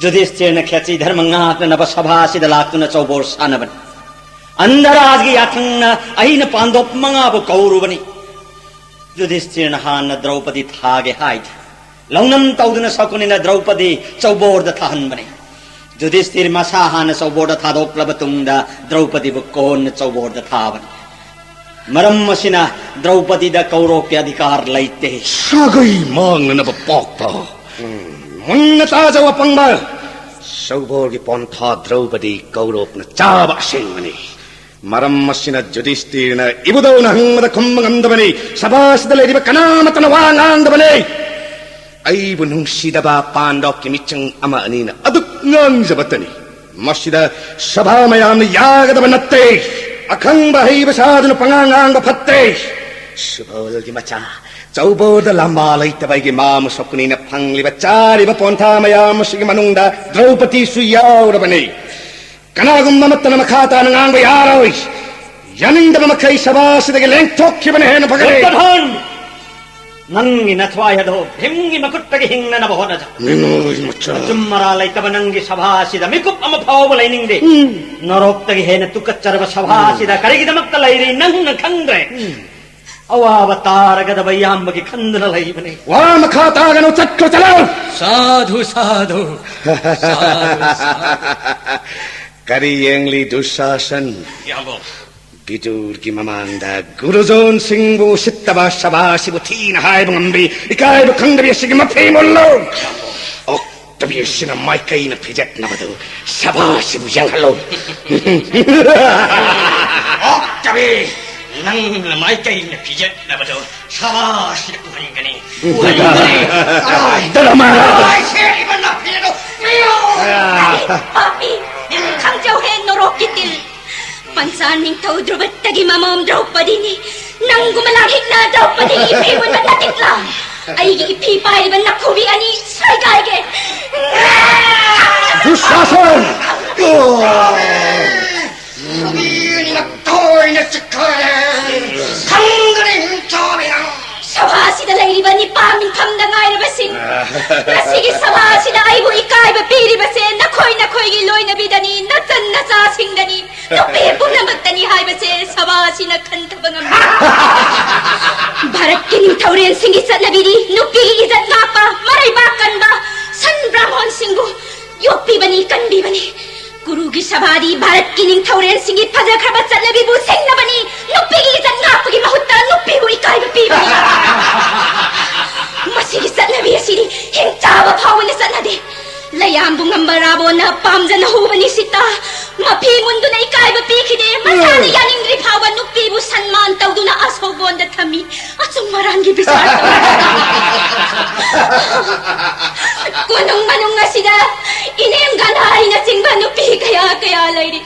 ꯌꯨꯙꯤꯁꯊꯤꯔꯅ ꯈꯦꯇ꯭ꯔꯤ ꯙꯔꯃ ꯉꯥꯛꯅꯅꯕ ꯁꯚꯥ ꯑꯁꯤꯗ ꯂꯥꯛꯇꯨꯅ ꯆꯧꯕꯣꯔ ꯁꯥꯟꯅꯕꯅꯤ꯫ ꯑꯟꯙꯔꯥꯖꯒꯤ ꯌꯥꯊꯪꯅ ꯑꯩꯅ ꯄꯥꯟꯗꯣꯞ ꯃꯉꯥꯕꯨ ꯀꯧꯔꯨꯕꯅꯤ꯫ ꯌꯨꯙꯤꯁꯊꯤꯔꯅ ꯍꯥꯟꯅ ꯗ꯭ꯔꯧꯄꯗꯤ ꯊꯥꯒꯦ ꯍꯥꯏꯗꯦ꯫ ꯂꯧꯅꯝ ꯇꯧꯗꯨꯅ ꯁꯀꯨꯅꯤꯅ ꯗ꯭ꯔꯧꯄꯗꯤ ꯆꯧꯕꯣꯔꯗ ꯊꯥꯍꯟꯕꯅꯤ꯫ ꯌꯨꯙꯤꯁꯊꯤꯔ ꯃꯁꯥ ꯍꯥꯟꯅ ꯆꯧꯕꯣꯔꯗ ꯊꯥꯗꯣꯛꯂꯕ ꯇꯨꯡꯗ ꯗ꯭ꯔꯧꯄꯗꯤꯕꯨ ꯀꯣꯟꯅ ꯆꯧꯕꯣꯔꯗ ꯊꯥꯕꯅꯤ꯫ ꯃꯔꯝ ꯑꯁꯤꯅ ꯗ꯭ꯔꯧꯄꯗꯤꯗ ꯀꯧꯔꯣꯛꯀꯤ ꯑꯙꯤꯀꯥꯔ ꯂꯩꯇꯦ꯫ ꯁꯥꯒꯩ ꯃꯥꯡꯅꯅꯕ ꯄꯣꯛꯄ꯫ ꯎꯝ, ꯃꯨꯟꯅ ꯇꯥꯖꯧ ꯑꯄꯪꯕ꯫ ꯆꯧꯕꯣꯔꯒꯤ ꯄꯣꯟꯊꯥ ꯗ꯭ꯔꯧꯄꯗꯤ ꯀꯧꯔꯣꯛꯅ ꯆꯥꯕ ꯑꯁꯦꯡꯕꯅꯤ꯫ ꯃꯔꯝ ꯑꯁꯤꯅ ꯌꯨꯙꯤꯁꯊꯤꯔꯅ ꯏꯕꯨꯙꯧꯅ ꯍꯪꯕꯗ ꯈꯨꯝꯕ ꯉꯝꯗꯕꯅꯤ꯫ ꯁꯚꯥꯁꯤꯗ ꯂꯩꯔꯤꯕ ꯀꯅꯥꯃꯠꯇꯅ ꯋꯥ ꯉꯥꯡꯗꯕꯅꯤ꯫ ꯑꯩꯕꯨ ꯅꯨꯡꯁꯤꯗꯕ ꯄꯥꯟꯗꯣꯞꯀꯤ ꯃꯤꯆꯪ ꯑꯃ ꯑꯅꯤꯅ ꯑꯗꯨꯛ ꯉꯥꯡꯖꯕꯇꯅꯤ꯫ ꯃꯁꯤꯗ ꯁꯚꯥ ꯃꯌꯥꯝꯅ ꯌꯥꯒꯗꯕ ꯅꯠꯇꯦ꯫ ꯑꯈꯪꯕ ꯍꯩꯕ ꯁꯥꯗꯨꯅ ꯄꯉꯥꯡ ꯉꯥꯡꯕ ꯐꯠꯇꯦ꯫ ꯁꯨꯕꯣꯜꯒꯤ ꯃꯆꯥ, ꯆꯧꯕꯣꯔꯗ ꯂꯝꯕꯥ ꯂꯩꯇꯕꯒꯤ ꯃꯥꯃ ꯁꯀꯨꯅꯤꯅ ꯐꯪꯂꯤꯕ ꯆꯥꯔꯤꯕ ꯄꯣꯟꯊꯥ ꯃꯌꯥꯝ ꯑꯁꯤꯒꯤ ꯃꯅꯨꯡꯗ ꯗ꯭ꯔꯧꯄꯗꯤꯁꯨ ꯌꯥꯎꯔꯕꯅꯤ꯫ ꯀꯅꯥꯒꯨꯝꯕ ꯑꯃꯠꯇꯅ ꯃꯈꯥ ꯇꯥꯅ ꯉꯥꯡꯕ ꯌꯥꯔꯣꯏ꯫ ꯌꯥꯅꯤꯡꯗꯕ ꯃꯈꯩ ꯁꯚꯥ ꯑꯁꯤꯗꯒꯤ ꯂꯦꯡꯊꯣꯛꯈꯤꯕꯅ ꯍꯦꯟꯅ ꯐꯒꯅꯤ꯫ ꯗꯨꯔꯌꯣꯙꯟ! ꯅꯪꯒꯤ ꯅꯊ꯭ꯋꯥꯏ ꯑꯗꯣ ꯚꯤꯝꯒꯤ ꯃꯈꯨꯠꯇꯒꯤ ꯍꯤꯡꯅꯅꯕ ꯍꯣꯠꯅꯖꯧ꯫ ꯃꯤꯅꯣꯏ ꯃꯆꯥ꯫ ꯑꯆꯨꯝ ꯑꯔꯥ ꯂꯩꯇꯕ ꯅꯪꯒꯤ ꯁꯚꯥ ꯑꯁꯤꯗ ꯃꯤꯀꯨꯞ ꯑꯃ ꯐꯥꯎꯕ ꯂꯩꯅꯤꯡꯗꯦ꯫ ꯎꯝ꯫ ꯅꯔꯣꯛꯇꯒꯤ ꯍꯦꯟꯅ ꯇꯨꯀꯠꯆꯔꯕ ꯁꯚꯥ ꯎꯝ꯫ ꯑꯁꯤꯗ ꯀꯔꯤꯒꯤꯗꯃꯛꯇ ꯂꯩꯔꯤ ꯅꯪꯅ ꯈꯪꯗ꯭ꯔꯦ꯫ ꯎꯝ꯫ ꯑꯋꯥꯕ ꯇꯥꯔꯒꯗꯕ ꯏꯌꯥꯝꯕꯒꯤ ꯈꯟꯗꯨꯅ ꯂꯩꯕꯅꯤ꯫ ꯋꯥ ꯃꯈꯥ ꯇꯥꯒꯅꯨ, ꯆꯠꯈ꯭ꯔꯣ, ꯆꯠꯂꯣ꯫ ꯁꯥꯙꯨ, ꯁꯥꯙꯨ, ꯁꯥꯙꯨ, ꯁꯥꯙꯨ꯫ ꯀꯔꯤ ꯌꯦꯡꯂꯤ ꯗꯨꯁꯥꯁꯟ? ꯏꯌꯥꯝꯕ꯫ ꯕꯤꯗꯨꯔꯒꯤ ꯃꯃꯥꯡꯗ ꯒꯨꯔꯨꯖꯣꯟ ꯁꯤꯡꯕꯨ ꯎꯁꯤꯠꯇꯕ ꯁꯚꯥꯁꯤꯕꯨ ꯊꯤꯅ ꯍꯥꯏꯕ ꯉꯝꯕꯤ ꯏꯀꯥꯏꯕ ꯈꯪꯗꯕꯤ ꯑꯁꯤꯒꯤ ꯃꯐꯤ ꯃꯨꯜꯂꯨ꯫ ꯇꯕꯤ ꯑꯁꯤꯅ ꯃꯥꯏꯀꯩꯅ ꯐꯤꯖꯠꯅꯕꯗꯨ ꯁꯚꯥꯁꯤꯕꯨ ꯌꯦꯡꯍꯜꯂꯨ꯫ ꯑꯣꯛꯇꯕꯤ! ꯅꯪꯅ ꯃꯥꯏꯀꯩꯅ ꯐꯤꯖꯠꯅꯕꯗꯨ ꯁꯚꯥꯁꯤꯗ ꯎꯍꯟꯒꯅꯤ꯫ ꯎꯍꯟꯒꯅꯤ꯫ ꯀꯗꯥꯏ? ꯗꯔꯃꯥ! ꯀꯗꯥꯏ ꯁꯦꯠꯂꯤꯕ ꯅꯥꯄꯤ ꯑꯗꯨ? ꯄꯤꯌꯨ! ꯄꯥꯄꯤ! ꯈꯪꯖꯧꯍꯦ ꯅꯣꯔꯣꯛꯀꯤ ꯇꯤꯜ! ꯄꯟꯆꯥ ꯅꯤꯡꯊꯧ ꯗ꯭ꯔꯨꯕꯠꯇꯒꯤ ꯃꯃꯣꯝ ꯗ꯭ꯔꯧꯄꯗꯤꯅꯤ꯫ ꯅꯪꯒꯨꯝꯕ ꯂꯥꯡꯍꯤꯛꯅ ꯗ꯭ꯔꯧꯄꯗꯤꯒꯤ ꯏꯐꯦ ꯃꯨꯟꯕ ꯅꯇꯤꯛꯂꯥ? ꯑꯩꯒꯤ ꯏꯐꯤ ꯄꯥꯏꯔꯤꯕ ꯅꯈꯨꯕꯤ ꯑꯅꯤ ꯁꯣꯏꯒꯥꯏꯒꯦ꯫ ꯗꯨꯁꯥꯁꯟ! ꯅꯨꯄꯤꯅ ꯇꯣꯏꯅ ꯆꯤꯛꯊꯔꯦ꯫ ꯈꯪꯒꯅꯤ ꯅꯤꯡꯊꯧꯕꯤ ꯅꯪ꯫ ꯁꯚꯥꯁꯤꯗ ꯂꯩꯔꯤꯕ ꯅꯤꯄꯥ ꯃꯤꯐꯝꯗ ꯉꯥꯏꯔꯕꯁꯤꯡ, ꯉꯁꯤꯒꯤ ꯁꯚꯥꯁꯤꯗ ꯑꯩꯕꯨ ꯏꯀꯥꯏꯕ ꯄꯤꯔꯤꯕꯁꯦ ꯅꯈꯣꯏ ꯅꯈꯣꯏꯒꯤ ꯂꯣꯏꯅꯕꯤꯗꯅꯤ, ꯅꯆꯟ ꯅꯆꯥꯁꯤꯡꯗꯅꯤ, ꯅꯨꯄꯤ ꯄꯨꯝꯅꯃꯛꯇꯅꯤ ꯍꯥꯏꯕꯁꯦ ꯁꯚꯥꯁꯤꯅ ꯈꯟꯊꯕ ꯉꯝꯃꯤ꯫ ꯚꯥꯔꯠꯀꯤ ꯅꯤꯡꯊꯧꯔꯦꯜꯁꯤꯡꯒꯤ ꯆꯠꯅꯕꯤꯗꯤ ꯅꯨꯄꯤꯒꯤ ꯏꯖꯠ ꯉꯥꯛꯄ, ꯃꯔꯩꯕꯥꯛ ꯀꯟꯕ, ꯁꯟ ꯕ꯭ꯔꯥꯍꯃꯣꯟꯁꯤꯡꯕꯨ ꯌꯣꯛꯄꯤꯕꯅꯤ, ꯀꯟꯕꯤꯕꯅꯤ꯫ ꯀꯨꯔꯨꯒꯤ ꯁꯚꯥꯗꯤ ꯚꯥꯔꯠꯀꯤ ꯅꯤꯡꯊꯧꯔꯦꯜꯁꯤꯡꯒꯤ ꯐꯖꯈ꯭ꯔꯕ ꯆꯠꯅꯕꯤꯕꯨ ꯁꯤꯡꯅꯕꯅꯤ, ꯅꯨꯄꯤꯒꯤ ꯏꯖꯠ ꯉꯥꯛꯄꯒꯤ ꯃꯍꯨꯠꯇ ꯅꯨꯄꯤꯕꯨ ꯏꯀꯥꯏꯕ ꯄꯤꯕꯅꯤ꯫ ꯃꯁꯤꯒꯤ ꯆꯠꯅꯕꯤ ꯑꯁꯤꯗꯤ ꯍꯤꯡꯆꯥꯕ ꯐꯥꯎꯕꯅ ꯆꯠꯅꯗꯦ꯫ ꯂꯩꯌꯥꯝꯕꯨ ꯉꯝꯕ ꯔꯥꯕꯣꯟꯅ ꯄꯥꯝꯖꯅ ꯍꯨꯕꯅꯤ ꯁꯤꯇꯥ꯫ ꯃꯐꯤ ꯃꯨꯟꯗꯨꯅ ꯏꯀꯥꯏꯕ ꯄꯤꯈꯤꯗꯦ꯫ ꯃꯁꯥꯅ ꯌꯥꯅꯤꯡꯗ꯭ꯔꯤ ꯐꯥꯎꯕ ꯅꯨꯄꯤꯕꯨ ꯁꯟꯃꯥꯟ ꯇꯧꯗꯨꯅ ꯑꯁꯣꯛꯕꯣꯟꯗ ꯊꯝꯃꯤ꯫ ꯑꯆꯨꯝ ꯑꯔꯥꯟꯒꯤ ꯕꯤꯆꯥꯔ ꯇꯧꯔꯤ꯫ ꯀꯣꯅꯨꯡ ꯃꯅꯨꯡ ꯑꯁꯤꯗ ꯏꯅꯦꯝ ꯒꯟꯙꯥꯔꯤꯅꯆꯤꯡꯕ ꯅꯨꯄꯤ ꯀꯌꯥ ꯀꯌꯥ ꯂꯩꯔꯤ꯫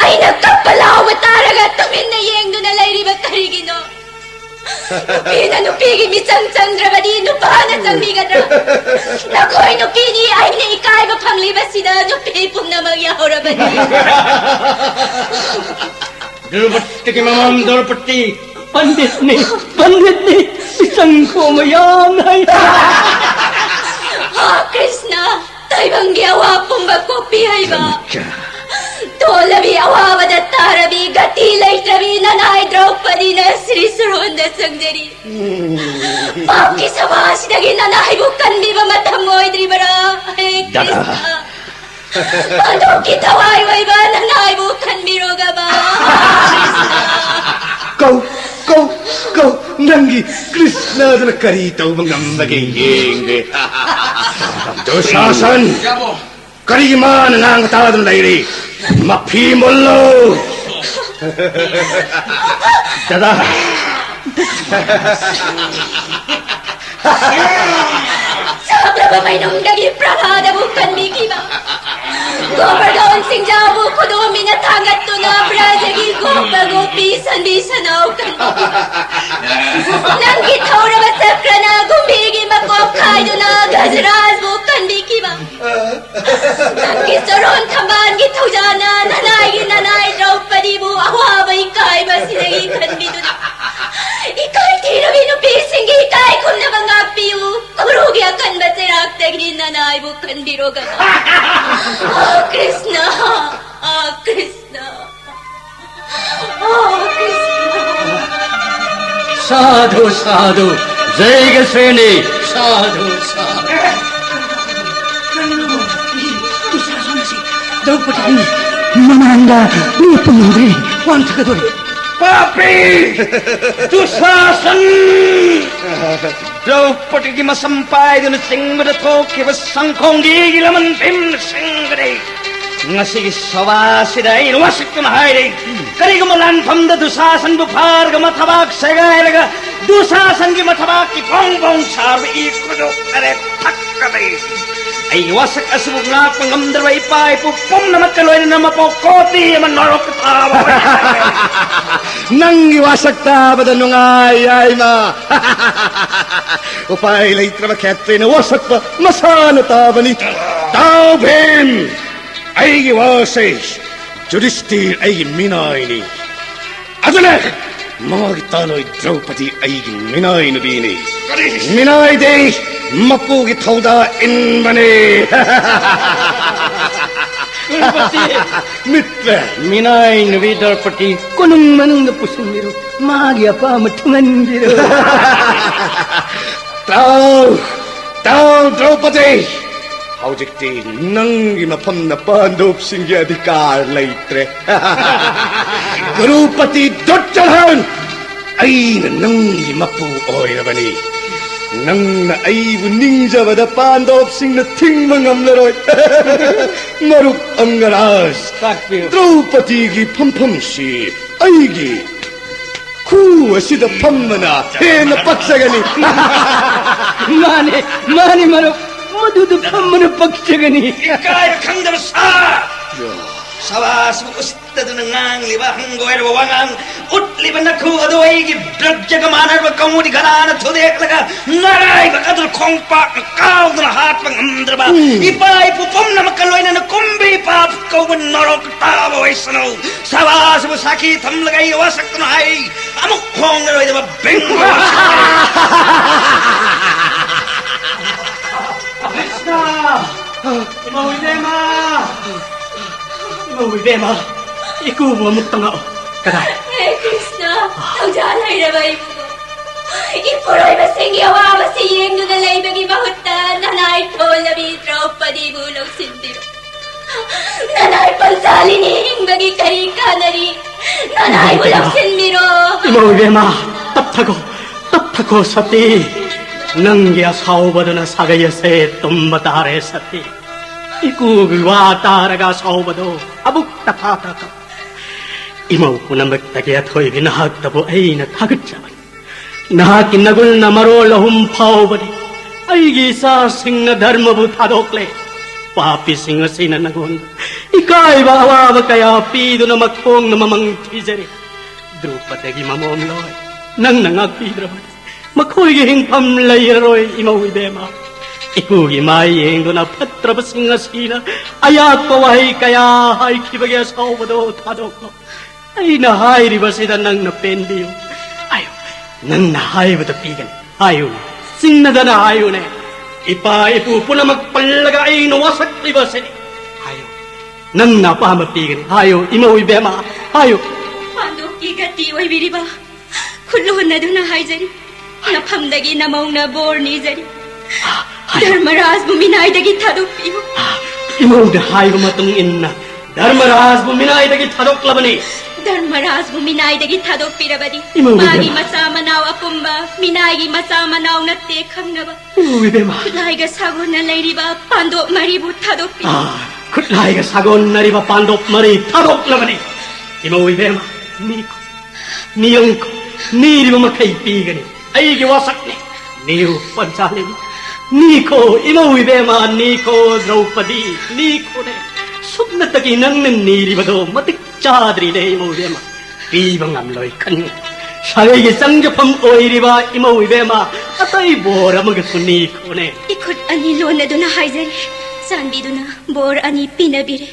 ꯑꯩꯅ ꯀꯞꯄ ꯂꯥꯎꯕ ꯇꯥꯔꯒ ꯇꯨꯃꯤꯟꯅ ꯌꯦꯡꯗꯨꯅ ꯂꯩꯔꯤꯕ ꯀꯔꯤꯒꯤꯅꯣ? ꯅꯨꯄꯤꯅ ꯅꯨꯄꯤꯒꯤ ꯃꯤꯆꯪ ꯆꯪꯗ꯭ꯔꯕꯗꯤ ꯅꯨꯄꯥꯅ ꯆꯪꯕꯤꯒꯗ꯭ꯔꯥ? ꯅꯈꯣꯏ ꯅꯨꯄꯤꯅꯤ ꯑꯩꯅ ꯏꯀꯥꯏꯕ ꯐꯪꯂꯤꯕꯁꯤꯗ ꯅꯨꯄꯤ ꯄꯨꯝꯅꯃꯛ ꯌꯥꯎꯔꯕꯅꯤ꯫ ꯗ꯭ꯔꯧꯄꯗꯤꯒꯤ ꯃꯃꯥ ꯗ꯭ꯔꯧꯄꯗꯤ ꯄꯟꯗꯤꯠꯅꯤ, ꯄꯟꯗꯤꯠꯅꯤ, ꯃꯤꯆꯪ ꯈꯣꯝꯕ ꯌꯥꯝꯅ ꯍꯩ꯫ ꯍꯥ ꯀ꯭ꯔꯤꯁꯅ, ꯇꯥꯏꯕꯪꯒꯤ ꯑꯋꯥ ꯄꯨꯝꯕ ꯀꯣꯛꯄꯤ ꯍꯩꯕ꯫ ꯇꯣꯜꯂꯕꯤ ꯑꯋꯥꯕꯗ ꯇꯥꯔꯕꯤ ꯒꯇꯤ ꯂꯩꯇ꯭ꯔꯕꯤ ꯅꯅꯥꯏ ꯗ꯭ꯔꯧꯄꯗꯤꯅ ꯁ꯭ꯔꯤ ꯁꯨꯔꯣꯟꯗ ꯆꯪꯖꯔꯤ꯫ ꯄꯥꯞꯀꯤ ꯁꯃꯥꯖꯁꯤꯗꯒꯤ ꯅꯅꯥꯏꯕꯨ ꯀꯟꯕꯤꯕ ꯃꯇꯝ ꯑꯣꯏꯗ꯭ꯔꯤꯕꯔꯥ? ꯍꯦ ꯗꯥꯗꯥ꯫ ꯀ꯭ꯔꯤꯁꯅ, ꯄꯥꯟꯊꯣꯛꯀꯤ ꯊꯋꯥꯏ ꯑꯣꯏꯕ ꯅꯅꯥꯏꯕꯨ ꯈꯟꯕꯤꯔꯣꯒꯕ꯫ ꯀꯧ, ꯀꯧ, ꯀꯧ, ꯅꯪꯒꯤ ꯀ꯭ꯔꯤꯁꯅꯗꯨꯅ ꯀꯔꯤ ꯇꯧꯕ ꯉꯝꯕꯒꯦ ꯌꯦꯡꯒꯦ꯫ ꯗꯨꯁꯥꯁꯟ! ꯀꯔꯤꯒꯤ ꯃꯥꯅ ꯉꯥꯡꯕ ꯇꯥꯗꯨꯅ ꯂꯩꯔꯤ? ꯃꯐꯤ ꯃꯨꯜꯂꯨ! ꯗꯥꯗꯥ! ꯁꯥꯛꯂꯕ ꯃꯩꯅꯨꯡꯗꯒꯤ ꯄ꯭ꯔꯍ꯭ꯂꯥꯗꯕꯨ ꯀꯟꯕꯤꯈꯤꯕ, ꯒꯣꯕꯔꯙꯟ ꯁꯤꯡꯖꯥꯕꯨ ꯈꯨꯗꯣꯝꯕꯤꯅ ꯊꯥꯡꯒꯠꯇꯨꯅ ꯕ꯭ꯔꯖꯒꯤ ꯒꯣꯄ ꯒꯣꯄꯤ ꯁꯟꯕꯤ ꯁꯅꯥꯎ ꯀꯟꯕꯤꯈꯤꯕ, ꯅꯪꯒꯤ ꯊꯧꯔꯕ ꯆꯀ꯭ꯔꯅ ꯒꯨꯝꯕꯤꯒꯤ ꯃꯀꯣꯛ ꯈꯥꯏꯗꯨꯅ ꯒꯖꯔꯥꯖꯕꯨ ꯀꯟꯕꯤꯈꯤꯕ, ꯀꯟꯕꯤꯔꯣ ꯀꯅꯥ? ꯑꯣ ꯀ꯭ꯔꯤꯁꯅ, ꯑꯣ ꯀ꯭ꯔꯤꯁꯅ, ꯑꯣ ꯀ꯭ꯔꯤꯁꯅ꯫ ꯁꯥꯙꯨ ꯁꯥꯙꯨ, ꯖꯩꯒ ꯁꯦꯅꯤ꯫ ꯁꯥꯙꯨ ꯁꯥꯙꯨ꯫ ꯀꯔꯤꯅꯣ? ꯗꯨꯁꯥꯁꯅꯁꯤ ꯗ꯭ꯔꯧꯄꯗꯤꯒꯤ ꯃꯃꯥꯡꯗ ꯂꯦꯞꯄ ꯉꯝꯗ꯭ꯔꯦ꯫ ꯋꯥꯟꯊꯒꯗꯧꯔꯦ꯫ ꯄꯥꯄꯤ! ꯗꯨꯁꯥꯁꯟ! ꯗ꯭ꯔꯧꯄꯗꯤꯒꯤ ꯃꯁꯝ ꯄꯥꯏꯗꯨꯅ ꯆꯤꯡꯕꯗ ꯊꯣꯛꯈꯤꯕ ꯁꯪꯈꯣꯡꯒꯤꯒꯤ ꯂꯃꯟ ꯚꯤꯝꯅ ꯁꯤꯡꯕꯗꯤ ꯉꯁꯤꯒꯤ ꯁꯚꯥꯁꯤꯗ ꯑꯩꯅ ꯋꯥꯁꯛꯇꯨꯅ ꯍꯥꯏꯔꯤ꯫ ꯀꯔꯤꯒꯨꯝꯕ ꯂꯥꯟꯐꯝꯗ ꯗꯨꯁꯥꯁꯟꯕꯨ ꯐꯥꯔꯒ ꯃꯊꯕꯥꯛ ꯁꯦꯒꯥꯏꯔꯒ ꯗꯨꯁꯥꯁꯟꯒꯤ ꯃꯊꯕꯥꯛꯀꯤ ꯐꯣꯡ ꯐꯣꯡ ꯁꯥꯔꯕ ꯏ ꯈꯨꯗꯣ ꯇꯔꯦꯠ ꯊꯛꯀꯗ ꯑꯩꯒꯤ ꯋꯥꯁꯛ ꯑꯁꯤꯕꯨ ꯉꯥꯛꯄ ꯉꯝꯗ꯭ꯔꯕ ꯏꯄꯥ ꯏꯄꯨ ꯄꯨꯝꯅꯃꯛꯀ ꯂꯣꯏꯅꯅ ꯃꯄꯣꯛ ꯀꯣꯇꯤ ꯑꯃ ꯅꯔꯣꯛꯇ ꯇꯥꯕ ꯑꯣꯏꯔꯦ꯫ ꯅꯪꯒꯤ ꯋꯥꯁꯛ ꯇꯥꯕꯗ ꯅꯨꯡꯉꯥꯏ ꯌꯥꯏꯃ꯫ ꯎꯄꯥꯏ ꯂꯩꯇ꯭ꯔꯕ ꯈꯦꯇ꯭ꯔꯤꯅ ꯋꯥꯁꯛꯄ ꯃꯁꯥꯅ ꯇꯥꯕꯅꯤ꯫ ꯇꯥꯎ ꯚꯤꯝ, ꯑꯩꯒꯤ ꯋꯥꯁꯦ ꯌꯨꯙꯤꯁꯇꯤꯔ ꯑꯩꯒꯤ ꯃꯤꯅꯥꯏꯅꯤ꯫ ꯑꯗꯨꯅ ꯃꯥꯒꯤ ꯇꯥꯂꯣꯏ ꯗ꯭ꯔꯧꯄꯗꯤ ꯑꯩꯒꯤ ꯃꯤꯅꯥꯏ ꯅꯨꯄꯤꯅꯤ꯫ ꯀꯔꯤ? ꯃꯤꯅꯥꯏꯗꯤ ꯃꯄꯨꯒꯤ ꯊꯧꯗꯥ ꯏꯟꯕꯅꯤ꯫ ꯗ꯭ꯔꯧꯄꯗꯤ! ꯃꯤꯠꯇ ꯃꯤꯅꯥꯏ ꯅꯨꯄꯤ ꯗ꯭ꯔꯧꯄꯗꯤ ꯀꯣꯅꯨꯡ ꯃꯅꯨꯡꯗ ꯄꯨꯁꯤꯟꯕꯤꯔꯨ, ꯃꯥꯒꯤ ꯑꯄꯥꯝꯕ ꯊꯨꯡꯍꯟꯕꯤꯔꯨ꯫ ꯇꯥꯎ, ꯇꯥꯎ ꯗ꯭ꯔꯧꯄꯗꯤ, ꯍꯧꯖꯤꯛꯇꯤ ꯅꯪꯒꯤ ꯃꯐꯝꯅ ꯄꯥꯟꯗꯣꯞꯁꯤꯡꯒꯤ ꯑꯙꯤꯀꯥꯔ ꯂꯩꯇ꯭ꯔꯦ꯫ ꯒ꯭ꯔꯨꯄꯇꯤ ꯗꯨꯠꯆꯣꯙꯟ, ꯑꯩꯅ ꯅꯪꯒꯤ ꯃꯄꯨ ꯑꯣꯏꯔꯕꯅꯤ꯫ ꯅꯪꯅ ꯑꯩꯕꯨ ꯅꯤꯡꯖꯕꯗ ꯄꯥꯟꯗꯣꯞꯁꯤꯡꯅ ꯊꯤꯡꯕ ꯉꯝꯂꯔꯣꯏ꯫ ꯃꯔꯨꯞ ꯑꯪꯒꯔꯥꯖ, ꯇꯥꯛꯄꯤꯌꯨ꯫ ꯗ꯭ꯔꯧꯄꯗꯤꯒꯤ ꯐꯝꯐꯝꯁꯤ ꯑꯩꯒꯤ ꯈꯨ ꯑꯁꯤꯗ ꯐꯝꯕꯅ ꯍꯦꯟꯅ ꯄꯛꯆꯒꯅꯤ꯫ ꯃꯥꯅꯦ, ꯃꯥꯅꯦ ꯃꯔꯨꯞ, ꯃꯗꯨꯗ ꯐꯝꯕꯅ ꯄꯛꯆꯒꯅꯤ꯫ ꯏꯀꯥꯏꯕ ꯈꯪꯗꯕ ꯁꯥ! ꯁꯚꯥꯁꯤꯕꯨ ꯎꯁꯤꯠꯇꯗꯨꯅ ꯉꯥꯡꯂꯤꯕ ꯍꯪꯒꯣꯏꯔꯕ ꯋꯥꯉꯥꯡ ꯎꯠꯂꯤꯕ ꯅꯈꯨ ꯑꯗꯨ ꯑꯩꯒꯤ ꯗ꯭ꯔꯛꯖꯒ ꯃꯥꯟꯅꯔꯕ ꯀꯧꯅꯨꯗꯤ ꯒꯂꯥꯅ ꯊꯨꯗꯦꯛꯂꯒ ꯅꯔꯥꯏꯕꯛ ꯑꯗꯨ ꯈꯣꯡꯄꯥꯛꯅ ꯀꯥꯎꯗꯨꯅ ꯍꯥꯠꯄ ꯉꯝꯗ꯭ꯔꯕ ꯎꯝ꯫ ꯏꯄꯥ ꯏꯄꯨ ꯄꯨꯝꯅꯃꯛꯀ ꯂꯣꯏꯅꯅ ꯀꯨꯝꯕꯤ ꯄꯥꯞ ꯀꯧꯕ ꯅꯔꯣꯛ ꯇꯥꯕ ꯑꯣꯏꯁꯅꯨ꯫ ꯁꯚꯥꯁꯤꯕꯨ ꯁꯥꯈꯤ ꯊꯝꯂꯒ ꯑꯩ ꯋꯥꯁꯛꯇꯨꯅ ꯍꯥꯏ, ꯑꯃꯨꯛ ꯍꯣꯡꯂꯔꯣꯏꯗꯕ ꯕꯤꯡꯒꯣ꯫ ꯀ꯭ꯔꯤꯁꯅ! ꯏꯃꯧ ꯏꯕꯦꯝꯃ! ꯏꯃꯧ ꯏꯕꯦꯝꯃ! ꯏꯀꯨꯕꯨ ꯑꯃꯨꯛꯇ ꯉꯥꯛꯑꯣ꯫ ꯀꯗꯥꯏ? ꯍꯦ ꯀ꯭ꯔꯤꯁꯅ, ꯊꯧꯖꯥꯜ ꯍꯩꯔꯕ ꯏꯕꯨꯡꯉꯣ, ꯏꯄꯨꯔꯣꯏꯕꯁꯤꯡꯒꯤ ꯑꯋꯥꯕꯁꯤ ꯌꯦꯡꯗꯨꯅ ꯂꯩꯕꯒꯤ ꯃꯍꯨꯠꯇ ꯅꯅꯥꯏ ꯊꯣꯜꯂꯕꯤ ꯗ꯭ꯔꯧꯄꯗꯤꯕꯨ ꯂꯧꯁꯤꯟꯕꯤꯔꯣ꯫ ꯅꯅꯥꯏ ꯄꯟꯆꯥꯂꯤꯅꯤ ꯍꯤꯡꯕꯒꯤ ꯀꯔꯤ ꯀꯥꯟꯅꯔꯤ? ꯅꯅꯥꯏꯕꯨ ꯂꯧꯁꯤꯟꯕꯤꯔꯣ꯫ ꯏꯃꯧ ꯏꯕꯦꯝꯃ, ꯇꯞꯊꯈꯣ, ꯇꯞꯊꯈꯣ ꯁꯇꯤ꯫ ꯅꯪꯒꯤ ꯑꯁꯥꯎꯕꯗꯨꯅ ꯁꯥꯒꯩ ꯑꯁꯦ ꯇꯨꯝꯕ ꯇꯥꯔꯦ ꯁꯇꯤ꯫ ꯏꯀꯨꯒꯤ ꯋꯥ ꯇꯥꯔꯒ ꯑꯁꯥꯎꯕꯗꯣ ꯑꯃꯨꯛꯇ ꯐꯥꯊꯈꯣ꯫ ꯏꯃꯧ ꯄꯨꯝꯅꯃꯛꯇꯒꯤ ꯑꯊꯣꯏꯕꯤ ꯅꯍꯥꯛꯇꯕꯨ ꯑꯩꯅ ꯊꯥꯒꯠꯆꯕꯅꯤ꯫ ꯅꯍꯥꯛꯀꯤ ꯅꯒꯨꯟꯅ ꯃꯔꯣꯜ ꯑꯍꯨꯝ ꯐꯥꯎꯕꯅꯤ꯫ ꯑꯩꯒꯤ ꯏꯆꯥꯁꯤꯡꯅ ꯙꯔꯃꯕꯨ ꯊꯥꯗꯣꯛꯂꯦ꯫ ꯄꯥꯄꯤꯁꯤꯡ ꯑꯁꯤꯅ ꯅꯉꯣꯟꯗ ꯏꯀꯥꯏꯕ ꯑꯋꯥꯕ ꯀꯌꯥ ꯄꯤꯗꯨꯅ ꯃꯈꯣꯡꯅ ꯃꯃꯪ ꯊꯤꯖꯔꯤ꯫ ꯗ꯭ꯔꯧꯄꯗꯒꯤ ꯃꯃꯣꯝ ꯂꯣꯏ ꯅꯪꯅ ꯉꯥꯛꯄꯤꯗ꯭ꯔꯕꯗꯤ ꯃꯈꯣꯏꯒꯤ ꯍꯤꯡꯐꯝ ꯂꯩꯔꯔꯣꯏ ꯏꯃꯧ ꯏꯕꯦꯝꯃ꯫ ꯏꯀꯨꯒꯤ ꯃꯥꯏ ꯌꯦꯡꯗꯨꯅ ꯐꯠꯇ꯭ꯔꯕꯁꯤꯡ ꯑꯁꯤꯅ ꯑꯌꯥꯛꯄ ꯋꯥꯍꯩ ꯀꯌꯥ ꯍꯥꯏꯈꯤꯕꯒꯤ ꯑꯁꯥꯎꯕꯗꯣ ꯊꯥꯗꯣꯛꯂꯣ꯫ ꯑꯩꯅ ꯍꯥꯏꯔꯤꯕꯁꯤꯗ ꯅꯪꯅ ꯄꯦꯟꯕꯤꯌꯨ꯫ ꯍꯥꯏꯌꯨ, ꯅꯪꯅ ꯍꯥꯏꯕꯗ ꯄꯤꯒꯅꯤ꯫ ꯍꯥꯏꯌꯨꯅꯦ, ꯆꯤꯡꯅꯗꯅ ꯍꯥꯏꯌꯨꯅꯦ꯫ ꯏꯄꯥ ꯏꯄꯨ ꯄꯨꯝꯅꯃꯛ ꯄꯜꯂꯒ ꯑꯩꯅ ꯋꯥꯁꯛꯂꯤꯕꯁꯤꯅꯤ꯫ ꯍꯥꯏꯌꯨ, ꯅꯪꯅ ꯑꯄꯥꯝꯕ ꯄꯤꯒꯅꯤ꯫ ꯍꯥꯏꯌꯨ, ꯏꯃꯧ ꯏꯕꯦꯝꯃ, ꯍꯥꯏꯌꯨ꯫ ꯄꯥꯟꯗꯣꯞꯀꯤ ꯒꯇꯤ ꯑꯣꯏꯕꯤꯔꯤꯕ ꯈꯨꯠꯂꯣꯟꯅꯗꯨꯅ ꯍꯥꯏꯖꯔꯤ, ꯅꯐꯝꯗꯒꯤ ꯅꯃꯧꯅ ꯕꯣꯔ ꯅꯤꯖꯔꯤ꯫ ꯍꯥꯏꯌꯨ꯫ ꯙꯔꯃꯔꯥꯖꯕꯨ ꯃꯤꯅꯥꯏꯗꯒꯤ ꯊꯥꯗꯣꯛꯄꯤꯌꯨ꯫ ꯏꯃꯧꯅ ꯍꯥꯏꯕ ꯃꯇꯨꯡ ꯏꯟꯅ ꯙꯔꯃꯔꯥꯖꯕꯨ ꯃꯤꯅꯥꯏꯗꯒꯤ ꯊꯥꯗꯣꯛꯂꯕꯅꯤ꯫ ꯙꯔꯃꯔꯥꯖꯕꯨ ꯃꯤꯅꯥꯏꯗꯒꯤ ꯊꯥꯗꯣꯛꯄꯤꯔꯕꯗꯤ ꯏꯃꯧ ꯃꯥꯒꯤ ꯏꯕꯦꯝꯃ꯫ ꯃꯆꯥ ꯃꯅꯥꯎ ꯑꯄꯨꯝꯕ ꯃꯤꯅꯥꯏꯒꯤ ꯃꯆꯥ ꯃꯅꯥꯎ ꯅꯠꯇꯦ ꯈꯪꯅꯕ ꯏꯃꯧ ꯏꯕꯦꯝꯃ꯫ ꯈꯨꯠꯂꯥꯏꯒ ꯁꯥꯒꯣꯟꯅ ꯂꯩꯔꯤꯕ ꯄꯥꯟꯗꯣꯞ ꯃꯔꯤꯕꯨ ꯊꯥꯗꯣꯛꯄꯤꯌꯨ꯫ ꯑꯥ, ꯈꯨꯠꯂꯥꯏꯒ ꯁꯥꯒꯣꯟꯅꯔꯤꯕ ꯄꯥꯟꯗꯣꯞ ꯃꯔꯤ ꯊꯥꯗꯣꯛꯂꯕꯅꯤ꯫ ꯏꯃꯧ ꯏꯕꯦꯝꯃ, ꯅꯤꯈꯣ, ꯅꯤꯌꯨꯀꯣ, ꯅꯤꯔꯤꯕ ꯃꯈꯩ ꯄꯤꯒꯅꯤ꯫ ꯑꯩꯒꯤ ꯋꯥꯁꯛꯅꯤ꯫ ꯅꯤꯌꯨ ꯄꯟꯆꯥꯂꯤꯅꯤ꯫ ꯅꯤꯈꯣ, ꯏꯃꯧ ꯏꯕꯦꯝꯃ, ꯅꯤꯈꯣ, ꯗ꯭ꯔꯧꯄꯗꯤ, ꯅꯤꯈꯣꯅꯦ꯫ ꯁꯨꯞꯅꯇꯒꯤ ꯅꯪꯅ ꯅꯤꯔꯤꯕꯗꯣ ꯃꯇꯤꯛ ꯆꯥꯗ꯭ꯔꯤꯅꯦ, ꯏꯃꯧ ꯏꯕꯦꯝꯃ꯫ ꯄꯤꯕ ꯉꯝꯂꯣꯏ ꯈꯟ ꯁꯥꯒꯩꯒꯤ ꯆꯪꯖꯐꯝ ꯑꯣꯏꯔꯤꯕ ꯏꯃꯧ ꯏꯕꯦꯝꯃ, ꯑꯇꯩ ꯕꯣꯔ ꯑꯃꯒꯁꯨ ꯅꯤꯈꯣꯅꯦ꯫ ꯏꯈꯨꯠ ꯑꯅꯤ ꯂꯣꯟꯅꯗꯨꯅ ꯍꯥꯏꯖꯔꯤ, ꯆꯥꯟꯕꯤꯗꯨꯅ ꯕꯣꯔ ꯑꯅꯤ ꯄꯤꯅꯕꯤꯔꯦ꯫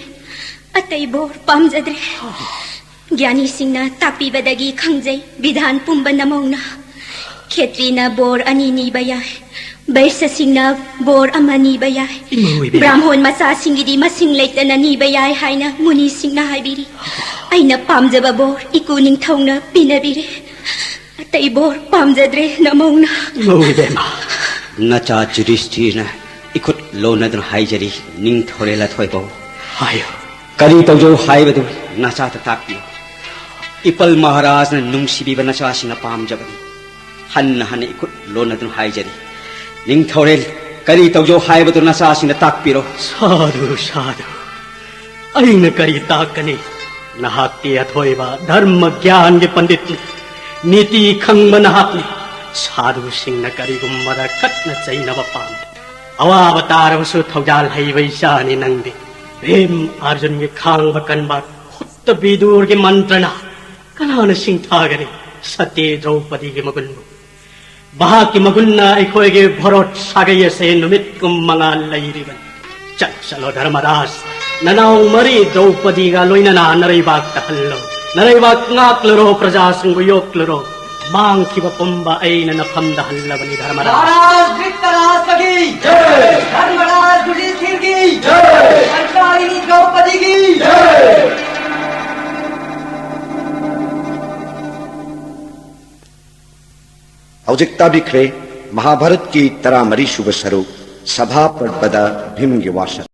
ꯑꯇꯩ ꯕꯣꯔ ꯄꯥꯝꯖꯗ꯭ꯔꯦ꯫ ꯒ꯭ꯌꯥꯅꯤꯁꯤꯡꯅ ꯇꯥꯛꯄꯤꯕꯗꯒꯤ ꯈꯪꯖꯩ, ꯕꯤꯙꯥꯟ ꯄꯨꯝꯕ ꯅꯃꯧꯅ꯫ ꯈꯦꯇ꯭ꯔꯤꯅ ꯕꯣꯔ ꯑꯅꯤ ꯅꯤꯕ ꯌꯥꯏ, ꯕꯩꯁ꯭ꯌꯁꯤꯡꯅ ꯕꯣꯔ ꯑꯃ ꯅꯤꯕ ꯌꯥꯏ꯫ ꯏꯃꯥ ꯑꯣꯏꯕꯤ꯫ ꯕ꯭ꯔꯥꯝꯍꯣꯟ ꯃꯆꯥꯁꯤꯡꯒꯤꯗꯤ ꯃꯁꯤꯡ ꯂꯩꯇꯅ ꯅꯤꯕ ꯌꯥꯏ ꯍꯥꯏꯅ ꯃꯨꯅꯤꯁꯤꯡꯅ ꯍꯥꯏꯕꯤꯔꯤ꯫ ꯑꯩꯅ ꯄꯥꯝꯖꯕ ꯕꯣꯔ ꯏꯀꯨ ꯅꯤꯡꯊꯧꯅ ꯄꯤꯅꯕꯤꯔꯦ꯫ ꯑꯇꯩ ꯕꯣꯔ ꯄꯥꯝꯖꯗ꯭ꯔꯦ ꯅꯃꯧꯅ꯫ ꯏꯃꯧ ꯏꯕꯦꯝꯃ꯫ ꯅꯆꯥ ꯌꯨꯙꯤꯁꯊꯤꯔꯅ ꯏꯈꯨꯠ ꯂꯣꯟꯅꯗꯨꯅ ꯍꯥꯏꯖꯔꯤ, ꯅꯤꯡꯊꯧꯔꯦꯜ ꯑꯊꯣꯏꯕꯧ꯫ ꯍꯥꯏꯌꯨ꯫ ꯀꯔꯤ ꯇꯧꯖꯧ ꯍꯥꯏꯕꯗꯨ ꯅꯆꯥꯗ ꯇꯥꯛꯄꯤꯌꯨ꯫ ꯏꯄꯜ ꯃꯍꯥꯔꯥꯖꯅ ꯅꯨꯡꯁꯤꯕꯤꯕ ꯅꯆꯥꯁꯤꯡꯅ ꯄꯥꯝꯖꯕꯅꯤ꯫ ꯍꯟꯅ ꯍꯟꯅ ꯏꯈꯨꯠ ꯂꯣꯟꯅꯗꯨꯅ ꯍꯥꯏꯖꯔꯤ, ꯅꯤꯡꯊꯧꯔꯦꯜ, ꯀꯔꯤ ꯇꯧꯖꯧ ꯍꯥꯏꯕꯗꯨ ꯅꯆꯥꯁꯤꯡꯗ ꯇꯥꯛꯄꯤꯔꯣ꯫ ꯁꯥꯙꯨ, ꯁꯥꯙꯨ꯫ ꯑꯩꯅ ꯀꯔꯤ ꯇꯥꯛꯀꯅꯤ? ꯅꯍꯥꯛꯇꯤ ꯑꯊꯣꯏꯕ ꯙꯔꯃ ꯒ꯭ꯌꯥꯟꯒꯤ ꯄꯟꯗꯤꯠꯅꯤ꯫ ꯅꯤꯇꯤ ꯈꯪꯕ ꯅꯍꯥꯛꯅꯤ꯫ ꯁꯥꯙꯨꯁꯤꯡꯅ ꯀꯔꯤꯒꯨꯝꯕꯗ ꯈꯠꯅ ꯆꯩꯅꯕ ꯄꯥꯝꯗꯦ꯫ ꯑꯋꯥꯕ ꯇꯥꯔꯕꯁꯨ ꯊꯧꯖꯥꯜ ꯍꯩꯕ ꯏꯆꯥꯅꯤ ꯅꯪꯗꯤ꯫ ꯚꯤꯝ ꯑꯔꯖꯨꯟꯒꯤ ꯈꯥꯡꯕ ꯀꯟꯕ ꯈꯨꯠꯇ ꯕꯤꯗꯨꯔꯒꯤ ꯃꯟꯇ꯭ꯔꯅ ꯀꯅꯥꯅ ꯁꯤꯡꯊꯥꯒꯅꯤ ꯁꯇꯤ ꯗ꯭ꯔꯧꯄꯗꯤꯒꯤ ꯃꯒꯨꯟꯕꯨ? ꯃꯍꯥꯛꯀꯤ ꯃꯒꯨꯟꯅ ꯑꯩꯈꯣꯏꯒꯤ ꯚꯥꯔꯠ ꯁꯥꯒꯩ ꯑꯁꯦ ꯅꯨꯃꯤꯠ ꯀꯨꯟ ꯃꯉꯥ ꯂꯩꯔꯤꯕꯅꯤ꯫ ꯆꯠ ꯆꯠꯂꯣ ꯙꯔꯃꯔꯥꯖ, ꯅꯅꯥꯎ ꯃꯔꯤ ꯗ꯭ꯔꯧꯄꯗꯤꯒ ꯂꯣꯏꯅꯅ ꯅꯔꯩꯕꯥꯛꯇ ꯍꯜꯂꯣ꯫ ꯅꯔꯩꯕꯥꯛ ꯉꯥꯛꯂꯨꯔꯣ, ꯄ꯭ꯔꯖꯥꯁꯤꯡꯕꯨ ꯌꯣꯛꯂꯨꯔꯣ꯫ ꯃꯥꯡꯈꯤꯕ ꯄꯨꯝꯕ ꯑꯩꯅ ꯅꯐꯝꯗ ꯍꯜꯂꯕꯅꯤ ꯙꯔꯃꯔꯥꯖ꯫ ꯃꯍꯥꯔꯥꯖ ꯙ꯭ꯔꯤꯇꯔꯥꯁ꯭ꯇ꯭ꯔꯒꯤ ꯖꯩ! ꯙꯔꯃꯔꯥꯖ ꯌꯨꯙꯤꯁꯊꯤꯔꯒꯤ ꯖꯩ! ꯁꯟꯇꯥꯅꯤꯅꯤ ꯗ꯭ꯔꯧꯄꯗꯤꯒꯤ ꯖꯩ! ꯍꯧꯖꯤꯛ ꯇꯥꯕꯤꯈ꯭ꯔꯦ ꯃꯍꯥꯚꯥꯔꯠꯀꯤ ꯇꯔꯥꯃꯔꯤ ꯁꯨꯕ ꯁꯔꯨꯛ, ꯁꯚꯥ ꯄꯔꯕꯗ ꯚꯤꯝꯒꯤ ꯋꯥꯁꯛ꯫